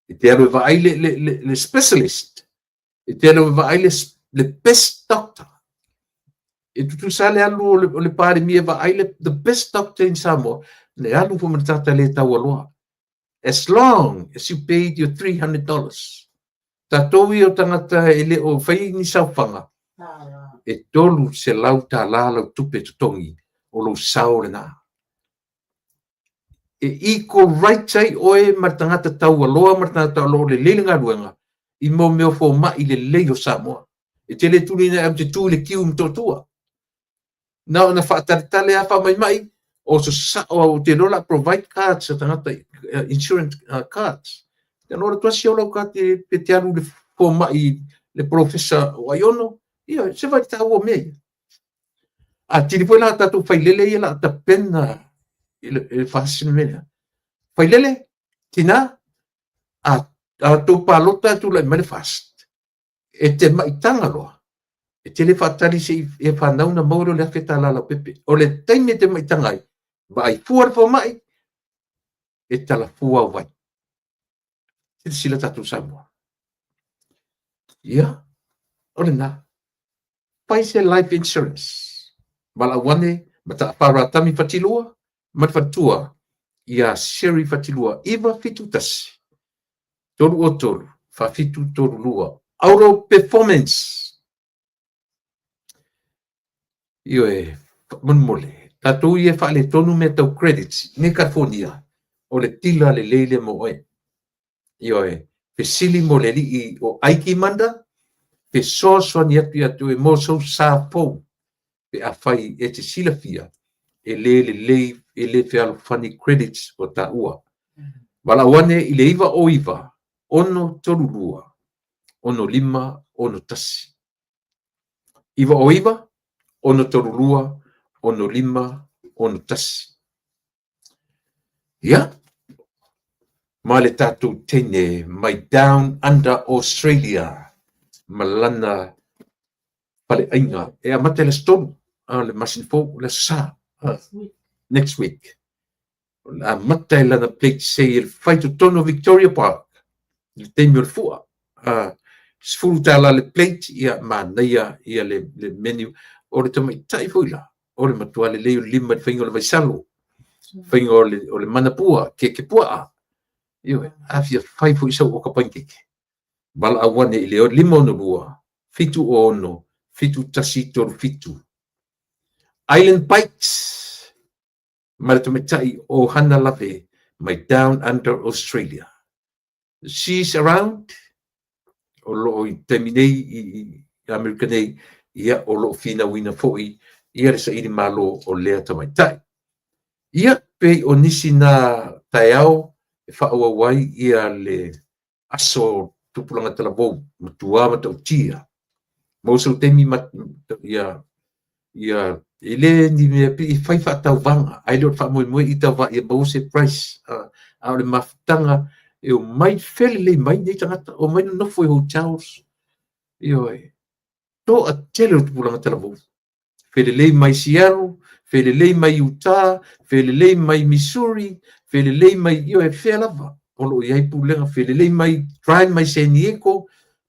e te alu e vaai le specialist, e te alu e vaai le best doctor. E tutusa le alu o le Palemia e vaai le the best doctor in Samoa, le alu foi ma le tagata le taualoa. As long as you paid your $300. Tatou ia o tagata e le o fai ni saofaga, e $300 lau tupe totogi, o lou sao lena. E equal rights ai oe ma le tagata taualoa ma le tagata o lo o lelei le galuega i mo mea o fomai lelei o Samoa. E te le tuliina e alu te tu i le kiu i Motootua. Na ona faataletale lava faamaimai, oso sao au, ou te iloa o le a provide cards a tagata, insurance cards. Ia ona o atu lava sio lau card pe te alu i le fomai le polofesa o Aiono, ia se vaai taua o mea ia. Atili foi la tatou failele ia o le a tapena i le FAST le mea lea. Failele, tina, a outou palota e tulai mai le FAST, e te maitaga loa, e te le faatali se i e fanau ona maua lea o le $1,000 leaupepe. O le taimi e te maitaga ai, vaai fua le fomai, e talafua au vai. Silasila tatou Samoa. Ia, o lena. Fai se life insurance. Valaau ane Mataafa Ratami Fatilua ma le faletua ia Sherry Fatilua 971 303 4732. Auto Performance. Ioe, faamolemole, tatou ia e faaletonu mea tau credits nei California, o le tila lelei lea mo oe. Ioe, fesili mo le alii o Aiki Manda, fesoasoani atu ia te oe mo sou sa fou, pe afai e te silafia e le lelei, e le fealofani credits o taua. Valaau ane i le 909 632 6561. 909 632 6561. Ia, ma le tatou teine mai Down Under Australia ma lana faleaiga e amata i le aso 3 o le masina fou, le aso Sa, next week. O le amata i lana plate sale fai totonu o Victoria Park i le taimi o le fua. $10 le plate, ia manaia ia le menu. O le tamaitai foi la, o le matua lelei o le lima i le faiga o le vaisalo, faiga o le manapua, keke puaa. Ioe, a fia fai foi sau oka panikeke. Valaau ane i le 562 706 7137. Island Bites ma le tamaitai o Hana Lave mai Down Under Australia. She's around, o lo o i taimi nei i Amerika nei, ia o lo o finauina foi ia le saili malo o lea tamaitai. Ia, pei o nisi na taeao e faaauau ai ia le aso tupulaga talavou, matua matautia. Maua sou taimi ma ia ia e le ni mea pei e fai faatauvaga, ae le o le faamoemoe i tauva ia maua se price, a o le mafutaga e omai felelei mai nei tagata, omai nonofo i hotels, ioe, toatele o tupulaga talavou. Felelei mai Seattle, felelei mai Utah, felelei mai Missouri, felelei mai, ioe, fea lava o lo o i ai pulega, felelei mai, drive mai San Diego,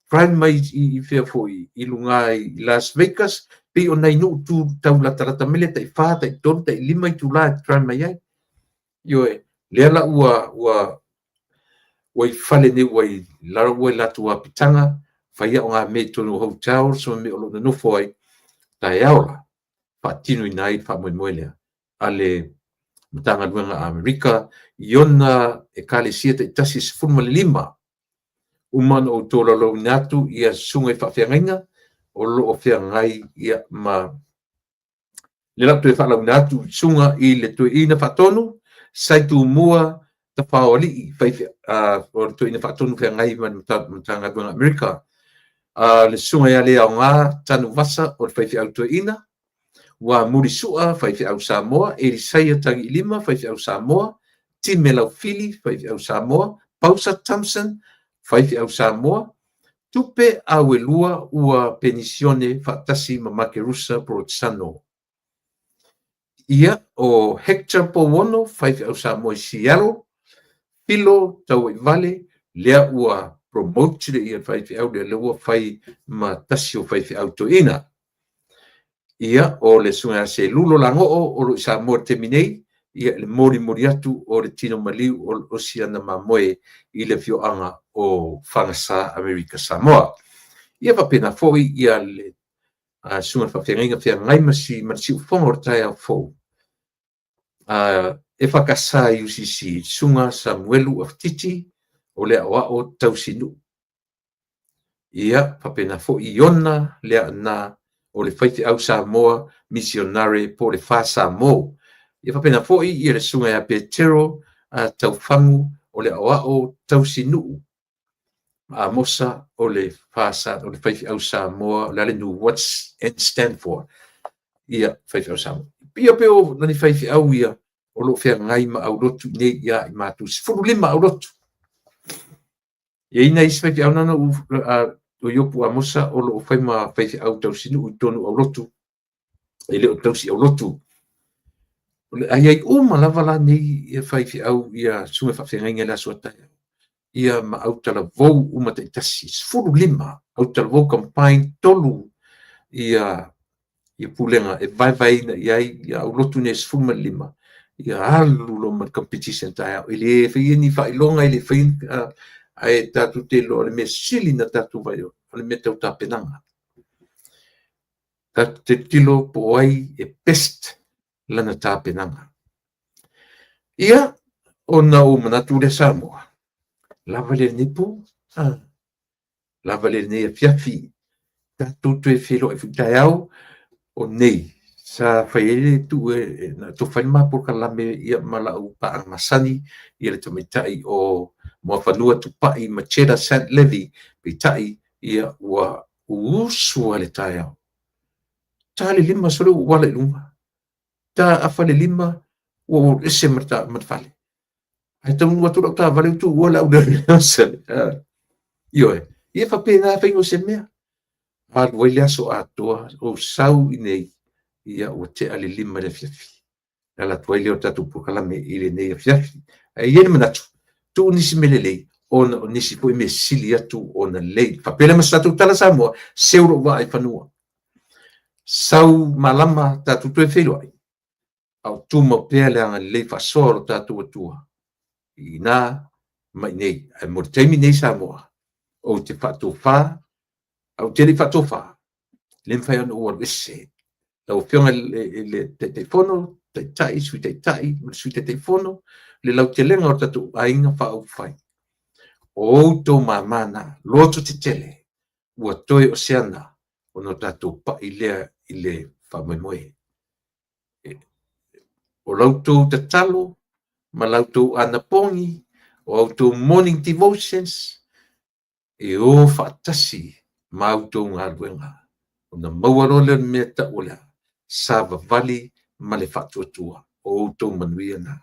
drive mai i fea foi, i luga i Las Vegas, pei o nai nuu tu tau latalata mai lea, tai 4, tai 3, tai 5 itula e drive mai ai. Ioe, lea la ua i fale nei, ua i lalo ua i latou apitaga, fai ao ngā mea i totonu o hotels ma mea o lo o nonofo ai, taeao la, faatinoina ai le faamoemoe lea a le Matagaluega a Amerika i ona ekalesia taitasi e 15. Uma ona ou tolaulauina atu ia susuga i faafeagaiga o lo o feagai ia ma le la ou toe faalauina atu susuga i le Toeaina Faatonu Sai Tumua Tafaoalii o le Toeaina Faatonu feagai ma le Matagaluega Amerika. Le susuga ia Leaoga Tanuvasa o le faifeau toeaina, ua Mulisua faifeau Samoa, Elisaia Tagiilima faifeau Samoa, Time Laufili faifeau Samoa, Pausa Thompson faifeau Samoa, Tupe Auelua ua penisione faatasi ma Makerusa Porotsano. Ia, o Hector Pouono faifeau Samoa i Seattle, Filo Tauaivale lea ua promote le ia faifeau lea, lea ua fai ma tasi o faifeau toeaina. Ia, o le susuga ia Selulo Lagoo o lo o i Samoa i le taimi nei, ia le molimoli atu o le tino maliu o osi ana mamoe i le afioaga o Fagasa Amerika Samoa. Ia faapena foi ia le susuga i le faafeagaiga feagai ma si ma le siufofoga o le taeao fou. EFKS UCC, Susuga Samuelu Afatiti o le Aoao Tausinuu. Ia, faapena foi Iona Leaana o le faifeau Samoa Misionare po o le Fa Samo. Ia faapena foi ia le susuga ia Petero Taufagu o le Aoao Tausinuu. Amosa o le Fa o le faifeau Samoa, o le a le nuu, what's N stand for? Ia, faifeau Samoa. Ia pe o nani faifeau ia o lo o feagai ma aulotu nei ia i matou, 15 aulotu. E i ai nai isi faifeau na ona o Iopu Amosa o lo o fai ma faifeau tausinuu i totonu o aulotu, e le o tausi aulotu. O le a i ai uma lava la nei ia faifeau ia susuga i faafeagaiga i le aso a taeao, ia ma autalavou uma taitasi, 15 autalavou combined, 3 ia pulega e vaevaeina i ai ia aulotu nei 15, ia alu loa ma le competition taeao. E le faia ni faailoga, e le faia, ae tatou te iloa o le mea sili na tatou vaai, o le mea tau tapenaga. Tatou te tilotilo po o ai e best lana tapenaga. Ia, ona ou manatu lea Samoa, lava lea lenei po, lava lea lenei afiafi, tatou toe feiloai foi taeao o nei, sa fai ai le tuu e na tofa ai le ma polokalame ia ma lau paaga masani ia le tamaitai o Muafanua Tupai Macheta Sant Levy, peitai ia ua usu lava le taeao. Ta le 5 sole ua ala i luga. Ta afa le 5 ua ou ese ma le fale. Ae taunuu atu lau taavale ua tuua le au leoleo. Ioe, ia faapena faiga o se mea. Alu ai le aso atoa, ou sau i nei, ia ua tea le 5 i le afiafi. Le ala atu ai lea o le tatou polokalame i lenei afiafi. Ae i ai le manatu, tuu nisi mea lelei, ona o nisi foi mea sili atu ona lelei. Faapea lea ma se tatou tala Samoa, seu lou vaa i fanua. Sau malama tatou toe feiloai, a o tumau pea le agalelei faasoa o lo tatou Atua i ina ma i nei. Ae mo le taimi nei Samoa, ou te faatofa, ae ou te le i faatofa, le mafai ona ou alu ese. Lau Afioga i le Taitaifono, Taitai, Sui Taitai ma le Sui Taitaifono, le lautelega o le tatou aiga faaupufai. O outou mama na, loto tetele, ua toe o se ana ona o tatou pai lea i le faamoemoe. O la outou tatalo ma la outou anapogi, o a outou morning devotions, e o faatasi ma a outou galuega. Ona maua loa lea o le mea e tau o le a? Savavali ma le faatuatua. O outou manuia na.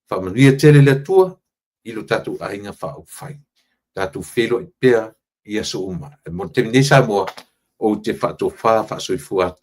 Faamanuia tele le Atua i lo tatou aiga faaupufai. Tatou feiloai pea i aso uma. Mo le taimi nei Samoa, ou te faatofa faasoifua atu.